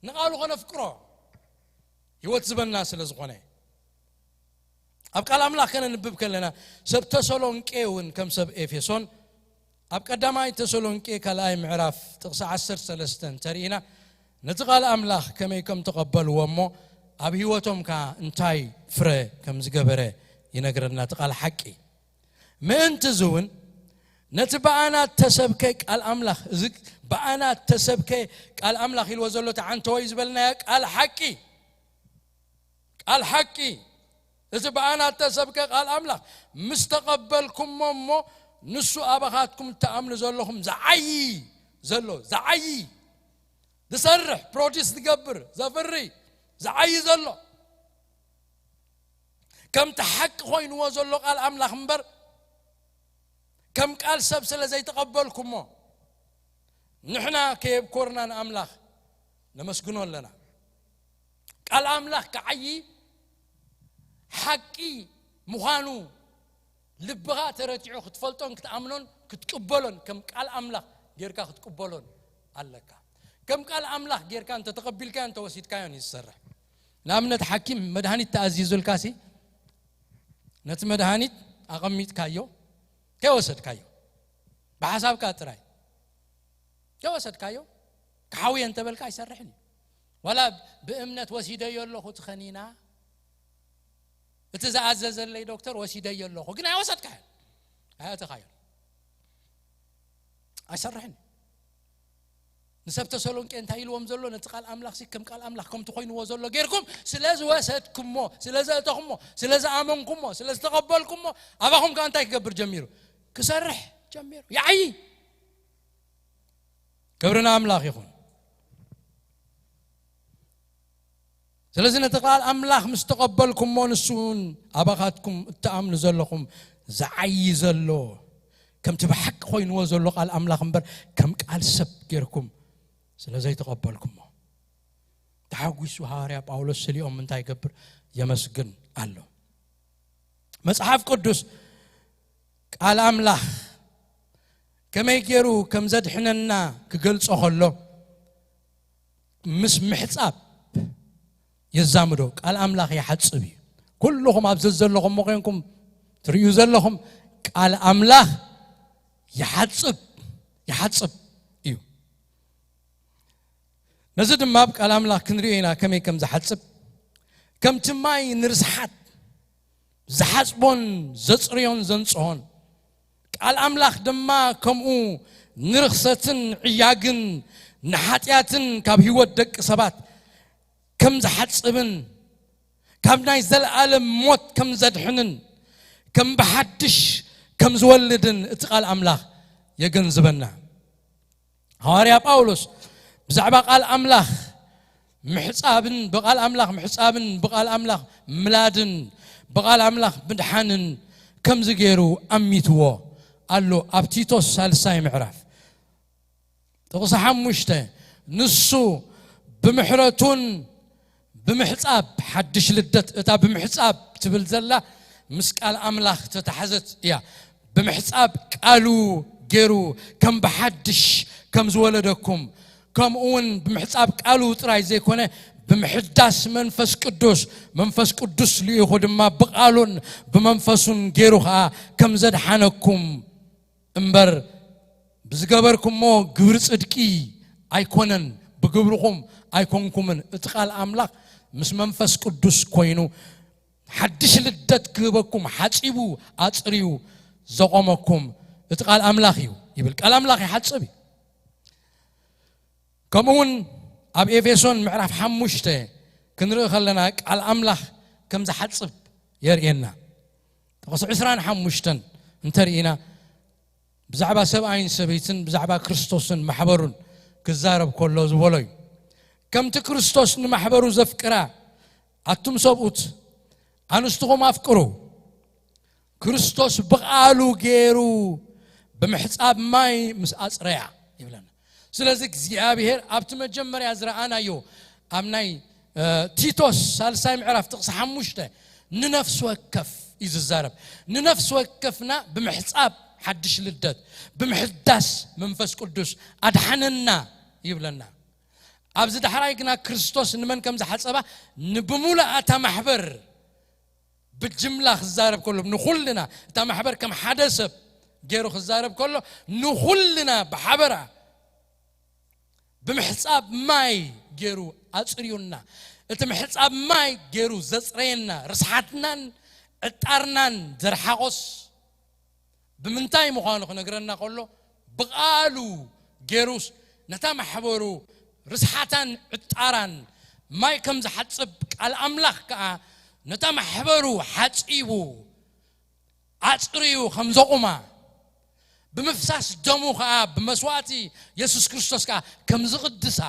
ንቃሉ ከነፍቅሮ ህይወት ዝበና ስለ ዝኾነ። ኣብ ቃል ኣምላኽ ከነንብብ ከለና፣ ሰብ ተሰሎንቄ እውን ከም ሰብ ኤፌሶን፣ ኣብ ቀዳማይ ተሰሎንቄ ካልኣይ ምዕራፍ ጥቕሲ ዓሰርተ ሰለስተ እንተርኢና፣ ነቲ ቃል ኣምላኽ ከመይ ከም ተቐበልዎ እሞ፣ ኣብ ህይወቶም ከኣ እንታይ ፍረ ከም ዝገበረ ይነግረና እቲ ቃል ሓቂ። ምእንቲ እዚ እውን ነቲ ብኣና እተሰብከ ቃል ኣምላኽ፣ እዚ ብኣና እተሰብከ ቃል ኣምላኽ ኢልዎ ዘሎ እቲ ዓንተወይ ዝበልናዮ ቃል ሓቂ፣ ቃል ሓቂ፣ እዚ ብኣና እተሰብከ ቃል ኣምላኽ ምስ ተቐበልኩሞ እሞ፣ ንሱ ኣባኻትኩም እትኣምኑ ዘለኹም ዝዓዪ ዘሎ፣ ዝዓዪ፣ ዝሰርሕ፣ ፕሮዲስ ዝገብር፣ ዘፍሪ፣ ዝዓዪ ዘሎ፣ ከምቲ ሓቂ ኮይንዎ ዘሎ ቃል ኣምላኽ እምበር፣ ከም ቃል ሰብ ስለ ዘይተቐበልኩሞ፣ ንሕና ከየብኮርና ንኣምላኽ ነመስግኖ ኣለና። ቃል ኣምላኽ ክዓዪ፣ ሓቂ ምዃኑ ልብኻ ተረቲዑ ክትፈልጦን ክትኣምኖን ክትቅበሎን፣ ከም ቃል ኣምላኽ ጌርካ ክትቅበሎን ኣለካ። ከም ቃል ኣምላኽ ጌርካ እንተ ተቐቢልካዮ፣ እንተ ወሲድካዮን እዩ ዝሰርሕ። ንኣብነት፣ ሓኪም መድሃኒት ተኣዚዙልካሲ፣ ነቲ መድሃኒት ኣቐሚጥካዮ፣ ከይወሰድካዮ፣ ብሓሳብካ ጥራይ ከይወሰድካዮ፣ ክሓውየ እንተበልካ ኣይሰርሕን እዩ። ዋላ ብእምነት ወሲደዮ ኣለኹ እቲ ኸኒና፣ እቲ ዝኣዘዘለይ ዶክተር ወሲደዮ ኣለኹ፣ ግን ኣይወሰድካዮን፣ ኣየእተኻዮን፣ ኣይሰርሕን እዩ። ንሰብ ተሰሎንቄ እንታይ ኢልዎም ዘሎ? ነቲ ቃል ኣምላኽሲ ከም ቃል ኣምላኽ ከምቲ ኮይንዎ ዘሎ ጌርኩም ስለ ዝወሰድኩሞ፣ ስለ ዘእተኹሞ፣ ስለ ዝኣመንኩሞ፣ ስለ ዝተቐበልኩሞ፣ ኣባኹም ከኣ እንታይ ክገብር ጀሚሩ? ክሰርሕ ጀሚሩ። ይዓዪ። ክብሪ ንኣምላኽ ይኹን። ስለዚ ነቲ ቃል ኣምላኽ ምስ ተቐበልኩሞ፣ ንሱ እውን ኣባኻትኩም እትኣምኑ ዘለኹም ዝዓዪ ዘሎ ከምቲ ብሓቂ ኮይንዎ ዘሎ ቃል ኣምላኽ እምበር ከም ቃል ሰብ ጌርኩም ስለ ዘይተቐበልኩሞ። ተሓጒሱ ሃዋርያ ጳውሎስ ስሊኦም እንታይ ይገብር? የመስግን ኣሎ። መጽሓፍ ቅዱስ ቃል ኣምላኽ ከመይ ገይሩ ከም ዘድሕነና ክገልጾ ከሎ ምስ ምሕጻብ የዛምዶ። ቃል ኣምላኽ ይሓጽብ እዩ። ኩልኹም ኣብዚ ዘለኹም ኮይንኩም ትርእዩ ዘለኹም ቃል ኣምላኽ ይሓጽብ፣ ይሓጽብ እዩ። ነዚ ድማ ኣብ ቃል ኣምላኽ ክንሪኦ ኢና ከመይ ከም ዝሓጽብ። ከምቲ ማይ ንርስሓት ዝሓጽቦን ዘጽርዮን ዘንጽሆን፣ ቃል ኣምላኽ ድማ ከምኡ ንርኽሰትን ዕያግን ንሓጢኣትን ካብ ህይወት ደቂ ሰባት ከም ዝሓጽብን ካብ ናይ ዘለኣለም ሞት ከም ዘድሕንን ከም ብሓድሽ ከም ዝወልድን እቲ ቃል ኣምላኽ የገንዝበና። ሃዋርያ ጳውሎስ ብዛዕባ ቃል ኣምላኽ ምሕጻብን ብቃል ኣምላኽ ምሕጻብን ብቃል ኣምላኽ ምላድን ብቃል ኣምላኽ ምድሓንን ከምዚ ገይሩ ኣሚትዎ ኣሎ። ኣብ ቲቶስ ሳልሳይ ምዕራፍ ጥቕሲ ሓሙሽተ፣ ንሱ ብምሕረቱን ብምሕጻብ ሓድሽ ልደት፣ እታ ብምሕጻብ ትብል ዘላ ምስ ቃል ኣምላኽ ተታሕዘት እያ። ብምሕጻብ ቃሉ ገይሩ ከም ብሓድሽ ከም ዝወለደኩም፣ ከምኡ እውን ብምሕጻብ ቃሉ ጥራይ ዘይኮነ ብምሕዳስ መንፈስ ቅዱስ፣ መንፈስ ቅዱስ ልኢኹ ድማ ብቃሉን ብመንፈሱን ገይሩ ኸኣ ከም ዘድሓነኩም እምበር ብዝገበርኩሞ ግብሪ ጽድቂ ኣይኮነን፣ ብግብርኹም ኣይኮንኩምን። እቲ ቃል ኣምላኽ ምስ መንፈስ ቅዱስ ኮይኑ ሓድሽ ልደት ክህበኩም ሓጺቡ ኣጽርዩ ዘቖመኩም እቲ ቃል ኣምላኽ እዩ ይብል። ቃል ኣምላኽ ይሓጽብ እዩ። ከምኡ እውን ኣብ ኤፌሶን ምዕራፍ ሓሙሽተ ክንርኢ ከለና ቃል ኣምላኽ ከም ዝሓጽብ የርእየና። ጥቕሲ ዕስራን ሓሙሽተን እንተርኢና ብዛዕባ ሰብኣይን ሰበይትን ብዛዕባ ክርስቶስን ማሕበሩን ክዛረብ ከሎ ዝበሎ እዩ። ከምቲ ክርስቶስ ንማሕበሩ ዘፍቅራ ኣቱም ሰብኡት ኣንስትኹም ኣፍቅሩ። ክርስቶስ ብቓሉ ገይሩ ብምሕጻብ ማይ ምስ ኣጽረያ ይብለና። ስለዚ እግዚኣብሔር ኣብቲ መጀመርያ ዝረኣናዮ ኣብ ናይ እ፣ ቲቶስ ሳልሳይ ምዕራፍ ጥቕሲ ሓሙሽተ ንነፍሲ ወከፍ እዩ ዝዛረብ። ንነፍሲ ወከፍና ብምሕጻብ ሓድሽ ልደት ብምሕዳስ መንፈስ ቅዱስ ኣድሓነና ይብለና። ኣብዚ ዳሕራይ ግና ክርስቶስ ንመን ከም ዝሓጸባ ንብሙሉኣታ ማሕበር ብጅምላ ክዛረብ ከሎ ንኹልና እታ ማሕበር ከም ሓደ ሰብ ገይሩ ክዛረብ ከሎ ንኹልና ብሓበራ ብምሕጻብ ማይ ገይሩ ኣጽርዩና። እቲ ምሕጻብ ማይ ገይሩ ዘጽረየና ርስሓትናን ዕጣርናን ዘርሓቖስ ብምንታይ ምዃኑ ክነግረና ከሎ ብቓሉ ገይሩስ ነታ ማሕበሩ ርስሓታን ዕጣራን ማይ ከም ዝሓጽብ ቃል ኣምላኽ ከኣ ነታ ማሕበሩ ሓጺቡ ኣጽርዩ ከም ዘቑማ ብምፍሳስ ደሙ ከኣ ብመስዋእቲ የሱስ ክርስቶስ ከኣ ከም ዝቕድሳ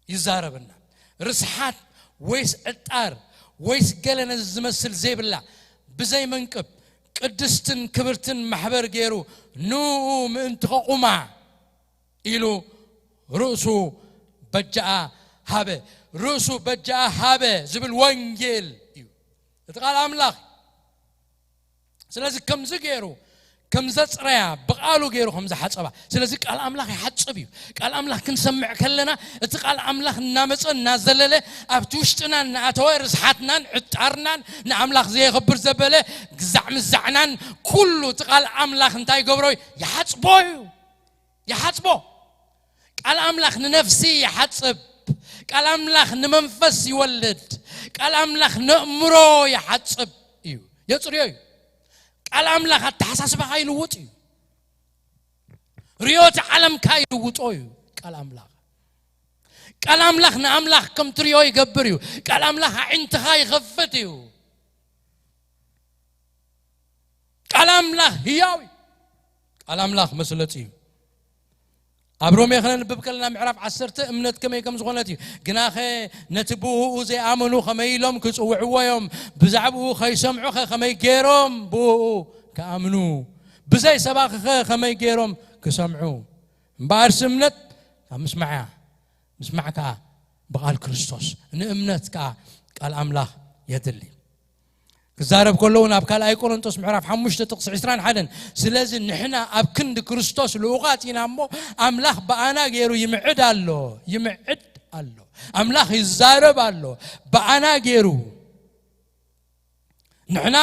ይዛረበና። ርስሓት ወይስ ዕጣር ወይስ ገለ ነዚ ዝመስል ዘይብላ ብዘይ መንቅብ ቅድስትን ክብርትን ማሕበር ገይሩ ንኡ ምእንቲ ከቑማ ኢሉ ርእሱ በጃኣ ሃበ። ርእሱ በጃኣ ሃበ ዝብል ወንጌል እዩ እቲ ቃል ኣምላኽ። ስለዚ ከምዚ ገይሩ ከም ዘጽረያ ብቓሉ ገይሩ ከም ዝሓጸባ። ስለዚ ቃል ኣምላኽ ይሓጽብ እዩ። ቃል ኣምላኽ ክንሰምዕ ከለና እቲ ቃል ኣምላኽ እናመጸ እናዘለለ ኣብቲ ውሽጥና እናኣተወ ርስሓትናን ዕጣርናን ንኣምላኽ ዘየኽብር ዘበለ ግዛዕ ምዛዕናን ኩሉ እቲ ቃል ኣምላኽ እንታይ ይገብሮ እዩ? ይሓጽቦ እዩ። ይሓጽቦ። ቃል ኣምላኽ ንነፍሲ ይሓጽብ። ቃል ኣምላኽ ንመንፈስ ይወልድ። ቃል ኣምላኽ ነእምሮ ይሓጽብ እዩ፣ የጽርዮ እዩ። ቃል ኣምላኽ ኣተሓሳስባኻ ይልውጥ እዩ። ርዮቲ ዓለምካ ይልውጦ እዩ ቃል ኣምላኽ። ቃል ኣምላኽ ንኣምላኽ ከም ትሪኦ ይገብር እዩ። ቃል ኣምላኽ ኣዒንትኻ ይኸፍት እዩ። ቃል ኣምላኽ ህያው እዩ። ቃል ኣምላኽ መስለጢ እዩ። ኣብ ሮሜ ከነንብብ ከለና ምዕራፍ ዓሰርተ እምነት ከመይ ከም ዝኾነት እዩ። ግናኸ ነቲ ብእኡ ዘይኣመኑ ከመይ ኢሎም ክጽውዕዎ እዮም? ብዛዕባኡ ከይሰምዑኸ ከመይ ገይሮም ብእኡ ክኣምኑ፣ ብዘይ ሰባኺኸ ከመይ ገይሮም ክሰምዑ? እምበኣርሲ እምነት ካብ ምስማዕ እያ፣ ምስማዕ ከኣ ብቓል ክርስቶስ፣ ንእምነት ከኣ ቃል ኣምላኽ የድሊ። ክዛረብ ከሎ እውን ኣብ ካልኣይ ቆሮንቶስ ምዕራፍ ሓሙሽተ ጥቕሲ ዕስራን ሓደን፣ ስለዚ ንሕና ኣብ ክንዲ ክርስቶስ ልኡኻት ኢና እሞ፣ ኣምላኽ ብኣና ገይሩ ይምዕድ ኣሎ፣ ይምዕድ ኣሎ። ኣምላኽ ይዛረብ ኣሎ ብኣና ገይሩ። ንሕና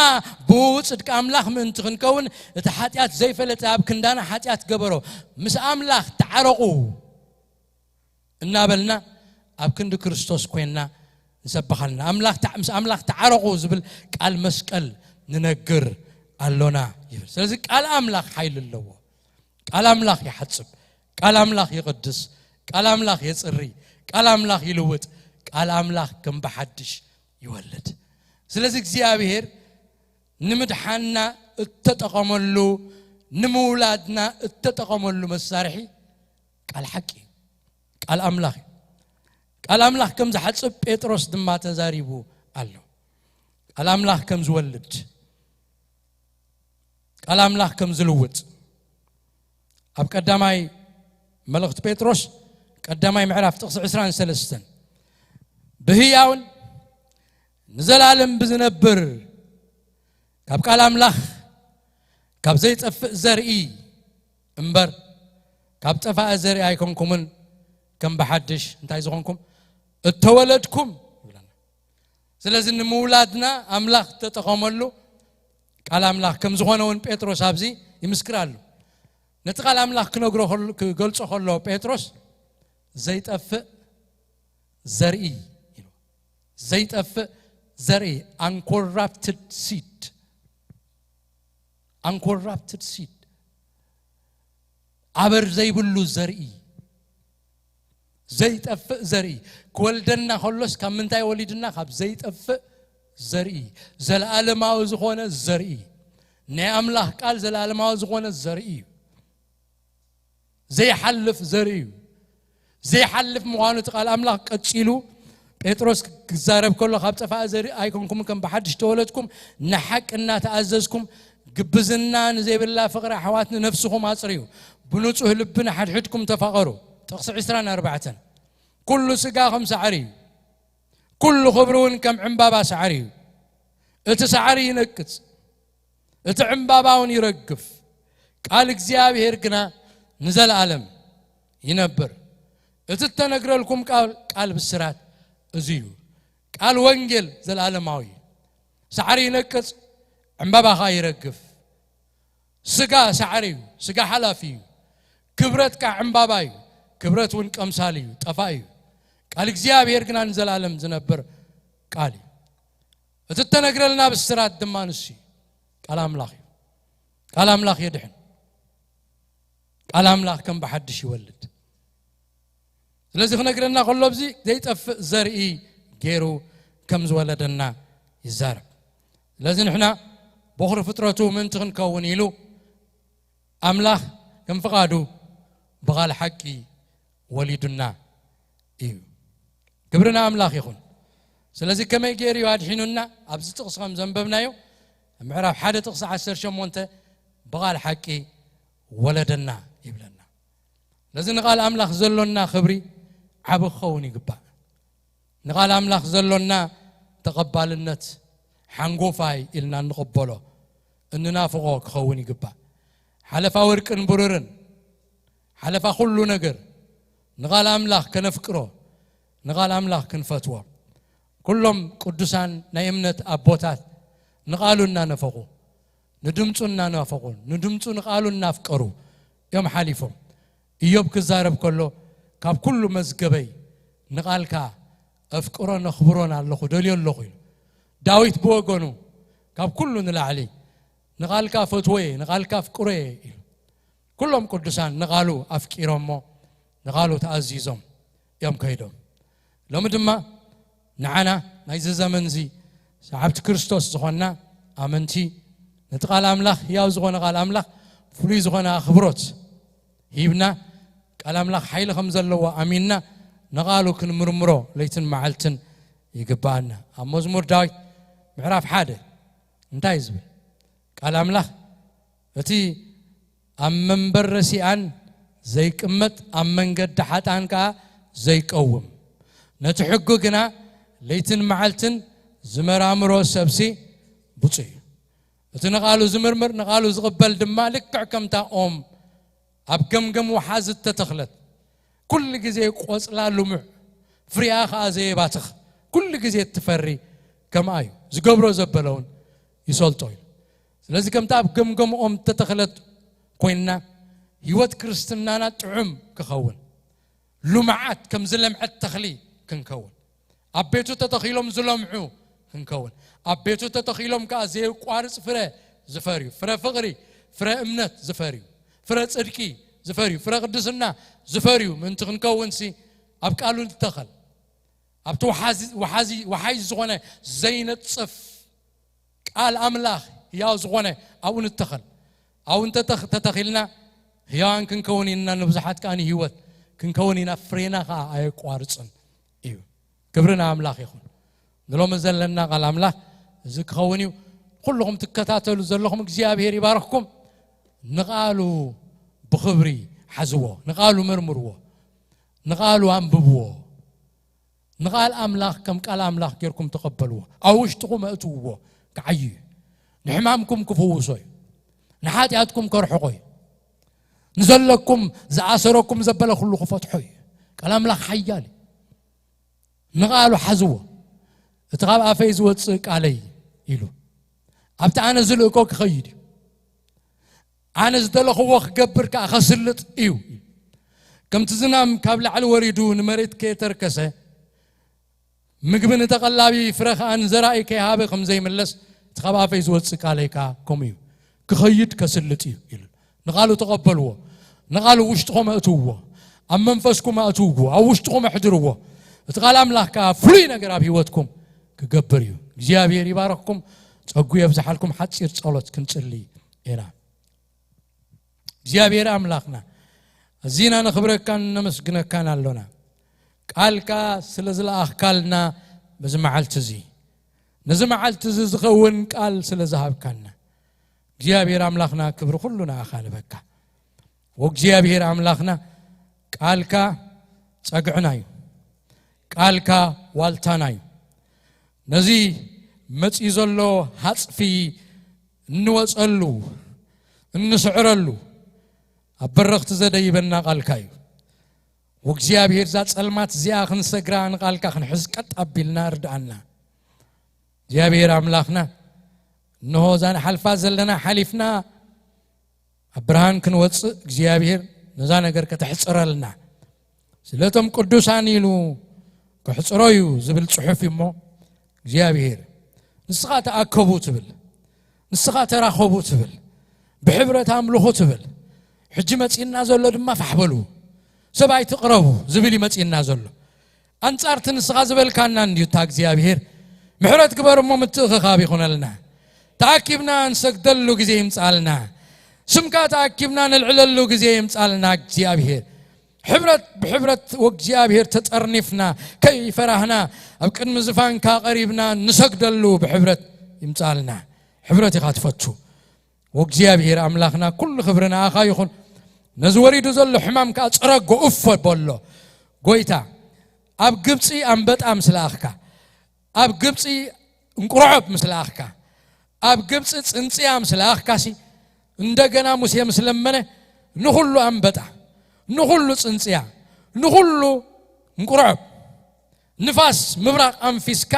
ብኡ ጽድቂ ኣምላኽ ምእንቲ ክንከውን፣ እቲ ሓጢኣት ዘይፈለጠ ኣብ ክንዳና ሓጢኣት ገበሮ፣ ምስ ኣምላኽ ተዓረቑ እናበልና ኣብ ክንዲ ክርስቶስ ኮይንና ንሰብኽ ኣለና። ኣምላኽ ተዓ-፣ ምስ ኣምላኽ ተዓረቑ ዝብል ቃል መስቀል ንነግር ኣሎና ይብል። ስለዚ ቃል ኣምላኽ ሓይሊ ኣለዎ። ቃል ኣምላኽ ይሓጽብ፣ ቃል ኣምላኽ ይቕድስ፣ ቃል ኣምላኽ የጽሪ፣ ቃል ኣምላኽ ይልውጥ፣ ቃል ኣምላኽ ከም ብሓድሽ ይወልድ። ስለዚ እግዚኣብሔር ንምድሓንና እተጠቐመሉ፣ ንምውላድና እተጠቐመሉ መሳርሒ ቃል ሓቂ እዩ። ቃል ኣምላኽ እዩ። ቃል ኣምላኽ ከም ዝሓጽብ ጴጥሮስ ድማ ተዛሪቡ ኣሎ። ቃል ኣምላኽ ከም ዝወልድ፣ ቃል ኣምላኽ ከም ዝልውጥ፣ ኣብ ቀዳማይ መልእኽቲ ጴጥሮስ ቀዳማይ ምዕራፍ ጥቕሲ ዕስራን ሰለስተን፣ ብህያውን ንዘላለም ብዝነብር ካብ ቃል ኣምላኽ፣ ካብ ዘይጠፍእ ዘርኢ እምበር ካብ ጠፋኢ ዘርኢ ኣይኮንኩምን፣ ከም ብሓድሽ እንታይ ዝኾንኩም? እተወለድኩም ይብለና። ስለዚ ንምውላድና ኣምላኽ ተጠቐመሉ ቃል ኣምላኽ ከም ዝኾነ እውን ጴጥሮስ ኣብዚ ይምስክር ኣሎ። ነቲ ቃል ኣምላኽ ክነግሮ ከሎ፣ ክገልጾ ከሎ ጴጥሮስ ዘይጠፍእ ዘርኢ ኢሉ። ዘይጠፍእ ዘርኢ፣ uncorrupted seed፣ uncorrupted seed፣ ኣበር ዘይብሉ ዘርኢ፣ ዘይጠፍእ ዘርኢ። ክወልደና ከሎስ ካብ ምንታይ ወሊድና? ካብ ዘይጠፍእ ዘርኢ፣ ዘለኣለማዊ ዝኾነ ዘርኢ። ናይ ኣምላኽ ቃል ዘለኣለማዊ ዝኾነ ዘርኢ እዩ። ዘይሓልፍ ዘርኢ እዩ። ዘይሓልፍ ምዃኑ እቲ ቃል ኣምላኽ ቀጺሉ ጴጥሮስ ክዛረብ ከሎ፣ ካብ ጠፋኢ ዘርኢ ኣይኮንኩም፣ ከም ብሓድሽ ተወለድኩም፣ ንሓቂ እናተኣዘዝኩም፣ ግብዝና ንዘይብላ ፍቕሪ ኣሕዋት ንነፍስኹም ኣጽርዩ፣ ብንጹህ ልቢ ንሓድሕድኩም ተፋቐሩ። ጥቕሲ ዕስራን ኣርባዕተን፣ ኩሉ ስጋ ከም ሳዕሪ እዩ፣ ኩሉ ክብሪ እውን ከም ዕምባባ ሳዕሪ እዩ። እቲ ሳዕሪ ይነቅጽ፣ እቲ ዕምባባ እውን ይረግፍ፣ ቃል እግዚኣብሔር ግና ንዘለኣለም ይነብር። እቲ እተነግረልኩም ቃል፣ ቃል ብስራት እዚ እዩ። ቃል ወንጌል ዘለኣለማዊ እዩ። ሳዕሪ ይነቅጽ፣ ዕምባባ ኸኣ ይረግፍ። ስጋ ሳዕሪ እዩ፣ ስጋ ሓላፊ እዩ። ክብረት ከዓ ዕምባባ እዩ፣ ክብረት እውን ቀምሳል እዩ፣ ጠፋኢ እዩ። ቃል እግዚኣብሔር ግና ንዘለኣለም ዝነብር ቃል እዩ። እቲ እተነግረልና ብስራት ድማ ንሱ እዩ። ቃል ኣምላኽ እዩ። ቃል ኣምላኽ የድሕን። ቃል ኣምላኽ ከም ብሓድሽ ይወልድ። ስለዚ ክነግረና ከሎ፣ ኣብዚ ዘይጠፍእ ዘርኢ ገይሩ ከም ዝወለደና ይዛረብ። ስለዚ ንሕና በኹሪ ፍጥረቱ ምእንቲ ክንከውን ኢሉ፣ ኣምላኽ ከም ፍቓዱ ብቓል ሓቂ ወሊዱና እዩ። ክብሪ ንኣምላኽ ይኹን። ስለዚ ከመይ ገይሩ እዩ ኣድሒኑና? ኣብዚ ጥቕሲ ከም ዘንበብናዮ፣ ምዕራፍ ሓደ ጥቕሲ ዓሰርተ ሸሞንተ፣ ብቓል ሓቂ ወለደና ይብለና። ስለዚ ንቓል ኣምላኽ ዘሎና ክብሪ ዓቢ ክኸውን ይግባእ። ንቓል ኣምላኽ ዘሎና ተቐባልነት ሓንጎፋይ ኢልና እንቕበሎ፣ እንናፍቖ ክኸውን ይግባእ። ሓለፋ ወርቅን ብሩርን፣ ሓለፋ ኩሉ ነገር፣ ንቓል ኣምላኽ ከነፍቅሮ፣ ንቓል ኣምላኽ ክንፈትዎ። ኩሎም ቅዱሳን ናይ እምነት ኣቦታት ንቓሉ እናነፈቑ፣ ንድምፁ እናናፈቑ፣ ንድምፁ ንቓሉ እናፍቀሩ እዮም ሓሊፎም። ኢዮብ ክዛረብ ከሎ፣ ካብ ኩሉ መዝገበይ ንቓልካ ኣፍቅሮን ኣኽብሮን ኣለኹ፣ ደልዮ ኣለኹ ኢሉ። ዳዊት ብወገኑ፣ ካብ ኩሉ ንላዕሊ ንቓልካ ፈትወየ፣ ንቓልካ ኣፍቅሮየ ኢሉ። ኩሎም ቅዱሳን ንቓሉ ኣፍቂሮሞ፣ ንቓሉ ተኣዚዞም እዮም ከይዶም። ሎሚ ድማ ንዓና ናይዚ ዘመን እዚ ሰዓብቲ ክርስቶስ ዝኾንና ኣመንቲ፣ ነቲ ቃል ኣምላኽ፣ ህያው ዝኾነ ቃል ኣምላኽ ፍሉይ ዝኾነ ኣኽብሮት ሂብና፣ ቃል ኣምላኽ ሓይሊ ከም ዘለዎ ኣሚንና፣ ንቓሉ ክንምርምሮ ለይትን መዓልትን ይግብኣና። ኣብ መዝሙር ዳዊት ምዕራፍ ሓደ እንታይ እዩ ዝብል? ቃል ኣምላኽ እቲ ኣብ መንበር ረሲኣን ዘይቅመጥ፣ ኣብ መንገዲ ሓጥኣን ከኣ ዘይቀውም፣ ነቲ ሕጉ ግና ለይትን መዓልትን ዝመራምሮ ሰብሲ ብፁዕ እዩ። እቲ ንቓሉ ዝምርምር ንቓሉ ዝቕበል ድማ ልክዕ ከምታ ኦም ኣብ ገምገም ወሓዚ እተተኽለት፣ ኩሉ ግዜ ቆጽላ ልሙዕ፣ ፍሪኣ ኸኣ ዘየባትኽ፣ ኩሉ ግዜ እትፈሪ ከምኣ እዩ። ዝገብሮ ዘበለ እውን ይሰልጦ እዩ። ስለዚ ከምታ ኣብ ገምገም ኦም እተተኽለት ኮይንና፣ ህይወት ክርስትናና ጥዑም ክኸውን፣ ልሙዓት ከም ዝለምዐት ተኽሊ ክንከውን፣ ኣብ ቤቱ ተተኺሎም ዝለምዑ ክንከውን፣ ኣብ ቤቱ ተተኺሎም ከኣ ዘየቋርጽ ፍረ ዝፈርዩ፣ ፍረ ፍቕሪ፣ ፍረ እምነት ዝፈርዩ፣ ፍረ ጽድቂ ዝፈርዩ፣ ፍረ ቅድስና ዝፈርዩ ምእንቲ ክንከውንሲ፣ ኣብ ቃሉ ንተኸል። ኣብቲ ወሓዚ፣ ወሓዚ፣ ወሓይዝ ዝኾነ ዘይነጽፍ ቃል ኣምላኽ ህያው ዝኾነ ኣብኡ ንተኸል። ኣብኡ እንተ ተኽ-፣ ተተኺልና ህያዋን ክንከውን ኢና፣ ንብዙሓት ከኣ ንህይወት ክንከውን ኢና፣ ፍሬና ከኣ ኣየቋርጽን እዩ። ክብሪ ንኣምላኽ ይኹን። ንሎሚ ዘለና ቃል ኣምላኽ እዚ ክኸውን እዩ። ኩልኹም ትከታተሉ ዘለኹም እግዚኣብሔር ይባርኽኩም። ንቓሉ ብኽብሪ ሓዝዎ፣ ንቓሉ መርምርዎ፣ ንቓሉ ኣንብብዎ። ንቓል ኣምላኽ ከም ቃል ኣምላኽ ጌርኩም ተቐበልዎ። ኣብ ውሽጥኹም ኣእትውዎ፣ ክዓዩ እዩ። ንሕማምኩም ክፍውሶ እዩ። ንሓጢኣትኩም ከርሕቆ እዩ። ንዘለኩም ዝኣሰረኩም ዘበለ ኩሉ ክፈትሖ እዩ። ቃል ኣምላኽ ሓያል እዩ። ንቓሉ ሓዝዎ። እቲ ካብ ኣፈይ ዝወጽእ ቃለይ ኢሉ ኣብቲ ኣነ ዝልእኮ ክኸይድ እዩ። ኣነ ዝደለኽዎ ክገብር ከኣ ከስልጥ እዩ። ከምቲ ዝናም ካብ ላዕሊ ወሪዱ ንመሬት ከየተርከሰ፣ ምግቢ ንተቐላቢ ፍረ ከኣ ንዘራኢ ከይሃበ ከም ዘይምለስ፣ እቲ ካብ ኣፈይ ዝወጽእ ቃለይ ከኣ ከምኡ እዩ። ክኸይድ ከስልጥ እዩ ኢሉ። ንቓሉ ተቐበልዎ። ንቓሉ ውሽጥኹም ኣእትውዎ። ኣብ መንፈስኩም ኣእትውዎ። ኣብ ውሽጥኹም ኣሕድርዎ። እቲ ቃል ኣምላኽ ከኣ ፍሉይ ነገር ኣብ ህይወትኩም ክገብር እዩ። እግዚኣብሔር ይባርኽኩም። ጸጉ የብዝሓልኩም። ሓጺር ጸሎት ክንጽሊ ኢና። እግዚኣብሔር ኣምላኽና፣ ኣዚና ነኽብረካን ነመስግነካን ኣሎና። ቃልካ ስለ ዝለኣኽካልና በዚ መዓልቲ እዚ፣ ነዚ መዓልቲ እዚ ዝኸውን ቃል ስለ ዝሃብካና፣ እግዚኣብሔር ኣምላኽና፣ ክብሪ ኩሉ ንኣኻ ንበካ። ወእግዚኣብሔር ኣምላኽና፣ ቃልካ ጸግዕና እዩ። ቃልካ ዋልታና እዩ። ነዚ መጺኡ ዘሎ ሃጽፊ እንወጸሉ፣ እንስዕረሉ፣ ኣብ በረኽቲ ዘደይበና ቃልካ እዩ። ወእግዚኣብሔር፣ እዛ ጸልማት እዚኣ ክንሰግራ፣ ንቃልካ ክንሕዝ ቀጥ ኣቢልና ርድኣና። እግዚኣብሔር ኣምላኽና፣ እንሆ እዛ ንሓልፋ ዘለና ሓሊፍና ኣብ ብርሃን ክንወጽእ እግዚኣብሔር ነዛ ነገር ከተሕጽረልና። ስለቶም ቅዱሳን ኢሉ ከሕጽሮ እዩ ዝብል ጽሑፍ እዩ እሞ፣ እግዚኣብሔር ንስኻ ተኣከቡ ትብል፣ ንስኻ ተራኸቡ ትብል፣ ብሕብረት ኣምልኹ ትብል። ሕጂ መጺእና ዘሎ ድማ ፋሕ በሉ፣ ሰብ ኣይትቕረቡ ዝብል እዩ መጺእና ዘሎ። ኣንጻርቲ ንስኻ ዝበልካና እንድዩ እታ እግዚኣብሔር። ምሕረት ግበር እሞ ምትእኽኻብ ይኹነልና። ተኣኪብና እንሰግደሉ ግዜ ይምጻልና። ስምካ ተኣኪብና ነልዕለሉ ግዜ ይምጻልና እግዚኣብሔር። ሕብረት ብሕብረት ወእግዚኣብሔር ተጠርኒፍና፣ ከይፈራህና ኣብ ቅድሚ ዝፋንካ ቀሪብና ንሰግደሉ ብሕብረት ይምጻልና። ሕብረት ኢኻ ትፈቱ። ወእግዚኣብሔር ኣምላኽና፣ ኩሉ ክብሪ ንኣኻ ይኹን። ነዚ ወሪዱ ዘሎ ሕማም ከኣ ጽረጎ፣ እፎ በሎ። ጎይታ፣ ኣብ ግብጺ ኣንበጣ ምስ ለኣኽካ፣ ኣብ ግብጺ እንቁርዖብ ምስ ለኣኽካ፣ ኣብ ግብጺ ጽንጽያ ምስ ለኣኽካሲ፣ እንደገና ሙሴ ምስ ለመነ፣ ንኹሉ ኣንበጣ፣ ንኹሉ ጽንጽያ፣ ንኹሉ እንቁርዖብ፣ ንፋስ ምብራቕ ኣንፊስካ፣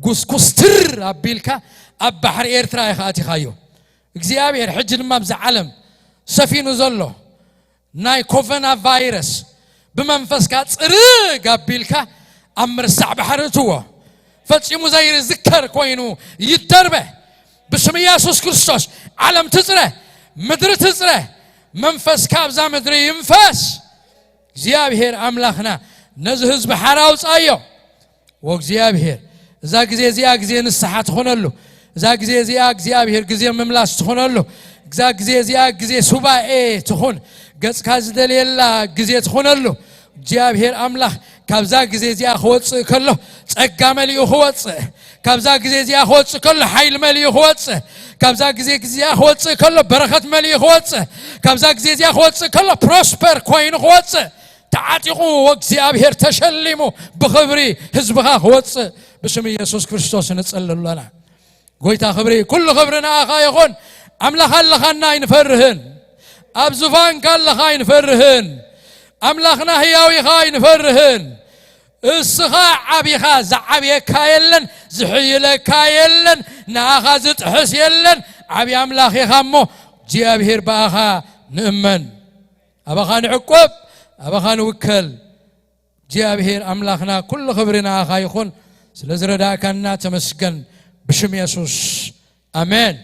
ጉስኩስትር ኣቢልካ ኣብ ባሕሪ ኤርትራ ኢኻ ኣቲኻዮ። እግዚኣብሔር ሕጂ ድማ ኣብዚ ዓለም ሰፊኑ ዘሎ ናይ ኮቨና ቫይረስ ብመንፈስካ ጽርግ ኣቢልካ ኣብ ምርሳዕ ባሕሪ እትዎ። ፈጺሙ ዘይዝከር ኮይኑ ይደርበ። ብስም ኢየሱስ ክርስቶስ ዓለም ትጽረ፣ ምድሪ ትጽረ፣ መንፈስካ ኣብዛ ምድሪ ይንፈስ። እግዚኣብሔር ኣምላኽና ነዚ ህዝቢ ሓራ ኣውጻዮ። ወእግዚኣብሔር፣ እዛ ግዜ እዚኣ ግዜ ንስሓ ትኾነሉ። እዛ ግዜ እዚኣ እግዚኣብሔር ግዜ ምምላስ ትኾነሉ። እዛ ግዜ እዚኣ ግዜ ሱባኤ ትኹን። ገጽካ ዝደልየላ ግዜ ትኾነሉ። እግዚኣብሔር ኣምላኽ ካብዛ ግዜ እዚኣ ክወፅእ ከሎ ጸጋ መሊኡ ክወፅእ፣ ካብዛ ግዜ እዚኣ ክወፅእ ከሎ ሓይሊ መሊኡ ክወፅእ፣ ካብዛ ግዜ እዚኣ ክወፅእ ከሎ በረኸት መሊኡ ክወፅእ፣ ካብዛ ግዜ እዚኣ ክወፅእ ከሎ ፕሮስፐር ኮይኑ ክወፅእ፣ ተዓጢቑ እግዚኣብሔር ተሸሊሙ ብኽብሪ ህዝብኻ ክወፅእ ብስም ኢየሱስ ክርስቶስ ንጸሊ ኣሎና። ጎይታ ክብሪ፣ ኩሉ ክብሪ ንኣኻ ይኹን። ኣምላኽ ኣለኻና ኣይንፈርህን። ኣብ ዙፋንካ ኣለኻ ኣይንፈርህን። ኣምላኽና ህያው ኢኻ ኣይንፈርህን። እስኻ ዓቢኻ፣ ዝዓብየካ የለን፣ ዝሕይለካ የለን፣ ንኣኻ ዝጥሕስ የለን። ዓብዪ ኣምላኽ ኢኻ እሞ እግዚኣብሔር ብኣኻ ንእመን። ኣባኻ ንዕቆብ፣ ኣባኻ ንውከል። እግዚኣብሔር ኣምላኽና ኩሉ ክብሪ ንኣኻ ይኹን። ስለ ዝረዳእካና ተመስገን። ብሽም የሱስ ኣሜን።